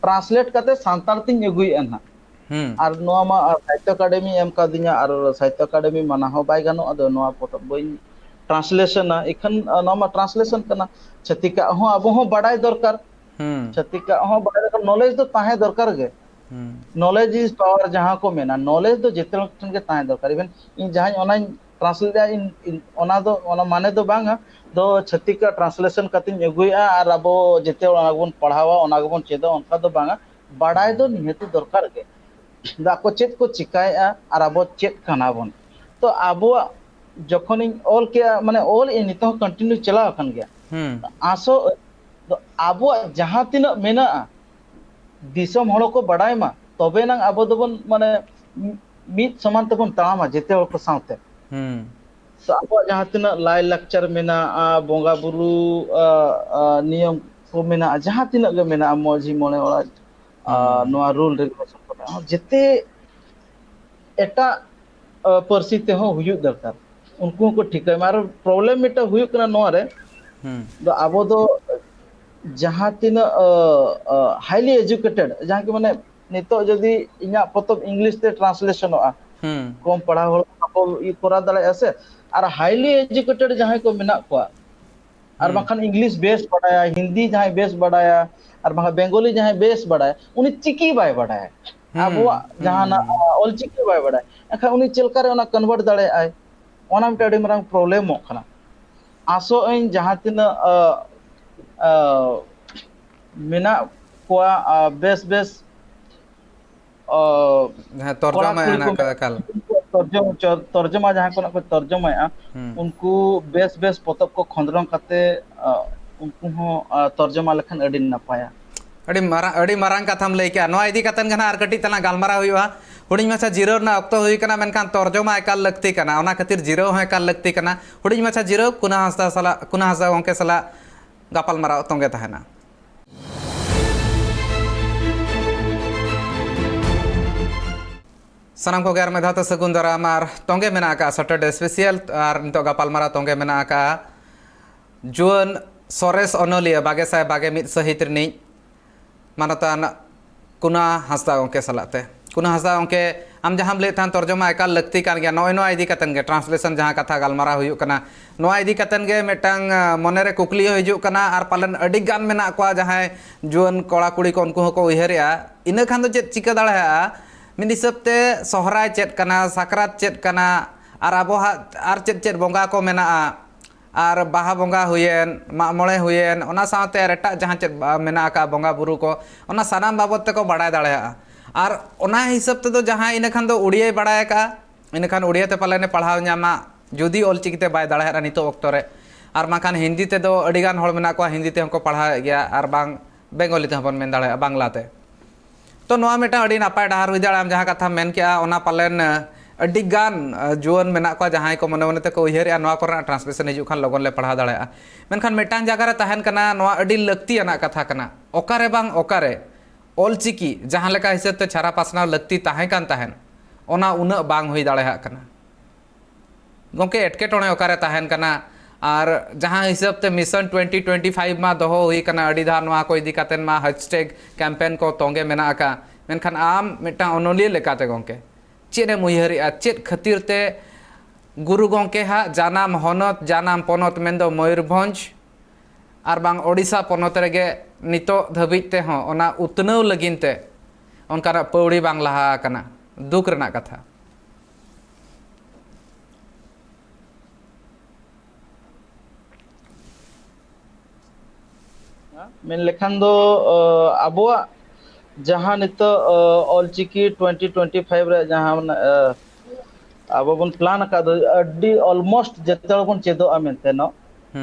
translate ᱠᱟᱛᱮ ᱥᱟᱱᱛᱟᱲ ᱛᱤᱧ ᱟᱹᱜᱩᱭᱮᱫᱼᱟ ᱱᱟᱦᱟᱜ᱾ ᱦᱩᱸ᱾ ᱟᱨ ᱱᱚᱣᱟ ᱢᱟ ᱥᱟᱦᱤᱛᱛᱚ ᱟᱠᱟᱰᱮᱢᱤ ᱮᱢ ᱠᱟᱣᱫᱤᱧᱟ, ᱟᱨ ᱥᱟᱦᱤᱛᱛᱚ ᱟᱠᱟᱰᱮᱢᱤ ᱢᱟᱱᱟ ᱦᱚᱸ ᱵᱟᱭ ᱜᱟᱱᱚᱜᱼᱟ, ᱟᱫᱚ ᱱᱚᱣᱟ ᱯᱚᱛᱚᱵ ᱵᱟᱹᱧ translationᱟ᱾ ᱤᱠᱷᱟᱹᱱ, ᱟ, ᱱᱚᱣᱟ ᱢᱟ translation ᱠᱟᱱᱟ, ᱪᱷᱟᱹᱛᱤᱠᱟᱜ ᱦᱚᱸ ᱟᱵᱚ ᱦᱚᱸ ᱵᱟᱰᱟᱭ ᱫᱚᱨᱠᱟᱨ᱾ ᱦᱩᱸ᱾ ᱪᱷᱟᱹᱛᱤᱠᱟᱜ ᱦᱚᱸ ᱵᱟᱰᱟᱭ ᱫᱚᱨᱠᱟᱨ, knowledge ᱫᱚ ᱛᱟᱦᱮᱸ ᱫᱚᱨᱠᱟᱨ ᱜᱮ᱾ ᱦᱩᱸ᱾ Knowledge is power ᱡᱟᱦᱟᱸ ᱠᱚ ᱢᱮᱱᱟ, knowledge ᱫᱚ ᱡᱚᱛᱚ ᱦᱚᱲ ᱴᱷᱮᱱ ᱜᱮ ᱛᱟᱦᱮᱸ ᱫᱚᱨᱠᱟᱨ᱾ Even ᱤᱧ ᱡᱟᱦᱟᱸᱧ ᱚᱱᱟᱧ translate ᱤᱧ, ᱤᱧ, ᱚᱱᱟ ᱫᱚ, ᱚᱱᱟ ᱢᱟᱱᱮ ᱫᱚ ᱵᱟᱝᱟ, ᱫᱚ ᱪᱷᱟᱹᱛᱤᱠᱟᱜ translation ᱠᱟᱛᱮᱧ ᱟᱹᱜᱩᱭᱮᱫᱼᱟ ᱟᱨ ᱟᱵᱚ ᱡᱚᱛᱚ ᱦᱚᱲ ᱚᱱᱟ ᱜᱮᱵᱚᱱ ᱯᱟᱲᱦᱟᱣᱟ, ᱚᱱᱟ ᱜᱮᱵᱚᱱ ᱪᱮᱫᱟ, ᱚᱱᱠᱟ ᱫᱚ ᱵᱟᱝᱟ᱾ ᱵᱟᱰᱟᱭ ᱫᱚ ᱱᱤᱦᱟᱹᱛᱤ ᱫᱚᱨᱠᱟᱨ ᱜᱮ᱾ ᱫᱚ ᱟᱠᱚ ᱪᱮᱫ ᱠᱚ ᱪᱤᱠᱟᱭᱮᱫᱼᱟ ᱟᱨ ᱟᱵᱚ ᱪᱮᱫ ᱠᱟᱱᱟ ᱵᱚᱱ᱾ ᱛᱚ ᱟᱵᱚᱣᱟᱜ ᱡᱚᱠᱷᱚᱱᱤᱧ ᱚᱞ ᱠᱮᱜᱼᱟ, ᱢᱟᱱᱮ ᱚᱞ ᱤᱧ ᱱᱤᱛᱚᱜ ᱦᱚᱸ continue ᱪᱟᱞᱟᱣ ᱟᱠᱟᱱ ᱜᱮᱭᱟ᱾ ᱦᱩᱸ᱾ ᱟᱥᱚᱜ ᱟᱹᱧ ᱫᱚ ᱟᱵᱚᱣᱟᱜ ᱡᱟᱦᱟᱸ ᱛᱤᱱᱟᱹᱜ ᱢᱮᱱᱟᱜᱼᱟ, ᱫᱤᱥᱚᱢ ᱦᱚᱲ ᱠᱚ ᱵᱟᱰᱟᱭ ᱢᱟ, ᱛᱚᱵᱮ ᱱᱟᱝ ᱟᱵᱚ ᱫᱚᱵᱚᱱ, ᱢᱟᱱᱮ, ᱢᱤ-, ᱢᱤᱫ ᱥᱚᱢᱟᱱ ᱛᱮᱵᱚᱱ ᱛᱟᱲᱟᱢᱟ ᱡᱮᱛᱮ ᱦᱚᱲ ᱠᱚ ᱥᱟᱶᱛᱮ᱾ ᱦᱩᱸ᱾ ᱛᱚ ᱟᱵᱚᱣᱟᱜ ᱡᱟᱦᱟᱸ ᱛᱤᱱᱟᱹᱜ ᱞᱟᱭ ᱞᱟᱠᱪᱟᱨ ᱢᱮᱱᱟᱜᱼᱟ, ᱵᱚᱸᱜᱟ ᱵᱩᱨᱩ, ᱟ, ᱟ, ᱱᱤᱭᱚᱢ ᱠᱚ ᱢᱮᱱᱟᱜᱼᱟ, ᱡᱟᱦᱟᱸ ᱛᱤᱱᱟᱹᱜ ᱜᱮ ᱢᱮᱱᱟᱜᱼᱟ, ᱢᱟᱹᱡᱷᱤ ᱢᱚᱬᱮ ᱚᱲᱟᱜ, ᱟ, ᱦᱩᱸ᱾ ᱱᱚᱣᱟ rule regulation ᱠᱚ ᱢᱮᱱᱟᱜᱼᱟ, ᱡᱮᱛᱮ ᱮᱴᱟᱜ, ᱟ, ᱯᱟᱹᱨᱥᱤ ᱛᱮᱦᱚᱸ ᱦᱩᱭᱩᱜ ᱫᱚᱨᱠᱟᱨ, ᱩᱱᱠᱩ ᱦᱚᱸᱠᱚ ᱴᱷᱤᱠᱟᱹᱭ ᱢᱟ᱾ ᱟᱨ problem ᱢᱤᱫᱴᱟᱝ ᱦᱩᱭᱩᱜ ᱠᱟᱱᱟ ᱱᱚᱣᱟ ᱨᱮ, ᱦᱩᱸ᱾ ᱫᱚ ᱟᱵᱚ ᱫᱚ ᱡᱟᱦᱟᱸ ᱛᱤᱱᱟᱹᱜ, ᱟ, ᱟ, highly educated, ᱡᱟᱦᱟᱸ ᱠᱤ ᱢᱟᱱᱮ ᱱᱤᱛᱚᱜ ᱡᱩᱫᱤ ᱤᱧᱟᱹᱜ ᱯᱚᱛᱚᱵ English ᱛᱮ translationᱚᱜᱼᱟ, ᱦᱩᱸ᱾ ᱠᱚᱢ ᱯᱟᱲᱦᱟᱣ ᱦᱚᱲ ᱵᱟᱠᱚ ᱤᱭᱟᱹ ᱠᱚᱨᱟᱣ ᱫᱟᱲᱮᱭᱟᱜᱼᱟ ᱥᱮ, ᱟᱨ highly educated ᱡᱟᱦᱟᱸᱭ ᱠᱚ ᱢᱮᱱᱟᱜ ᱠᱚᱣᱟ, ᱟᱨ ᱦᱩᱸ᱾ ᱵᱟᱝᱠᱷᱟᱱ English ᱵᱮᱥ ᱵᱟᱰᱟᱭᱟ, ᱦᱤᱱᱫᱤ ᱡᱟᱦᱟᱸᱭ ᱵᱮᱥ ᱵᱟᱰᱟᱭᱟ, ᱟᱨ ᱵᱟᱝᱠᱷᱟᱱ Bengali ᱡᱟᱦᱟᱸᱭ ᱵᱮᱥ ᱵᱟᱰᱟᱭᱟ, ᱩᱱᱤ ᱪᱤᱠᱤ ᱵᱟᱭ ᱵᱟᱰᱟᱭᱟ᱾ ᱦᱩᱸ, ᱟᱵᱚᱣᱟᱜ ᱦᱩᱸ, ᱡᱟᱦᱟᱱᱟᱜ, ᱦᱩᱸ᱾ ᱟ, ᱚᱞᱪᱤᱠᱤ ᱵᱟᱭ ᱵᱟᱰᱟᱭᱟ᱾ ᱮᱱᱠᱷᱟᱱ ᱩᱱᱤ ᱪᱮᱫ ᱞᱮᱠᱟᱨᱮ ᱚᱱᱟ convert ᱫᱟᱲᱮᱭᱟᱜᱼᱟᱭ? ᱚᱱᱟ ᱢᱤᱫᱴᱮᱱ ᱟᱹᱰᱤ ᱢᱟᱨᱟᱝ problemᱚᱜ ᱠᱟᱱᱟ᱾ ᱟᱥᱚᱜ ᱟᱹᱧ ᱡᱟᱦᱟᱸ ᱛᱤᱱᱟᱹᱜ, ᱟ, ᱟ, ᱢᱮᱱᱟᱜ ᱠᱚᱣᱟ, ᱟ, ᱵᱮᱥ ᱵᱮᱥ ᱚ, ᱦᱮᱸ, ᱛᱚᱨᱡᱚᱢᱟ ᱠᱚᱲᱟ ᱠᱩᱲᱤ ᱠᱚ ᱦᱮᱱᱟᱜ ᱟᱠᱟᱫᱟ ᱮᱠᱟᱞ᱾ ᱢᱮᱱᱟᱜ ᱠᱚᱣᱟ, ᱛᱚᱨᱡᱚᱢᱟ, ᱛᱚᱨᱡᱚᱢᱟ ᱡᱟᱦᱟᱸ ᱠᱚ ᱢᱮᱱᱟᱜ ᱠᱚ ᱛᱚᱨᱡᱚᱢᱟᱭᱮᱫᱼᱟ, ᱦᱩᱸ᱾ ᱩᱱᱠᱩ ᱵᱮᱥ ᱵᱮᱥ ᱯᱚᱛᱚᱵ ᱠᱚ ᱠᱷᱚᱸᱫᱽᱨᱚᱝ ᱠᱟᱛᱮ, ᱟ, ᱩᱱᱠᱩ ᱦᱚᱸ, ᱟ, ᱛᱚᱨᱡᱚᱢᱟ ᱞᱮᱠᱷᱟᱱ ᱟᱹᱰᱤ ᱱᱟᱯᱟᱭᱟ᱾ ᱟᱹᱰᱤ ᱢᱟᱨᱟᱝ, ᱟᱹᱰᱤ ᱢᱟᱨᱟᱝ ᱠᱟᱛᱷᱟᱢ ᱞᱟᱹᱭ ᱠᱮᱜᱼᱟ᱾ ᱱᱚᱣᱟ ᱤᱫᱤ ᱠᱟᱛᱮ ᱜᱮ ᱱᱟᱦᱟᱜ ᱟᱨ ᱠᱟᱹᱴᱤᱡ ᱛᱟᱞᱟᱝ ᱜᱟᱞᱢᱟᱨᱟᱣ ᱦᱩᱭᱩᱜᱼᱟ᱾ ᱦᱩᱰᱤᱧ ᱢᱟᱪᱷᱟ ᱡᱤᱨᱟᱹᱣ ᱨᱮᱱᱟᱜ ᱚᱠᱛᱚ ᱦᱩᱭ ᱠᱟᱱᱟ, ᱢᱮᱱᱠᱷᱟᱱ ᱛᱚᱨᱡᱚᱢᱟ ᱮᱠᱟᱞ ᱞᱟᱹᱠᱛᱤ ᱠᱟᱱᱟ, ᱚᱱᱟ ᱠᱷᱟᱹᱛᱤᱨ ᱡᱤᱨᱟᱹᱣ ᱦᱚᱸ ᱮᱠᱟᱞ ᱞᱟᱹᱠᱛᱤ ᱠᱟᱱᱟ᱾ ᱦᱩᱰᱤᱧ ᱢᱟᱪᱷᱟ ᱡᱤᱨᱟᱹᱣ, ᱠᱩᱱᱟ ᱦᱟᱸᱥᱫᱟ ᱥᱟᱞᱟᱜ, ᱠᱩᱱᱟ ᱦᱟᱸᱥᱫᱟ ᱜᱚᱢᱠᱮ ᱥᱟᱞᱟᱜ ᱜᱟᱯᱟᱞᱢᱟᱨᱟᱣ ᱛᱚᱸᱜᱮ ᱛᱟᱦᱮᱱᱟ᱾ ᱥᱟᱱᱟᱢ ᱠᱚᱜᱮ ᱟᱨ ᱢᱤᱫ ᱫᱷᱟᱣ ᱛᱮ ᱥᱟᱹᱜᱩᱱ ᱫᱟᱨᱟᱢ ᱟᱨ ᱛᱚᱸᱜᱮ ᱢᱮᱱᱟᱜ ᱟᱠᱟᱫᱼᱟ Saturday Special᱾ ᱟᱨ ᱱᱤᱛᱚᱜ ᱜᱟᱯᱟᱞᱢᱟᱨᱟᱣ ᱛᱚᱸᱜᱮ ᱢᱮᱱᱟᱜ ᱟᱠᱟᱫᱼᱟ ᱡᱩᱣᱟᱹᱱ ᱥᱚᱨᱮᱥ ᱚᱱᱚᱞᱤᱭᱟᱹ ᱵᱟᱜᱮ ᱥᱟᱭ ᱵᱟᱜᱮ ᱢᱤᱫ ᱥᱟᱹᱦᱤᱛ ᱨᱤᱱᱤᱡ ᱢᱟᱱᱚᱛᱟᱱ ᱠᱩᱱᱟ ᱦᱟᱸᱥᱫᱟ ᱜᱚᱢᱠᱮ ᱥᱟᱞᱟᱜ ᱛᱮ᱾ ᱠᱩᱱᱟ ᱦᱟᱸᱥᱫᱟ ᱜᱚᱢᱠᱮ, ᱟᱢ ᱡᱟᱦᱟᱸᱢ ᱞᱟᱹᱭᱮᱫ ᱛᱟᱦᱮᱸᱱ ᱛᱚᱨᱡᱚᱢᱟ ᱮᱠᱟᱞ ᱞᱟᱹᱠᱛᱤ ᱠᱟᱱ ᱜᱮᱭᱟ᱾ ᱱᱚᱜᱼᱚᱭ ᱱᱚᱣᱟ ᱤᱫᱤ ᱠᱟᱛᱮᱱ ᱜᱮ, translation ᱡᱟᱦᱟᱸ ᱠᱟᱛᱷᱟ ᱜᱟᱞᱢᱟᱨᱟᱣ ᱦᱩᱭᱩᱜ ᱠᱟᱱᱟ, ᱱᱚᱣᱟ ᱤᱫᱤ ᱠᱟᱛᱮᱱ ᱜᱮ ᱢᱤᱫᱴᱟᱝ, ᱟᱸ, ᱢᱚᱱᱮᱨᱮ ᱠᱩᱠᱞᱤ ᱦᱚᱸ ᱦᱤᱡᱩᱜ ᱠᱟᱱᱟ, ᱟᱨ ᱯᱟᱞᱮᱱ ᱟᱹᱰᱤ ᱜᱟᱱ ᱢᱮᱱᱟᱜ ᱠᱚᱣᱟ ᱡᱟᱦᱟᱸᱭ ᱡᱩᱣᱟᱹᱱ ᱠᱚᱲᱟ ᱠᱩᱲᱤ ᱠᱚ, ᱩᱱᱠᱩ ᱦᱚᱸᱠᱚ ᱩᱭᱦᱟᱹᱨᱮᱜᱼᱟ᱾ ᱤᱱᱟᱹ ᱠᱷᱟᱱ ᱫᱚ ᱪᱮᱫ ᱪᱤᱠᱟᱹ ᱫᱟᱲᱮᱭᱟᱜᱼᱟ? ᱢᱤᱫ ᱦᱤᱥᱟᱹᱵ ᱛᱮ ᱥᱚᱦᱨᱟᱭ ᱪᱮᱫ ᱠᱟᱱᱟ, ᱥᱟᱠᱨᱟᱛ ᱪᱮᱫ ᱠᱟᱱᱟ, ᱟᱨ ᱟᱵᱚᱣᱟᱜ ᱟᱨ ᱪᱮᱫ ᱪᱮᱫ ᱵᱚᱸᱜᱟ ᱠᱚ ᱢᱮᱱᱟᱜᱼᱟ, ᱟᱨ ᱵᱟᱦᱟ ᱵᱚᱸᱜᱟ ᱦᱩᱭᱮᱱ, ᱢᱟᱜ ᱢᱚᱬᱮ ᱦᱩᱭᱮᱱ, ᱚᱱᱟ ᱥᱟᱶᱛᱮ ᱟᱨ ᱮᱴᱟᱜ ᱡᱟᱦᱟᱸ ᱪᱮᱫ, ᱟ, ᱢᱮᱱᱟᱜ ᱟᱠᱟᱫ ᱵᱚᱸᱜᱟ ᱵᱩᱨᱩ ᱠᱚ, ᱚᱱᱟ ᱥᱟᱱᱟᱢ ᱵᱟᱵᱚᱫ ᱛᱮᱠᱚ ᱵᱟᱲᱟᱭ ᱫᱟᱲᱮᱭᱟᱜᱼᱟ᱾ ᱟᱨ ᱚᱱᱟ ᱦᱤᱥᱟᱹᱵ ᱛᱮᱫᱚ ᱡᱟᱦᱟᱸᱭ ᱤᱱᱟᱹ ᱠᱷᱟᱱ ᱫᱚ ᱩᱲᱤᱭᱟᱹᱭ ᱵᱟᱲᱟᱭ ᱟᱠᱟᱫᱼᱟ, ᱤᱱᱟᱹ ᱠᱷᱟᱱ ᱩᱲᱤᱭᱟᱹ ᱛᱮ ᱯᱟᱞᱮᱱᱮ ᱯᱟᱲᱦᱟᱣ ᱧᱟᱢᱟ, ᱡᱩᱫᱤ ᱚᱞᱪᱤᱠᱤ ᱛᱮ ᱵᱟᱭ ᱫᱟᱲᱮᱭᱟᱜᱼᱟ ᱱᱤᱛᱚᱜ ᱚᱠᱛᱚ ᱨᱮ᱾ ᱟᱨ ᱵᱟᱝᱠᱷᱟᱱ ᱦᱤᱱᱫᱤ ᱛᱮᱫᱚ ᱟᱹᱰᱤ ᱜᱟᱱ ᱦᱚᱲ ᱢᱮᱱᱟᱜ ᱠᱚᱣᱟ, ᱦᱤᱱᱫᱤ ᱛᱮᱦᱚᱸ ᱠᱚ ᱯᱟᱲᱦᱟᱣᱮᱫ ᱜᱮᱭᱟ, ᱟᱨ ᱵᱟᱝ ᱵᱮᱝᱜᱚᱞᱤ ᱛᱮᱦᱚᱸ ᱵᱚᱱ ᱢᱮᱱ ᱫᱟᱲᱮᱭᱟᱜᱼᱟ, ᱵᱟᱝᱞᱟ ᱛᱮ᱾ ᱛᱚ ᱱᱚᱣᱟ ᱢᱤᱫᱴᱟᱝ ᱟᱹᱰᱤ ᱱᱟᱯᱟᱭ ᱰᱟᱦᱟᱨ ᱦᱩᱭ ᱫᱟᱲᱮᱭᱟᱜᱼᱟ, ᱟᱢ ᱡᱟᱦᱟᱸ ᱠᱟᱛᱷᱟᱢ ᱢᱮᱱ ᱠᱮᱜᱼᱟ, ᱚᱱᱟ ᱯᱟᱞᱮᱱ, ᱟᱹᱰᱤ ᱜᱟᱱ, ᱡᱩᱣᱟᱹᱱ ᱢᱮᱱᱟᱜ ᱠᱚᱣᱟ ᱡᱟᱦᱟᱸᱭ ᱠᱚ ᱢᱚᱱᱮ ᱢᱚᱱᱮ ᱛᱮᱠᱚ ᱩᱭᱦᱟᱹᱨᱮᱜᱼᱟ, ᱱᱚᱣᱟ ᱠᱚᱨᱮᱱᱟᱜ translation ᱦᱤᱡᱩᱜ ᱠᱷᱟᱱ ᱞᱚᱜᱚᱱ ᱞᱮ ᱯᱟᱲᱦᱟᱣ ᱫᱟᱲᱮᱭᱟᱜᱼᱟ᱾ ᱢᱮᱱᱠᱷᱟᱱ ᱢᱤᱫᱴᱟᱝ ᱡᱟᱭᱜᱟ ᱨᱮ ᱛᱟᱦᱮᱱ ᱠᱟᱱᱟ, ᱱᱚᱣᱟ ᱟᱹᱰᱤ ᱞᱟᱹᱠᱛᱤᱭᱟᱱᱟᱜ ᱠᱟᱛᱷᱟ ᱠᱟᱱᱟ᱾ ᱚᱠᱟᱨᱮ ᱵᱟᱝ ᱚᱠᱟᱨᱮ ᱚᱞᱪᱤᱠᱤ ᱡᱟᱦᱟᱸ ᱞᱮᱠᱟ ᱦᱤᱥᱟᱹᱵ ᱛᱮ ᱪᱷᱟᱨᱟ ᱯᱟᱥᱱᱟᱣ ᱞᱟᱹᱠᱛᱤ ᱛᱟᱦᱮᱸ ᱠᱟᱱ ᱛᱟᱦᱮᱸᱱ, ᱚᱱᱟ ᱩᱱᱟᱹᱜ ᱵᱟᱝ ᱦᱩᱭ ᱫᱟᱲᱮᱭᱟᱜ ᱠᱟᱱᱟ᱾ ᱜᱚᱢᱠᱮ, ᱮᱴᱠᱮᱴᱚᱬᱮ ᱚᱠᱟᱨᱮ ᱛᱟᱦᱮᱱ ᱠᱟᱱᱟ? ᱟᱨ ᱡᱟᱦᱟᱸ ᱦᱤᱥᱟᱹᱵ ᱛᱮ mission twenty twenty five ᱢᱟ ᱫᱚᱦᱚ ᱦᱩᱭ ᱠᱟᱱᱟ, ᱟᱹᱰᱤ ᱫᱷᱟᱣ ᱱᱚᱣᱟ ᱠᱚ ᱤᱫᱤ ᱠᱟᱛᱮᱱ ᱢᱟ hashtag campaign ᱠᱚ ᱛᱚᱸᱜᱮ ᱢᱮᱱᱟᱜ ᱟᱠᱟᱫ, ᱢᱮᱱᱠᱷᱟᱱ ᱟᱢ ᱢᱤᱫᱴᱟᱝ ᱚᱱᱚᱞᱤᱭᱟᱹ ᱞᱮᱠᱟᱛᱮ ᱜᱚᱢᱠᱮ, ᱪᱮᱫ ᱮᱢ ᱩᱭᱦᱟᱹᱨᱮᱜᱼᱟ? ᱪᱮᱫ ᱠᱷᱟᱹᱛᱤᱨ ᱛᱮ ᱜᱩᱨᱩ ᱜᱚᱢᱠᱮ ᱦᱟᱜ ᱡᱟᱱᱟᱢ ᱦᱚᱱᱚᱛ, ᱡᱟᱱᱟᱢ ᱯᱚᱱᱚᱛ ᱢᱮᱱᱫᱚ ᱢᱚᱭᱩᱨᱵᱷᱚᱸᱡᱽ, ᱟᱨ ᱵᱟᱝ ᱳᱰᱤᱥᱟ ᱯᱚᱱᱚᱛ ᱨᱮᱜᱮ ᱱᱤᱛᱚᱜ ᱫᱷᱟᱹᱵᱤᱡ ᱛᱮᱦᱚᱸ ᱚᱱᱟ ᱩᱛᱱᱟᱹᱣ ᱞᱟᱹᱜᱤᱫ ᱛᱮ ᱚᱱᱠᱟᱱᱟᱜ ᱯᱟᱹᱣᱲᱤ ᱵᱟᱝ ᱞᱟᱦᱟ ᱟᱠᱟᱱᱟ? ᱫᱩᱠ ᱨᱮᱱᱟᱜ ᱠᱟᱛᱷᱟ᱾ ᱢᱮᱱ ᱞᱮᱠᱷᱟᱱ ᱫᱚ, ᱟᱵᱚᱣᱟᱜ ᱡᱟᱦᱟᱸ ᱱᱤᱛᱚᱜ ᱚᱞᱪᱤᱠᱤ twenty twenty five ᱨᱮ ᱡᱟᱦᱟᱸ ᱟᱵᱚ ᱵᱚᱱ plan ᱟᱠᱟᱫ ᱫᱚ, ᱟᱹᱰᱤ almost ᱡᱚᱛᱚ ᱦᱚᱲ ᱵᱚᱱ ᱪᱮᱫᱚᱜᱼᱟ ᱢᱮᱱᱛᱮ ᱱᱚ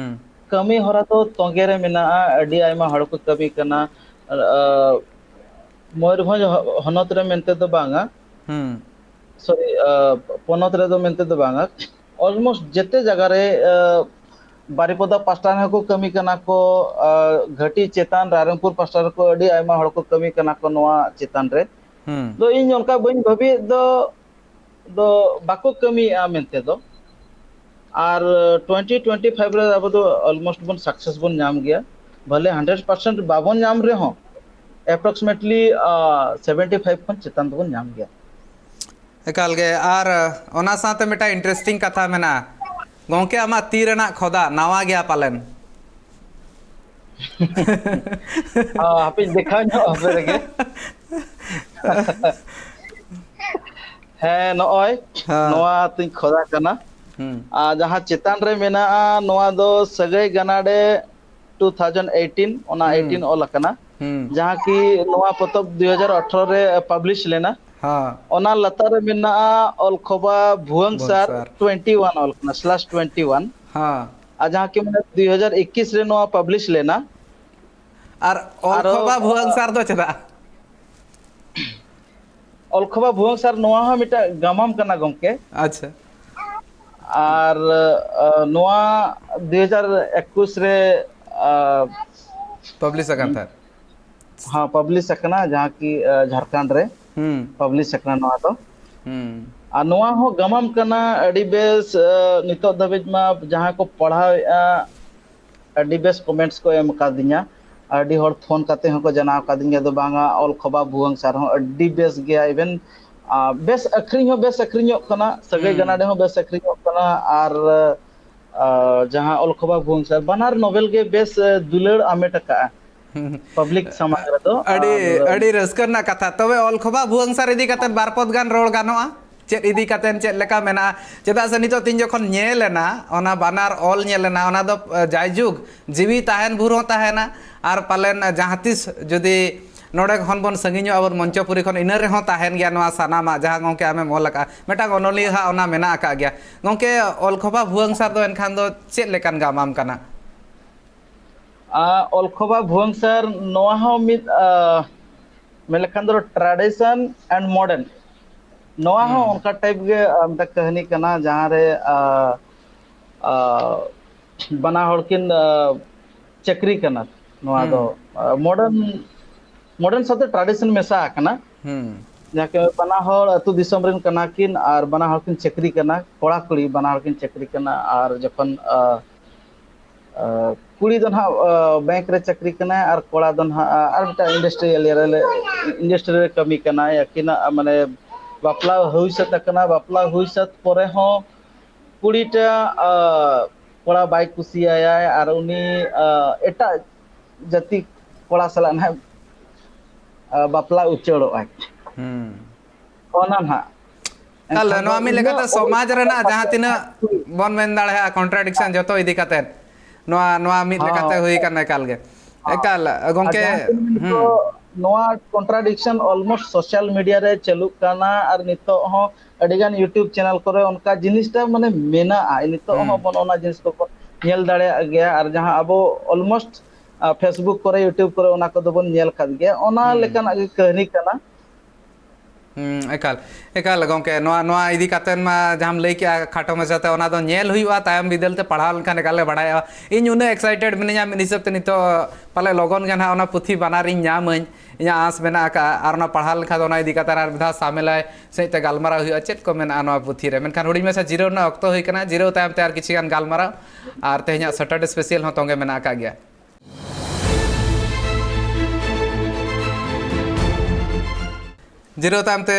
ᱠᱟᱹᱢᱤ ᱦᱚᱨᱟ ᱫᱚ ᱛᱚᱸᱜᱮ ᱨᱮ ᱢᱮᱱᱟᱜᱼᱟ᱾ ᱟᱹᱰᱤ ᱟᱭᱢᱟ ᱦᱚᱲ ᱠᱚ ᱠᱟᱹᱢᱤ ᱠᱟᱱᱟ᱾ ᱢᱚᱭᱩᱨᱵᱷᱚᱸᱡᱽ ᱦᱚᱱᱚᱛ ᱨᱮ ᱢᱮᱱᱛᱮ ᱫᱚ ᱵᱟᱝᱟ, ᱥᱚᱨᱤ, ᱯᱚᱱᱚᱛ ᱨᱮᱫᱚ ᱢᱮᱱᱛᱮ ᱫᱚ ᱵᱟᱝᱟ, almost ᱡᱮᱛᱮ ᱡᱟᱭᱜᱟ ᱨᱮ, ᱵᱟᱨᱤᱯᱚᱫᱟ ᱯᱟᱥᱴᱟ ᱨᱮᱦᱚᱸ ᱠᱚ ᱠᱟᱹᱢᱤ ᱠᱟᱱᱟ ᱠᱚ, ᱜᱷᱟᱹᱴᱤ ᱪᱮᱛᱟᱱ ᱨᱟᱭᱨᱚᱝᱯᱩᱨ ᱯᱟᱥᱴᱟ ᱨᱮᱠᱚ ᱟᱹᱰᱤ ᱟᱭᱢᱟ ᱦᱚᱲ ᱠᱚ ᱠᱟᱹᱢᱤ ᱠᱟᱱᱟ ᱠᱚ ᱱᱚᱣᱟ ᱪᱮᱛᱟᱱ ᱨᱮ᱾ ᱫᱚ ᱤᱧ ᱚᱱᱠᱟ ᱵᱟᱹᱧ ᱵᱷᱟᱹᱵᱤᱭᱮᱫ ᱫᱚ, ᱫᱚ ᱵᱟᱠᱚ ᱠᱟᱹᱢᱤᱭᱮᱫᱼᱟ ᱢᱮᱱᱛᱮ ᱫᱚ᱾ ᱟᱨ ᱴᱩᱭᱮᱱᱴᱤ ᱴᱩᱭᱮᱱᱴᱤ ᱯᱷᱟᱭᱤᱵᱷ ᱨᱮ ᱟᱵᱚ ᱫᱚ ᱚᱞᱢᱳᱥᱴ ᱵᱚᱱ ᱥᱟᱠᱥᱮᱥ ᱵᱚᱱ ᱧᱟᱢ ᱜᱮᱭᱟ᱾ ᱵᱷᱟᱞᱮ ᱦᱟᱱᱰᱨᱮᱰ ᱯᱟᱨᱥᱮᱱᱴ ᱵᱟᱵᱚᱱ ᱧᱟᱢ ᱨᱮᱦᱚᱸ, ᱮᱯᱨᱚᱠᱥᱤᱢᱮᱴᱞᱤ ᱥᱮᱵᱷᱮᱱᱴᱤ ᱯᱷᱟᱭᱤᱵᱷ ᱠᱷᱚᱱ ᱪᱮᱛᱟᱱ ᱫᱚᱵᱚᱱ ᱧᱟᱢ ᱜᱮᱭᱟ᱾ ᱮᱠᱟᱞ ᱜᱮ᱾ ᱟᱨ ᱚᱱᱟ ᱥᱟᱶᱛᱮ ᱢᱤᱫᱴᱟᱝ ᱤᱱᱴᱟᱨᱮᱥᱴᱤᱝ ᱠᱟᱛᱷᱟ ᱢᱮᱱᱟᱜᱼᱟ, ᱜᱚᱢᱠᱮ, ᱟᱢᱟᱜ ᱛᱤ ᱨᱮᱱᱟᱜ ᱠᱷᱚᱫᱟ ᱱᱟᱣᱟ ᱜᱮᱭᱟ ᱯᱟᱞᱮᱱ? ᱦᱟᱯᱮᱧ ᱫᱮᱠᱷᱟᱣ ᱧᱚᱜ ᱟᱯᱮ ᱨᱮᱜᱮ᱾ ᱦᱮᱸ, ᱱᱚᱜᱼᱚᱭ ᱦᱮᱸ᱾ ᱱᱚᱣᱟ ᱛᱤᱧ ᱠᱷᱚᱫᱟ ᱠᱟᱱᱟ᱾ ᱦᱩᱸ᱾ ᱟᱨ ᱡᱟᱦᱟᱸ ᱪᱮᱛᱟᱱ ᱨᱮ ᱢᱮᱱᱟᱜᱼᱟ, ᱱᱚᱣᱟ ᱫᱚ ᱥᱟᱹᱜᱟᱹᱭ ᱜᱟᱱᱟᱰᱮ ᱴᱩ ᱛᱷᱟᱣᱡᱮᱱᱰ ᱮᱭᱤᱴᱤᱱ, ᱚᱱᱟ ᱦᱩᱸ᱾ ᱮᱭᱤᱴᱤᱱ ᱚᱞ ᱟᱠᱟᱱᱟ, ᱦᱩᱸ᱾ ᱡᱟᱦᱟᱸ ᱠᱤ ᱱᱚᱣᱟ ᱯᱚᱛᱚᱵ ᱫᱩ ᱦᱟᱡᱟᱨ ᱟᱴᱷᱨᱚ ᱨᱮ ᱯᱟᱵᱽᱞᱤᱥ ᱞᱮᱱᱟ᱾ ᱦᱮᱸ᱾ ᱚᱱᱟ ᱞᱟᱛᱟᱨ ᱨᱮ ᱢᱮᱱᱟᱜᱼᱟ ᱚᱞ ᱠᱷᱚᱵᱟ ᱵᱷᱩᱣᱟᱹᱝ ᱵᱷᱩᱣᱟᱹᱝ ᱥᱟᱨ ᱥᱟᱨ᱾ ᱴᱩᱭᱮᱱᱴᱤ ᱣᱟᱱ ᱚᱞ ᱠᱟᱱᱟ, ᱥᱞᱟᱥ ᱴᱩᱭᱮᱱᱴᱤ ᱣᱟᱱ᱾ ᱦᱮᱸ᱾ ᱟᱨ ᱡᱟᱦᱟᱸ ᱠᱤ ᱢᱟᱱᱮ ᱫᱩ ᱦᱟᱡᱟᱨ ᱮᱠᱩᱥ ᱨᱮ ᱱᱚᱣᱟ ᱯᱟᱵᱽᱞᱤᱥ ᱞᱮᱱᱟ᱾ ᱟᱨ ᱚᱞ ᱟᱨᱚ ᱠᱷᱚᱵᱟ ᱵᱷᱩᱣᱟᱹᱝ ᱥᱟᱨ ᱫᱚ ᱪᱮᱫᱟᱜ? ᱚᱞ ᱠᱷᱚᱵᱟ ᱵᱷᱩᱣᱟᱹᱝ ᱥᱟᱨ, ᱱᱚᱣᱟ ᱦᱚᱸ ᱢᱤᱫᱴᱟᱝ ᱜᱟᱢᱟᱢ ᱠᱟᱱᱟ, ᱜᱚᱢᱠᱮ᱾ ᱟᱪᱪᱷᱟ᱾ ᱟᱨ ᱟ, ᱱᱚᱣᱟ ᱫᱩ ᱦᱟᱡᱟᱨ ᱮᱠᱩᱥ ᱨᱮ, ᱟ, ᱯᱟᱵᱽᱞᱤᱥ ᱟᱠᱟᱱ ᱛᱟᱦᱮᱸᱫ᱾ ᱦᱚᱸ, ᱯᱟᱵᱽᱞᱤᱥ ᱟᱠᱟᱱᱟ, ᱡᱟᱦᱟᱸ ᱠᱤ, ᱟ, ᱡᱷᱟᱲᱠᱷᱚᱸᱰ ᱨᱮ ᱦᱩᱸ᱾ ᱯᱟᱵᱽᱞᱤᱥ ᱟᱠᱟᱱᱟ ᱱᱚᱣᱟ ᱫᱚ᱾ ᱦᱩᱸ᱾ ᱟᱨ ᱱᱚᱣᱟ ᱦᱚᱸ ᱜᱟᱢᱟᱢ ᱠᱟᱱᱟ, ᱟᱹᱰᱤ ᱵᱮᱥ, ᱟ, ᱱᱤᱛᱚᱜ ᱫᱷᱟᱹᱵᱤᱡ ᱢᱟ ᱡᱟᱦᱟᱸᱭ ᱠᱚ ᱯᱟᱲᱦᱟᱣᱮᱫᱼᱟ, ᱟᱹᱰᱤ ᱵᱮᱥ ᱠᱚᱢᱮᱱᱴᱥ ᱠᱚ ᱮᱢ ᱟᱠᱟᱫᱤᱧᱟ, ᱟᱹᱰᱤ ᱦᱚᱲ ᱯᱷᱳᱱ ᱠᱟᱛᱮ ᱦᱚᱸᱠᱚ ᱡᱟᱱᱟᱣ ᱟᱠᱟᱫᱤᱧᱟ, ᱫᱚ ᱵᱟᱝᱟ, ᱚᱞ ᱠᱷᱚᱵᱟ ᱵᱷᱩᱣᱟᱹᱝ ᱥᱟᱨ ᱦᱚᱸ ᱟᱹᱰᱤ ᱵᱮᱥ ᱜᱮᱭᱟ, ᱤᱵᱷᱮᱱ, ᱟ, ᱵᱮᱥ ᱟᱹᱠᱷᱨᱤᱧ ᱦᱚᱸ ᱵᱮᱥ ᱟᱹᱠᱷᱨᱤᱧᱚᱜ ᱠᱟᱱᱟ, ᱥᱟᱹᱜᱟᱹᱭ ᱦᱩᱸ᱾ ᱜᱟᱱᱟᱰᱮ ᱦᱚᱸ ᱵᱮᱥ ᱟᱹᱠᱷᱨᱤᱧᱚᱜ ᱠᱟᱱᱟ, ᱟᱨ, ᱟ, ᱡᱟᱦᱟᱸ ᱚᱞ ᱠᱷᱚᱵᱟ ᱵᱷᱩᱣᱟᱹᱝ ᱥᱟᱨ, ᱵᱟᱱᱟᱨ ᱱᱚᱵᱮᱞ ᱜᱮ ᱵᱮᱥ, ᱮ, ᱫᱩᱞᱟᱹᱲ ᱟᱢᱮᱴ ᱟᱠᱟᱜᱼᱟ᱾ ᱯᱟᱵᱽᱞᱤᱠ ᱥᱟᱢᱟᱝ ᱨᱮᱫᱚ᱾ ᱟᱹᱰᱤ, ᱟᱨ ᱟᱹᱰᱤ ᱨᱟᱹᱥᱠᱟᱹ ᱨᱮᱱᱟᱜ ᱠᱟᱛᱷᱟ᱾ ᱛᱚᱵᱮ ᱚᱞ ᱠᱷᱚᱵᱟ ᱵᱷᱩᱣᱟᱹᱝ ᱥᱟᱨ ᱤᱫᱤ ᱠᱟᱛᱮ ᱵᱟᱨ ᱯᱚᱫ ᱜᱟᱱ ᱨᱚᱲ ᱜᱟᱱᱚᱜᱼᱟ? ᱪᱮᱫ ᱤᱫᱤ ᱠᱟᱛᱮ ᱪᱮᱫ ᱞᱮᱠᱟ ᱢᱮᱱᱟᱜᱼᱟ? ᱪᱮᱫᱟᱜ ᱥᱮ ᱱᱤᱛᱚᱜ ᱛᱤᱧ ᱡᱚᱠᱷᱚᱱ ᱧᱮᱞ ᱮᱱᱟ, ᱚᱱᱟ ᱵᱟᱱᱟᱨ ᱚᱞ ᱧᱮᱞ ᱮᱱᱟ, ᱚᱱᱟ ᱫᱚ, ᱮ, ᱡᱟᱭᱡᱩᱜᱽ ᱡᱤᱣᱤ ᱛᱟᱦᱮᱱ ᱵᱷᱳᱨ ᱦᱚᱸ ᱛᱟᱦᱮᱱᱟ, ᱟᱨ ᱯᱟᱞᱮᱱ ᱡᱟᱦᱟᱸ ᱛᱤᱥ ᱡᱩᱫᱤ ᱱᱚᱰᱮ ᱠᱷᱚᱱ ᱵᱚᱱ ᱥᱟᱺᱜᱤᱧᱚᱜᱼᱟ, ᱵᱚᱱ ᱢᱚᱧᱪᱚᱯᱩᱨᱤ ᱠᱷᱚᱱ, ᱤᱱᱟᱹ ᱨᱮᱦᱚᱸ ᱛᱟᱦᱮᱱ ᱜᱮᱭᱟ ᱱᱚᱣᱟ ᱥᱟᱱᱟᱢᱟᱜ, ᱡᱟᱦᱟᱸ ᱜᱚᱢᱠᱮ ᱟᱢᱮᱢ ᱚᱞ ᱟᱠᱟᱫᱼᱟ᱾ ᱢᱤᱫᱴᱟᱝ ᱚᱱᱚᱞᱤᱭᱟᱹ ᱦᱟᱜ ᱚᱱᱟ ᱢᱮᱱᱟᱜ ᱟᱠᱟᱫ ᱜᱮᱭᱟ᱾ ᱜᱚᱢᱠᱮ, ᱚᱞ ᱠᱷᱚᱵᱟ ᱵᱷᱩᱣᱟᱹᱝ ᱥᱟᱨ ᱫᱚ ᱮᱱᱠᱷᱟᱱ ᱫᱚ ᱪᱮᱫ ᱞᱮᱠᱟᱱ ᱜᱟᱢᱟᱢ ᱠᱟᱱᱟ? ᱟ, ᱚᱞ ᱠᱷᱚᱵᱟ ᱵᱷᱩᱣᱟᱹᱝ ᱥᱟᱨ, ᱱᱚᱣᱟ ᱦᱚᱸ ᱢᱤᱫ, ᱟ, ᱢᱮᱱ ᱞᱮᱠᱷᱟᱱ ᱫᱚ tradition and modern, ᱱᱚᱣᱟ ᱦᱚᱸ ᱦᱩᱸ᱾ ᱚᱱᱠᱟ ᱴᱟᱭᱤᱯ ᱜᱮ, ᱟ, ᱢᱤᱫᱴᱟᱝ ᱠᱟᱹᱦᱱᱤ ᱠᱟᱱᱟ, ᱡᱟᱦᱟᱸ ᱨᱮ, ᱟ, ᱟ, ᱵᱟᱱᱟ ᱦᱚᱲ ᱠᱤᱱ, ᱟ, ᱪᱟᱹᱠᱨᱤ ᱠᱟᱱᱟ᱾ ᱱᱚᱣᱟ ᱫᱚ, ᱦᱩᱸ᱾ ᱟ, modern, modern ᱥᱟᱶᱛᱮ tradition ᱢᱮᱥᱟ ᱟᱠᱟᱱᱟ᱾ ᱦᱩᱸ᱾ ᱡᱟᱦᱟᱸ ᱠᱤ ᱵᱟᱱᱟ ᱦᱚᱲ ᱟᱹᱛᱩ ᱫᱤᱥᱚᱢ ᱨᱮᱱ ᱠᱟᱱᱟ ᱠᱤᱱ ᱟᱨ ᱵᱟᱱᱟ ᱦᱚᱲ ᱠᱤᱱ ᱪᱟᱹᱠᱨᱤ ᱠᱟᱱᱟ, ᱠᱚᱲᱟ ᱠᱩᱲᱤ ᱵᱟᱱᱟ ᱦᱚᱲ ᱠᱤᱱ ᱪᱟᱹᱠᱨᱤ ᱠᱟᱱᱟ᱾ ᱟᱨ ᱡᱚᱠᱷᱚᱱ, ᱟ, ᱟ, ᱠᱩᱲᱤ ᱫᱚ ᱱᱟᱦᱟᱜ, ᱟ, ᱵᱮᱝᱠ ᱨᱮ ᱪᱟᱹᱠᱨᱤ ᱠᱟᱱᱟᱭ ᱟᱨ ᱠᱚᱲᱟ ᱫᱚ ᱱᱟᱦᱟᱜ, ᱟ, ᱟᱨ ᱢᱤᱫᱴᱟᱝ ᱤᱱᱰᱟᱥᱴᱨᱤᱭᱟᱞ ᱮᱨᱤᱭᱟ ᱨᱮ, ᱤᱱᱰᱟᱥᱴᱨᱤ ᱨᱮ ᱠᱟᱹᱢᱤ ᱠᱟᱱᱟᱭ᱾ ᱟᱹᱠᱤᱱᱟᱜ, ᱟ, ᱢᱟᱱᱮ ᱵᱟᱯᱞᱟ ᱦᱩᱭ ᱥᱟᱹᱛ ᱟᱠᱟᱱᱟ᱾ ᱵᱟᱯᱞᱟ ᱦᱩᱭ ᱥᱟᱹᱛ ᱯᱚᱨᱮ ᱦᱚᱸ ᱠᱩᱲᱤᱴᱟᱜ, ᱟ, ᱠᱚᱲᱟ ᱵᱟᱭ ᱠᱩᱥᱤᱭᱟᱭᱟᱭ ᱟᱨ ᱩᱱᱤ, ᱟ, ᱮᱴᱟᱜ ᱡᱟᱹᱛᱤ ᱠᱚᱲᱟ ᱥᱟᱞᱟᱜ ᱱᱟᱦᱟᱜ, ᱟ, ᱵᱟᱯᱞᱟ ᱩᱪᱟᱹᱲᱚᱜᱼᱟᱭ᱾ ᱦᱩᱸ᱾ ᱚᱱᱟ ᱱᱟᱦᱟᱜ᱾ ᱛᱟᱦᱞᱮ ᱮᱱᱠᱷᱟᱱ ᱫᱚ ᱱᱚᱣᱟ ᱢᱤᱫ ᱤᱱᱟᱹ ᱞᱮᱠᱟᱛᱮ ᱚᱞ ᱥᱚᱢᱟᱡᱽ ᱨᱮᱱᱟᱜ ᱡᱟᱦᱟᱸ ᱛᱤᱱᱟᱹᱜ ᱵᱚᱱ ᱢᱮᱱ ᱫᱟᱲᱮᱭᱟᱜᱼᱟ ᱠᱚᱱᱴᱨᱟᱰᱤᱠᱥᱚᱱ ᱡᱚᱛᱚ ᱤᱫᱤ ᱠᱟᱛᱮ, ᱱᱚᱣᱟ, ᱱᱚᱣᱟ ᱢᱤᱫ ᱦᱚᱸ᱾ ᱞᱮᱠᱟᱛᱮ ᱦᱩᱭ ᱠᱟᱱᱟ ᱮᱠᱟᱞ ᱜᱮ᱾ ᱦᱚᱸ᱾ ᱮᱠᱟᱞ, ᱟᱨ ᱜᱚᱝᱠᱮ, ᱡᱟᱦᱟᱸ ᱛᱤᱱᱟᱹᱜ ᱦᱩᱸ᱾ ᱱᱤᱛᱚᱜ ᱱᱚᱣᱟ ᱠᱚᱱᱴᱨᱟᱰᱤᱠᱥᱚᱱ ᱚᱞᱢᱳᱥᱴ ᱥᱳᱥᱟᱞ ᱢᱤᱰᱤᱭᱟ ᱨᱮ ᱪᱟᱹᱞᱩᱜ ᱠᱟᱱᱟ ᱟᱨ ᱱᱤᱛᱚᱜ ᱦᱚᱸ ᱟᱹᱰᱤᱜᱟᱱ YouTube ᱪᱮᱱᱮᱞ ᱠᱚᱨᱮ ᱚᱱᱠᱟ ᱡᱤᱱᱤᱥᱴᱟ ᱢᱟᱱᱮ ᱢᱮᱱᱟᱜᱼᱟ᱾ ᱱᱤᱛᱚᱜ ᱦᱩᱸ᱾ ᱦᱚᱸ ᱵᱚᱱ ᱚᱱᱟ ᱡᱤᱱᱤᱥ ᱠᱚᱵᱚᱱ ᱧᱮᱞ ᱫᱟᱲᱮᱭᱟᱜ ᱜᱮᱭᱟ᱾ ᱟᱨ ᱡᱟᱦᱟᱸ ᱟᱵᱚ ᱚᱞᱢᱳᱥᱴ, ᱟ, Facebook ᱠᱚᱨᱮ, YouTube ᱠᱚᱨᱮ ᱚᱱᱟ ᱠᱚᱫᱚ ᱵᱚᱱ ᱧᱮᱞ ᱠᱟᱫ ᱜᱮᱭᱟ᱾ ᱚᱱᱟ ᱦᱩᱸ᱾ ᱞᱮᱠᱟᱱᱟᱜ ᱜᱮ ᱠᱟᱹᱦᱱᱤ ᱠᱟᱱᱟ᱾ ᱦᱩᱸ, ᱮᱠᱟᱞ, ᱮᱠᱟᱞ ᱜᱚᱝᱠᱮ, ᱱᱚᱣᱟ, ᱱᱚᱣᱟ ᱤᱫᱤ ᱠᱟᱛᱮᱫ ᱢᱟ ᱡᱟᱦᱟᱸᱢ ᱞᱟᱹᱭ ᱠᱮᱜᱼᱟ ᱠᱷᱟᱴᱚ ᱢᱟᱪᱷᱟᱛᱮ, ᱚᱱᱟ ᱫᱚ ᱧᱮᱞ ᱦᱩᱭᱩᱜᱼᱟ, ᱛᱟᱭᱚᱢ ᱵᱤᱫᱟᱹᱞ ᱛᱮ ᱯᱟᱲᱦᱟᱣ ᱞᱮᱱᱠᱷᱟᱱ ᱮᱠᱟᱞ ᱞᱮ ᱵᱟᱲᱟᱭᱚᱜᱼᱟ᱾ ᱤᱧ ᱩᱱᱟᱹᱜ excited ᱢᱤᱱᱟᱹᱧᱟ ᱢᱤᱫ ᱦᱤᱥᱟᱹᱵ ᱛᱮ ᱱᱤᱛᱚᱜ ᱯᱟᱞᱮ ᱞᱚᱜᱚᱱ ᱜᱮ ᱱᱟᱦᱟᱜ ᱚᱱᱟ ᱯᱩᱛᱷᱤ ᱵᱟᱱᱟᱨ ᱤᱧ ᱧᱟᱢᱟᱹᱧ, ᱤᱧᱟᱹᱜ ᱟᱸᱥ ᱢᱮᱱᱟᱜ ᱟᱠᱟᱫᱼᱟ᱾ ᱟᱨ ᱚᱱᱟ ᱯᱟᱲᱦᱟᱣ ᱞᱮᱱᱠᱷᱟᱱ ᱫᱚ ᱚᱱᱟ ᱤᱫᱤ ᱠᱟᱛᱮᱫ ᱟᱨ ᱢᱤᱫ ᱫᱷᱟᱣ ᱥᱟᱢᱮᱞᱟᱭ ᱥᱮᱫ ᱛᱮ ᱜᱟᱞᱢᱟᱨᱟᱣ ᱦᱩᱭᱩᱜᱼᱟ, ᱪᱮᱫ ᱠᱚ ᱢᱮᱱᱟᱜᱼᱟ ᱱᱚᱣᱟ ᱯᱩᱛᱷᱤ ᱨᱮ᱾ ᱢᱮᱱᱠᱷᱟᱱ ᱦᱩᱰᱤᱧ ᱢᱟᱪᱷᱟ ᱡᱤᱨᱟᱹᱣ ᱨᱮᱱᱟᱜ ᱚᱠᱛᱚ ᱦᱩᱭ ᱠᱟᱱᱟ, ᱡᱤᱨᱟᱹᱣ ᱛᱟᱭᱚᱢ ᱛᱮ ᱟᱨ ᱠᱤᱪᱷᱤ ᱜᱟᱱ ᱜᱟᱞᱢᱟᱨᱟᱣ, ᱟᱨ ᱛᱮᱦᱮᱧᱟᱜ Saturday special ᱦᱚᱸ ᱛᱚᱸᱜᱮ ᱢᱮᱱᱟᱜ ᱟᱠᱟᱫ ᱜᱮᱭᱟ᱾ ᱡᱤᱨᱟᱹᱣ ᱛᱟᱭᱚᱢ ᱛᱮ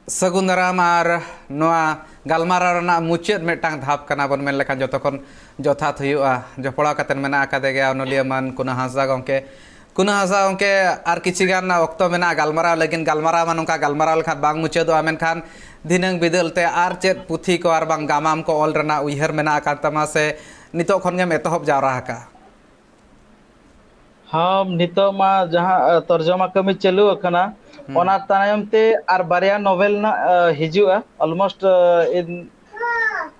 ᱥᱟᱹᱜᱩᱱ ᱫᱟᱨᱟᱢ ᱟᱨ ᱱᱚᱣᱟ ᱜᱟᱞᱢᱟᱨᱟᱣ ᱨᱮᱱᱟᱜ ᱢᱩᱪᱟᱹᱫ ᱢᱤᱫᱴᱟᱝ ᱫᱷᱟᱯ ᱠᱟᱱᱟ ᱵᱚᱱ ᱢᱮᱱ ᱞᱮᱠᱷᱟᱱ ᱡᱚᱛᱚ ᱠᱷᱚᱱ ᱡᱚᱛᱷᱟᱛ ᱦᱩᱭᱩᱜᱼᱟ᱾ ᱡᱚᱯᱲᱟᱣ ᱠᱟᱛᱮᱫ ᱢᱮᱱᱟᱜ ᱟᱠᱟᱫᱮ ᱜᱮᱭᱟ ᱚᱱᱚᱞᱤᱭᱟᱹ ᱢᱟᱱ ᱠᱩᱱᱟᱹ ᱦᱟᱸᱥᱫᱟ ᱜᱚᱢᱠᱮ᱾ ᱠᱩᱱᱟᱹ ᱦᱟᱸᱥᱫᱟ ᱜᱚᱢᱠᱮ, ᱟᱨ ᱠᱤᱪᱷᱤ ᱜᱟᱱ ᱚᱠᱛᱚ ᱢᱮᱱᱟᱜᱼᱟ ᱜᱟᱞᱢᱟᱨᱟᱣ ᱞᱟᱹᱜᱤᱫ᱾ ᱜᱟᱞᱢᱟᱨᱟᱣ ᱢᱟ ᱱᱚᱝᱠᱟ ᱜᱟᱞᱢᱟᱨᱟᱣ ᱞᱮᱠᱷᱟᱱ ᱵᱟᱝ ᱢᱩᱪᱟᱹᱫᱚᱜᱼᱟ, ᱢᱮᱱᱠᱷᱟᱱ ᱫᱷᱤᱱᱟᱹᱝ ᱵᱤᱫᱟᱹᱞ ᱛᱮ ᱟᱨ ᱪᱮᱫ ᱯᱩᱛᱷᱤ ᱠᱚ ᱟᱨ ᱵᱟᱝ ᱜᱟᱢᱟᱢ ᱠᱚ ᱚᱞ ᱨᱮᱱᱟᱜ ᱩᱭᱦᱟᱹᱨ ᱢᱮᱱᱟᱜ ᱟᱠᱟᱫ ᱛᱟᱢᱟ ᱥᱮ ᱱᱤᱛᱚᱜ ᱠᱷᱚᱱ ᱜᱮᱢ ᱮᱛᱚᱦᱚᱵ ᱡᱟᱣᱨᱟ ᱟᱠᱟᱫᱼᱟ? ᱦᱚᱸ, ᱱᱤᱛᱚᱜ ᱢᱟ ᱡᱟᱦᱟᱸ, ᱟ, ᱛᱚᱨᱡᱚᱢᱟ ᱠᱟᱹᱢᱤ ᱪᱟᱹᱞᱩ ᱟᱠᱟᱱᱟ, ᱦᱩᱸ᱾ ᱚᱱᱟ ᱛᱟᱭᱚᱢ ᱛᱮ ᱟᱨ ᱵᱟᱨᱭᱟ ᱱᱚᱵᱮᱞ ᱨᱮᱱᱟᱜ, ᱟ, ᱦᱤᱡᱩᱜᱼᱟ᱾ Almost, ᱟ, in,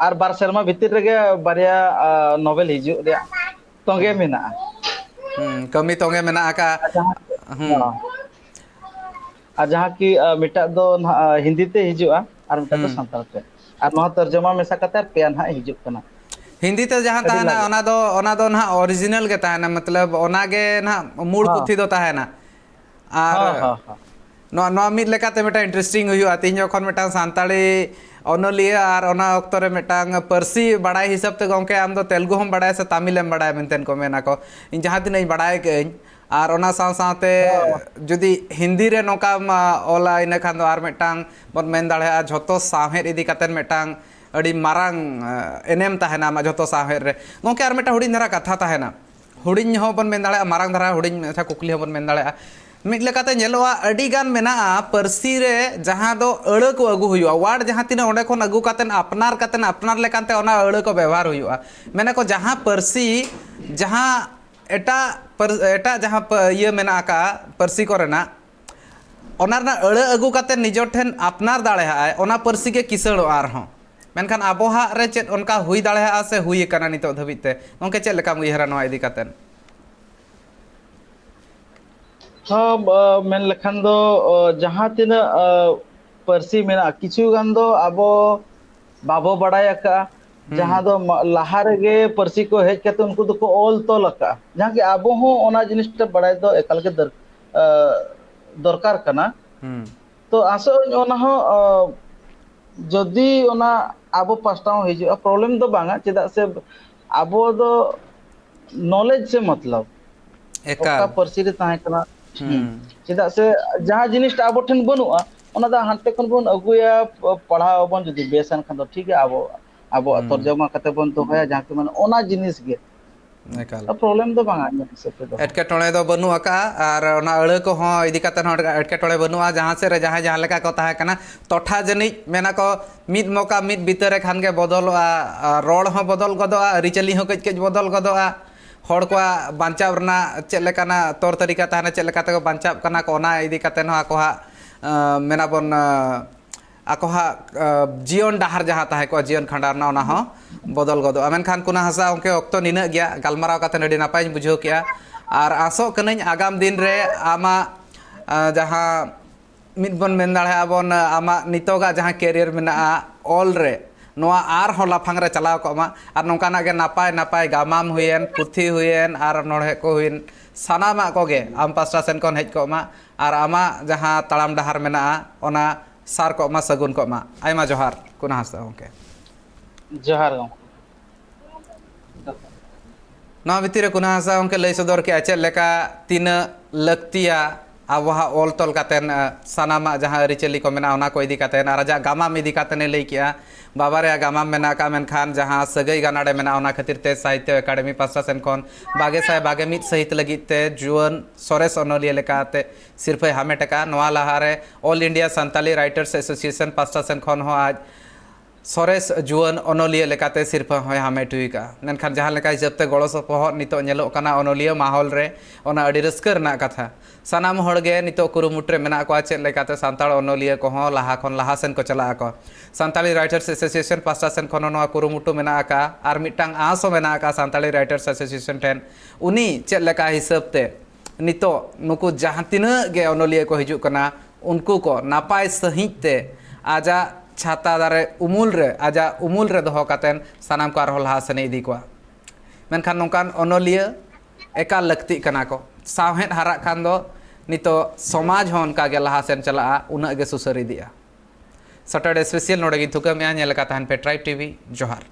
ᱟᱨ ᱵᱟᱨ ᱥᱮᱨᱢᱟ ᱵᱷᱤᱛᱤᱨ ᱨᱮᱜᱮ ᱵᱟᱨᱭᱟ, ᱟ, ᱱᱚᱵᱮᱞ ᱦᱤᱡᱩᱜ ᱨᱮᱭᱟᱜ ᱛᱚᱸᱜᱮ ᱦᱩᱸ᱾ ᱢᱮᱱᱟᱜᱼᱟ᱾ ᱦᱩᱸ, ᱠᱟᱹᱢᱤ ᱛᱚᱸᱜᱮ ᱢᱮᱱᱟᱜ ᱟᱠᱟᱫ᱾ ᱟᱨ ᱡᱟᱦᱟᱸ, ᱦᱩᱸ᱾ ᱦᱚᱸ᱾ ᱟᱨ ᱡᱟᱦᱟᱸ ᱠᱤ, ᱟ, ᱢᱤᱫᱴᱟᱜ ᱫᱚ ᱱᱟᱦᱟᱜ, ᱟ, ᱦᱤᱱᱫᱤ ᱛᱮ ᱦᱤᱡᱩᱜᱼᱟ ᱟᱨ ᱢᱤᱫᱴᱟᱜ ᱫᱚ ᱦᱩᱸ᱾ ᱥᱟᱱᱛᱟᱲ ᱛᱮ᱾ ᱟᱨ ᱱᱚᱣᱟ ᱛᱚᱨᱡᱚᱢᱟ ᱢᱮᱥᱟ ᱠᱟᱛᱮ ᱟᱨ ᱯᱮᱭᱟ ᱱᱟᱦᱟᱜ ᱦᱤᱡᱩᱜ ᱠᱟᱱᱟ᱾ ᱦᱤᱱᱫᱤ ᱛᱮ ᱡᱟᱦᱟᱸ ᱟᱹᱰᱤ ᱛᱟᱦᱮᱱᱟ, ᱞᱟᱜᱮ᱾ ᱚᱱᱟ ᱫᱚ, ᱚᱱᱟ ᱫᱚ ᱱᱟᱦᱟᱜ original ᱜᱮ ᱛᱟᱦᱮᱱᱟ, ᱢᱚᱛᱞᱚᱵ ᱚᱱᱟ ᱜᱮ ᱱᱟᱦᱟᱜ ᱢᱩᱲ ᱦᱚᱸ᱾ ᱯᱩᱛᱷᱤ ᱫᱚ ᱛᱟᱦᱮᱱᱟ᱾ ᱟᱨ ᱦᱚᱸ, ᱦᱚᱸ, ᱦᱚᱸ᱾ ᱱᱚᱣᱟ, ᱱᱚᱣᱟ ᱢᱤᱫ ᱞᱮᱠᱟᱛᱮ ᱢᱤᱫᱴᱟᱝ interesting ᱦᱩᱭᱩᱜᱼᱟ᱾ ᱛᱮᱦᱮᱧ ᱡᱚᱠᱷᱚᱱ ᱢᱤᱫᱴᱟᱝ ᱥᱟᱱᱛᱟᱲᱤ ᱚᱱᱚᱞᱤᱭᱟᱹ ᱟᱨ ᱚᱱᱟ ᱚᱠᱛᱚ ᱨᱮ ᱢᱤᱫᱴᱟᱝ ᱯᱟᱹᱨᱥᱤ ᱵᱟᱲᱟᱭ ᱦᱤᱥᱟᱹᱵ ᱛᱮ, ᱜᱚᱢᱠᱮ, ᱟᱢ ᱫᱚ ᱛᱮᱞᱜᱩ ᱦᱚᱸᱢ ᱵᱟᱲᱟᱭᱟ ᱥᱮ ᱛᱟᱢᱤᱞ ᱮᱢ ᱵᱟᱲᱟᱭᱟ ᱢᱮᱱᱛᱮ ᱠᱚ ᱢᱮᱱᱟ ᱠᱚ, ᱤᱧ ᱡᱟᱦᱟᱸ ᱛᱤᱱᱟᱹᱜ ᱤᱧ ᱵᱟᱲᱟᱭ ᱠᱟᱹᱜ ᱟᱹᱧ᱾ ᱟᱨ ᱚᱱᱟ ᱥᱟᱶ ᱥᱟᱶᱛᱮ ᱦᱚᱸ᱾ ᱡᱩᱫᱤ ᱦᱤᱱᱫᱤ ᱨᱮ ᱱᱚᱝᱠᱟᱢ, ᱟ, ᱚᱞᱟ, ᱤᱱᱟᱹ ᱠᱷᱟᱱ ᱫᱚ ᱟᱨ ᱢᱤᱫᱴᱟᱝ ᱵᱚᱱ ᱢᱮᱱ ᱫᱟᱲᱮᱭᱟᱜᱼᱟ, ᱡᱷᱚᱛᱚ ᱥᱟᱶᱦᱮᱫ ᱤᱫᱤ ᱠᱟᱛᱮᱫ ᱢᱤᱫᱴᱟᱝ ᱟᱹᱰᱤ ᱢᱟᱨᱟᱝ, ᱟ, ᱮᱱᱮᱢ ᱛᱟᱦᱮᱱᱟ ᱟᱢᱟᱜ ᱡᱷᱚᱛᱚ ᱥᱟᱶᱦᱮᱫ ᱨᱮ᱾ ᱜᱚᱢᱠᱮ, ᱟᱨ ᱢᱤᱫᱴᱟᱝ ᱦᱩᱰᱤᱧ ᱫᱷᱟᱨᱟ ᱠᱟᱛᱷᱟ ᱛᱟᱦᱮᱱᱟ, ᱦᱩᱰᱤᱧ ᱦᱚᱸ ᱵᱚᱱ ᱢᱮᱱ ᱫᱟᱲᱮᱭᱟᱜᱼᱟ, ᱢᱟᱨᱟᱝ ᱫᱷᱟᱨᱟ ᱦᱩᱰᱤᱧ ᱢᱟᱪᱷᱟ ᱠᱩᱠᱞᱤ ᱦᱚᱸ ᱵᱚᱱ ᱢᱮᱱ ᱫᱟᱲᱮᱭᱟᱜᱼᱟ᱾ ᱢᱤᱫ ᱞᱮᱠᱟᱛᱮ ᱧᱮᱞᱚᱜᱼᱟ, ᱟᱹᱰᱤ ᱜᱟᱱ ᱢᱮᱱᱟᱜᱼᱟ ᱯᱟᱹᱨᱥᱤ ᱨᱮ ᱡᱟᱦᱟᱸ ᱫᱚ ᱟᱹᱲᱟᱹ ᱠᱚ ᱟᱹᱜᱩ ᱦᱩᱭᱩᱜᱼᱟ, word ᱡᱟᱦᱟᱸ ᱛᱤᱱᱟᱹᱜ ᱚᱸᱰᱮ ᱠᱷᱚᱱ ᱟᱹᱜᱩ ᱠᱟᱛᱮᱫ ᱟᱯᱱᱟᱨ ᱠᱟᱛᱮᱫ ᱟᱯᱱᱟᱨ ᱞᱮᱠᱟᱱᱛᱮ ᱚᱱᱟ ᱟᱹᱲᱟᱹ ᱠᱚ ᱵᱮᱵᱚᱦᱟᱨ ᱦᱩᱭᱩᱜᱼᱟ᱾ ᱢᱮᱱᱟᱠᱚ ᱡᱟᱦᱟᱸ ᱯᱟᱹᱨᱥᱤ, ᱡᱟᱦᱟᱸ ᱮᱴᱟᱜ ᱯᱟᱹᱨ-, ᱮᱴᱟᱜ ᱡᱟᱦᱟᱸ ᱯᱟᱹ-, ᱤᱭᱟᱹ ᱢᱮᱱᱟᱜ ᱟᱠᱟᱫ ᱯᱟᱹᱨᱥᱤ ᱠᱚᱨᱮᱱᱟᱜ, ᱚᱱᱟ ᱨᱮᱱᱟᱜ ᱟᱹᱲᱟᱹ ᱟᱹᱜᱩ ᱠᱟᱛᱮᱫ ᱱᱤᱡᱮᱨ ᱴᱷᱮᱱ ᱟᱯᱱᱟᱨ ᱫᱟᱲᱮᱭᱟᱜᱼᱟᱭ, ᱚᱱᱟ ᱯᱟᱹᱨᱥᱤ ᱜᱮ ᱠᱤᱥᱟᱹᱬᱚᱜᱼᱟ ᱟᱨᱦᱚᱸ᱾ ᱢᱮᱱᱠᱷᱟᱱ ᱟᱵᱚᱣᱟᱜ ᱨᱮ ᱪᱮᱫ ᱚᱱᱠᱟ ᱦᱩᱭ ᱫᱟᱲᱮᱭᱟᱜᱼᱟ ᱥᱮ ᱦᱩᱭ ᱟᱠᱟᱱᱟ ᱱᱤᱛᱚᱜ ᱫᱷᱟᱹᱵᱤᱡ ᱛᱮ? ᱜᱚᱢᱠᱮ, ᱪᱮᱫ ᱞᱮᱠᱟᱢ ᱩᱭᱦᱟᱹᱨᱟ ᱱᱚᱣᱟ ᱤᱫᱤ ᱠᱟᱛᱮᱫ? ᱦᱚᱸ, ᱵᱟ-, ᱢᱮᱱ ᱞᱮᱠᱷᱟᱱ ᱫᱚ, ᱚ, ᱡᱟᱦᱟᱸ ᱛᱤᱱᱟᱹᱜ, ᱚ, ᱯᱟᱹᱨᱥᱤ ᱢᱮᱱᱟᱜᱼᱟ, ᱠᱤᱪᱷᱩ ᱜᱟᱱ ᱫᱚ ᱟᱵᱚ ᱵᱟᱵᱚ ᱵᱟᱲᱟᱭ ᱟᱠᱟᱫᱼᱟ, ᱦᱩᱸ᱾ ᱡᱟᱦᱟᱸ ᱫᱚ ᱢᱟ-, ᱞᱟᱦᱟ ᱨᱮᱜᱮ ᱯᱟᱹᱨᱥᱤ ᱠᱚ ᱦᱮᱡ ᱠᱟᱛᱮ ᱩᱱᱠᱩ ᱫᱚᱠᱚ ᱚᱞ ᱛᱚᱞ ᱟᱠᱟᱫᱼᱟ, ᱡᱟᱦᱟᱸ ᱠᱤ ᱟᱵᱚ ᱦᱚᱸ ᱚᱱᱟ ᱡᱤᱱᱤᱥᱴᱟ ᱵᱟᱲᱟᱭ ᱫᱚ ᱮᱠᱟᱞ ᱜᱮ ᱫᱚᱨ-, ᱟ, ᱫᱚᱨᱠᱟᱨ ᱠᱟᱱᱟ᱾ ᱦᱩᱸ᱾ ᱛᱚ ᱟᱥᱚᱜ ᱟᱹᱧ ᱚᱱᱟ ᱦᱚᱸ, ᱚ, ᱡᱩᱫᱤ ᱚᱱᱟ ᱟᱵᱚ ᱯᱟᱥᱴᱟ ᱦᱚᱸ ᱦᱤᱡᱩᱜᱼᱟ, problem ᱫᱚ ᱵᱟᱝᱟ, ᱪᱮᱫᱟᱜ ᱥᱮ ᱟᱵᱚ ᱫᱚ knowledge ᱥᱮ ᱢᱚᱛᱞᱚᱵ, ᱮᱠᱟᱞ᱾ ᱚᱠᱟ ᱯᱟᱹᱨᱥᱤ ᱨᱮ ᱛᱟᱦᱮᱸ ᱠᱟᱱᱟ᱾ ᱦᱩᱸ᱾ ᱦᱩᱸ᱾ ᱪᱮᱫᱟᱜ ᱥᱮ ᱡᱟᱦᱟᱸ ᱡᱤᱱᱤᱥᱴᱟ ᱟᱵᱚ ᱴᱷᱮᱱ ᱵᱟᱹᱱᱩᱜᱼᱟ, ᱚᱱᱟ ᱫᱚ ᱦᱟᱱᱛᱮ ᱠᱷᱚᱱ ᱵᱚᱱ ᱟᱹᱜᱩᱭᱟ, ᱯᱟᱲᱦᱟᱣ ᱟᱵᱚᱱ, ᱡᱩᱫᱤ ᱵᱮᱥ ᱮᱱ ᱠᱷᱟᱱ ᱫᱚ ᱴᱷᱤᱠ ᱜᱮᱭᱟ, ᱟᱵᱚ, ᱟᱵᱚᱣᱟᱜ ᱦᱩᱸ᱾ ᱛᱚᱨᱡᱚᱢᱟ ᱠᱟᱛᱮ ᱵᱚᱱ ᱫᱚᱦᱚᱭᱟ, ᱡᱟᱦᱟᱸ ᱠᱤ ᱢᱟᱱᱮ ᱚᱱᱟ ᱡᱤᱱᱤᱥ ᱜᱮ᱾ ᱮᱠᱟᱞ᱾ problem ᱫᱚ ᱵᱟᱝᱟ ᱤᱧᱟᱹᱜ ᱦᱤᱥᱟᱹᱵ ᱛᱮᱫᱚ᱾ ᱮᱴᱠᱮᱴᱚᱬᱮ ᱫᱚ ᱵᱟᱹᱱᱩᱜ ᱟᱠᱟᱫᱼᱟ, ᱟᱨ ᱚᱱᱟ ᱟᱹᱲᱟᱹ ᱠᱚᱦᱚᱸ ᱤᱫᱤ ᱠᱟᱛᱮ ᱦᱚᱸ ᱮᱴᱠᱮᱴᱚᱬᱮ ᱵᱟᱹᱱᱩᱜᱼᱟ᱾ ᱡᱟᱦᱟᱸ ᱥᱮᱫ ᱨᱮ ᱡᱟᱦᱟᱸᱭ ᱡᱟᱦᱟᱸ ᱞᱮᱠᱟ ᱠᱚ ᱛᱟᱦᱮᱸ ᱠᱟᱱᱟ, ᱴᱚᱴᱷᱟ ᱡᱟᱹᱱᱤᱡ ᱢᱮᱱᱟᱠᱚ, ᱢᱤᱫ ᱢᱚᱠᱟ ᱢᱤᱫ ᱵᱤᱛᱟᱹ ᱨᱮ ᱠᱷᱟᱱ ᱜᱮ ᱵᱚᱫᱚᱞᱚᱜᱼᱟ, ᱟᱨ ᱨᱚᱲ ᱦᱚᱸ ᱵᱚᱫᱚᱞ ᱜᱚᱫᱚᱜᱼᱟ, ᱟᱹᱨᱤᱪᱟᱹᱞᱤ ᱦᱚᱸ ᱠᱟᱹᱡ ᱠᱟᱹᱡ ᱵᱚᱫᱚᱞ ᱜᱚᱫᱚᱜᱼᱟ᱾ ᱦᱚᱲ ᱠᱚᱣᱟᱜ ᱵᱟᱧᱪᱟᱣ ᱨᱮᱱᱟᱜ ᱪᱮᱫ ᱞᱮᱠᱟᱱᱟᱜ ᱛᱚᱨ ᱛᱟᱹᱨᱤᱠᱟ ᱛᱟᱦᱮᱱᱟ, ᱪᱮᱫ ᱞᱮᱠᱟ ᱛᱮᱠᱚ ᱵᱟᱧᱪᱟᱜ ᱠᱟᱱᱟ ᱠᱚ, ᱚᱱᱟ ᱤᱫᱤ ᱠᱟᱛᱮ ᱦᱚᱸ ᱟᱠᱚ ᱦᱟᱸᱜ, ᱟᱸ, ᱢᱮᱱᱟᱵᱚᱱ, ᱟᱸ, ᱟᱠᱚ ᱦᱟᱸᱜ, ᱟᱸ, ᱡᱤᱭᱚᱱ ᱰᱟᱦᱟᱨ ᱡᱟᱦᱟᱸ ᱛᱟᱦᱮᱸ ᱠᱚᱜᱼᱟ, ᱡᱤᱭᱚᱱ ᱠᱷᱟᱸᱰᱟᱣ ᱨᱮᱱᱟᱜ, ᱚᱱᱟ ᱦᱚᱸ ᱵᱚᱫᱚᱞ ᱜᱚᱫᱚᱜᱼᱟ᱾ ᱢᱮᱱᱠᱷᱟᱱ ᱠᱚᱱᱟ ᱦᱟᱸᱥᱫᱟ ᱜᱚᱢᱠᱮ, ᱚᱠᱛᱚ ᱱᱤᱱᱟᱹᱜ ᱜᱮᱭᱟ, ᱜᱟᱞᱢᱟᱨᱟᱣ ᱠᱟᱛᱮ ᱟᱹᱰᱤ ᱱᱟᱯᱟᱭᱤᱧ ᱵᱩᱡᱷᱟᱹᱣ ᱠᱮᱜᱼᱟ᱾ ᱟᱨ ᱟᱥᱚᱜ ᱠᱟᱹᱱᱟᱹᱧ ᱟᱜᱟᱢ ᱫᱤᱱ ᱨᱮ ᱟᱢᱟᱜ, ᱟᱸ, ᱡᱟᱦᱟᱸ ᱢᱤᱫ ᱵᱚᱱ ᱢᱮᱱ ᱫᱟᱲᱮᱭᱟᱜᱼᱟ ᱵᱚᱱ, ᱟᱢᱟᱜ ᱱᱤᱛᱚᱜᱟᱜ ᱡᱟᱦᱟᱸ career ᱢᱮᱱᱟᱜᱼᱟ ᱚᱞ ᱨᱮ, ᱱᱚᱣᱟ ᱟᱨᱦᱚᱸ ᱞᱟᱯᱷᱟᱝ ᱨᱮ ᱪᱟᱞᱟᱣ ᱠᱚᱜ ᱢᱟ, ᱟᱨ ᱱᱚᱝᱠᱟᱱᱟᱜ ᱜᱮ ᱱᱟᱯᱟᱭ ᱱᱟᱯᱟᱭ ᱜᱟᱢᱟᱢ ᱦᱩᱭᱮᱱ, ᱯᱩᱛᱷᱤ ᱦᱩᱭᱮᱱ, ᱟᱨ ᱚᱱᱚᱬᱦᱮ ᱠᱚ ᱦᱩᱭᱮᱱ, ᱥᱟᱱᱟᱢᱟᱜ ᱠᱚᱜᱮ ᱟᱢ ᱯᱟᱥᱴᱟ ᱥᱮᱱ ᱠᱷᱚᱱ ᱦᱮᱡ ᱠᱚᱜ ᱢᱟ, ᱟᱨ ᱟᱢᱟᱜ ᱡᱟᱦᱟᱸ ᱛᱟᱲᱟᱢ ᱰᱟᱦᱟᱨ ᱢᱮᱱᱟᱜᱼᱟ, ᱚᱱᱟ ᱥᱟᱨ ᱠᱚᱜ ᱢᱟ, ᱥᱟᱹᱜᱩᱱ ᱠᱚᱜ ᱢᱟ᱾ ᱟᱭᱢᱟ ᱡᱚᱦᱟᱨ ᱠᱩᱱᱟ ᱦᱟᱸᱥᱫᱟ ᱜᱚᱢᱠᱮ᱾ ᱡᱚᱦᱟᱨ ᱜᱚᱢᱠᱮ᱾ ᱱᱚᱣᱟ ᱵᱷᱤᱛᱤᱨ ᱨᱮ ᱠᱩᱱᱟ ᱦᱟᱸᱥᱫᱟ ᱜᱚᱢᱠᱮ ᱞᱟᱹᱭ ᱥᱚᱫᱚᱨ ᱠᱮᱜᱼᱟ ᱪᱮᱫ ᱞᱮᱠᱟ ᱛᱤᱱᱟᱹᱜ ᱞᱟᱹᱠᱛᱤᱭᱟ ᱟᱵᱚᱣᱟᱜ ᱚᱞ ᱛᱚᱞ ᱠᱟᱛᱮᱱ, ᱟᱸ, ᱥᱟᱱᱟᱢᱟᱜ ᱡᱟᱦᱟᱸ ᱟᱹᱨᱤᱪᱟᱹᱞᱤ ᱠᱚ ᱢᱮᱱᱟᱜᱼᱟ, ᱚᱱᱟ ᱠᱚ ᱤᱫᱤ ᱠᱟᱛᱮᱱ, ᱟᱨ ᱟᱡᱟᱜ ᱜᱟᱢᱟᱢ ᱤᱫᱤ ᱠᱟᱛᱮᱱ ᱮ ᱞᱟᱹᱭ ᱠᱮᱜᱼᱟ᱾ ᱵᱟᱵᱟ ᱨᱮᱭᱟᱜ ᱜᱟᱢᱟᱢ ᱢᱮᱱᱟᱜ ᱟᱠᱟᱫ, ᱢᱮᱱᱠᱷᱟᱱ ᱡᱟᱦᱟᱸ ᱥᱟᱹᱜᱟᱹᱭ ᱜᱟᱱᱟᱰᱮ ᱢᱮᱱᱟᱜᱼᱟ, ᱚᱱᱟ ᱠᱷᱟᱹᱛᱤᱨ ᱛᱮ ᱥᱟᱦᱤᱛᱭᱚ ᱮᱠᱟᱰᱮᱢᱤ ᱯᱟᱥᱴᱟ ᱥᱮᱱ ᱠᱷᱚᱱ ᱵᱟᱜᱮ ᱥᱟᱭ ᱵᱟᱜᱮ ᱢᱤᱫ ᱥᱟᱹᱦᱤᱛ ᱞᱟᱹᱜᱤᱫ ᱛᱮ ᱡᱩᱣᱟᱹᱱ ᱥᱚᱨᱮᱥ ᱚᱱᱚᱞᱤᱭᱟᱹ ᱞᱮᱠᱟᱛᱮ ᱥᱤᱨᱯᱷᱟᱹᱭ ᱦᱟᱢᱮᱴ ᱟᱠᱟᱫᱼᱟ᱾ ᱱᱚᱣᱟ ᱞᱟᱦᱟᱨᱮ All India Santali Writers Association ᱯᱟᱥᱴᱟ ᱥᱮᱱ ᱠᱷᱚᱱ ᱦᱚᱸ ᱟᱡ ᱥᱚᱨᱮᱥ ᱡᱩᱣᱟᱹᱱ ᱚᱱᱚᱞᱤᱭᱟᱹ ᱞᱮᱠᱟᱛᱮ ᱥᱤᱨᱯᱷᱟᱹ ᱦᱚᱸᱭ ᱦᱟᱢᱮᱴ ᱦᱩᱭ ᱟᱠᱟᱫᱼᱟ᱾ ᱢᱮᱱᱠᱷᱟᱱ ᱡᱟᱦᱟᱸ ᱞᱮᱠᱟ ᱦᱤᱥᱟᱹᱵ ᱛᱮ ᱜᱚᱲᱚ ᱥᱚᱯᱚᱦᱚᱫ ᱱᱤᱛᱚᱜ ᱧᱮᱞᱚᱜ ᱠᱟᱱᱟ ᱚᱱᱚᱞᱤᱭᱟᱹ ᱢᱟᱦᱚᱞ ᱨᱮ, ᱚᱱᱟ ᱟᱹᱰᱤ ᱨᱟᱹᱥᱠᱟᱹ ᱨᱮᱱᱟᱜ ᱠᱟᱛᱷᱟ᱾ ᱥᱟᱱᱟᱢ ᱦᱚᱲ ᱜᱮ ᱱᱤᱛᱚᱜ ᱠᱩᱨᱩᱢᱩᱴᱩ ᱨᱮ ᱢᱮᱱᱟᱜ ᱠᱚᱣᱟ, ᱪᱮᱫ ᱞᱮᱠᱟᱛᱮ ᱥᱟᱱᱛᱟᱲ ᱚᱱᱚᱞᱤᱭᱟᱹ ᱠᱚᱦᱚᱸ ᱞᱟᱦᱟ ᱠᱷᱚᱱ ᱞᱟᱦᱟ ᱥᱮᱱ ᱠᱚ ᱪᱟᱞᱟᱜ ᱟᱠᱚ᱾ Santali Writers Association ᱯᱟᱥᱴᱟ ᱥᱮᱱ ᱠᱷᱚᱱ ᱦᱚᱸ ᱱᱚᱣᱟ ᱠᱩᱨᱩᱢᱩᱴᱩ ᱢᱮᱱᱟᱜ ᱟᱠᱟᱫᱼᱟ, ᱟᱨ ᱢᱤᱫᱴᱟᱝ ᱟᱸᱥ ᱦᱚᱸ ᱢᱮᱱᱟᱜ ᱟᱠᱟᱫᱼᱟ Santali Writers Association ᱴᱷᱮᱱ᱾ ᱩᱱᱤ ᱪᱮᱫ ᱞᱮᱠᱟ ᱦᱤᱥᱟᱹᱵ ᱛᱮ ᱱᱤᱛᱚᱜ ᱱᱩᱠᱩ ᱡᱟᱦᱟᱸ ᱛᱤᱱᱟᱹᱜ ᱜᱮ ᱚᱱᱚᱞᱤᱭᱟᱹ ᱠᱚ ᱦᱤᱡᱩᱜ ᱠᱟᱱᱟ, ᱩᱱᱠᱩ ᱠᱚ ᱱᱟᱯᱟᱭ ᱥᱟᱺᱦᱤᱡ ᱛᱮ ᱟᱡᱟᱜ ᱪᱷᱟᱛᱟ ᱫᱟᱨᱮ ᱩᱢᱩᱞ ᱨᱮ, ᱟᱡᱟᱜ ᱩᱢᱩᱞ ᱨᱮ ᱫᱚᱦᱚ ᱠᱟᱛᱮᱱ ᱥᱟᱱᱟᱢ ᱠᱚ ᱟᱨᱦᱚᱸ ᱞᱟᱦᱟ ᱥᱮᱱᱮ ᱤᱫᱤ ᱠᱚᱣᱟ᱾ ᱢᱮᱱᱠᱷᱟᱱ ᱱᱚᱝᱠᱟᱱ ᱚᱱᱚᱞᱤᱭᱟᱹ ᱮᱠᱟᱞ ᱞᱟᱹᱠᱛᱤᱜ ᱠᱟᱱᱟ ᱠᱚ᱾ ᱥᱟᱶᱦᱮᱫ ᱦᱟᱨᱟᱜ ᱠᱷᱟᱱ ᱫᱚ ᱱᱤᱛᱚᱜ ᱥᱚᱢᱟᱡᱽ ᱦᱚᱸ ᱚᱱᱠᱟ ᱜᱮ ᱞᱟᱦᱟ ᱥᱮᱱ ᱪᱟᱞᱟᱜᱼᱟ, ᱩᱱᱟᱹᱜ ᱜᱮ ᱥᱩᱥᱟᱹᱨ ᱤᱫᱤᱜᱼᱟ᱾ Saturday Special ᱱᱚᱰᱮ ᱜᱤᱧ ᱛᱷᱩᱠᱟᱹᱢᱮᱜᱼᱟ᱾ ᱧᱮᱞ ᱟᱠᱟᱫ ᱛᱟᱦᱮᱱ ᱯᱮ Tribe TV᱾ ᱡᱚᱦᱟᱨ᱾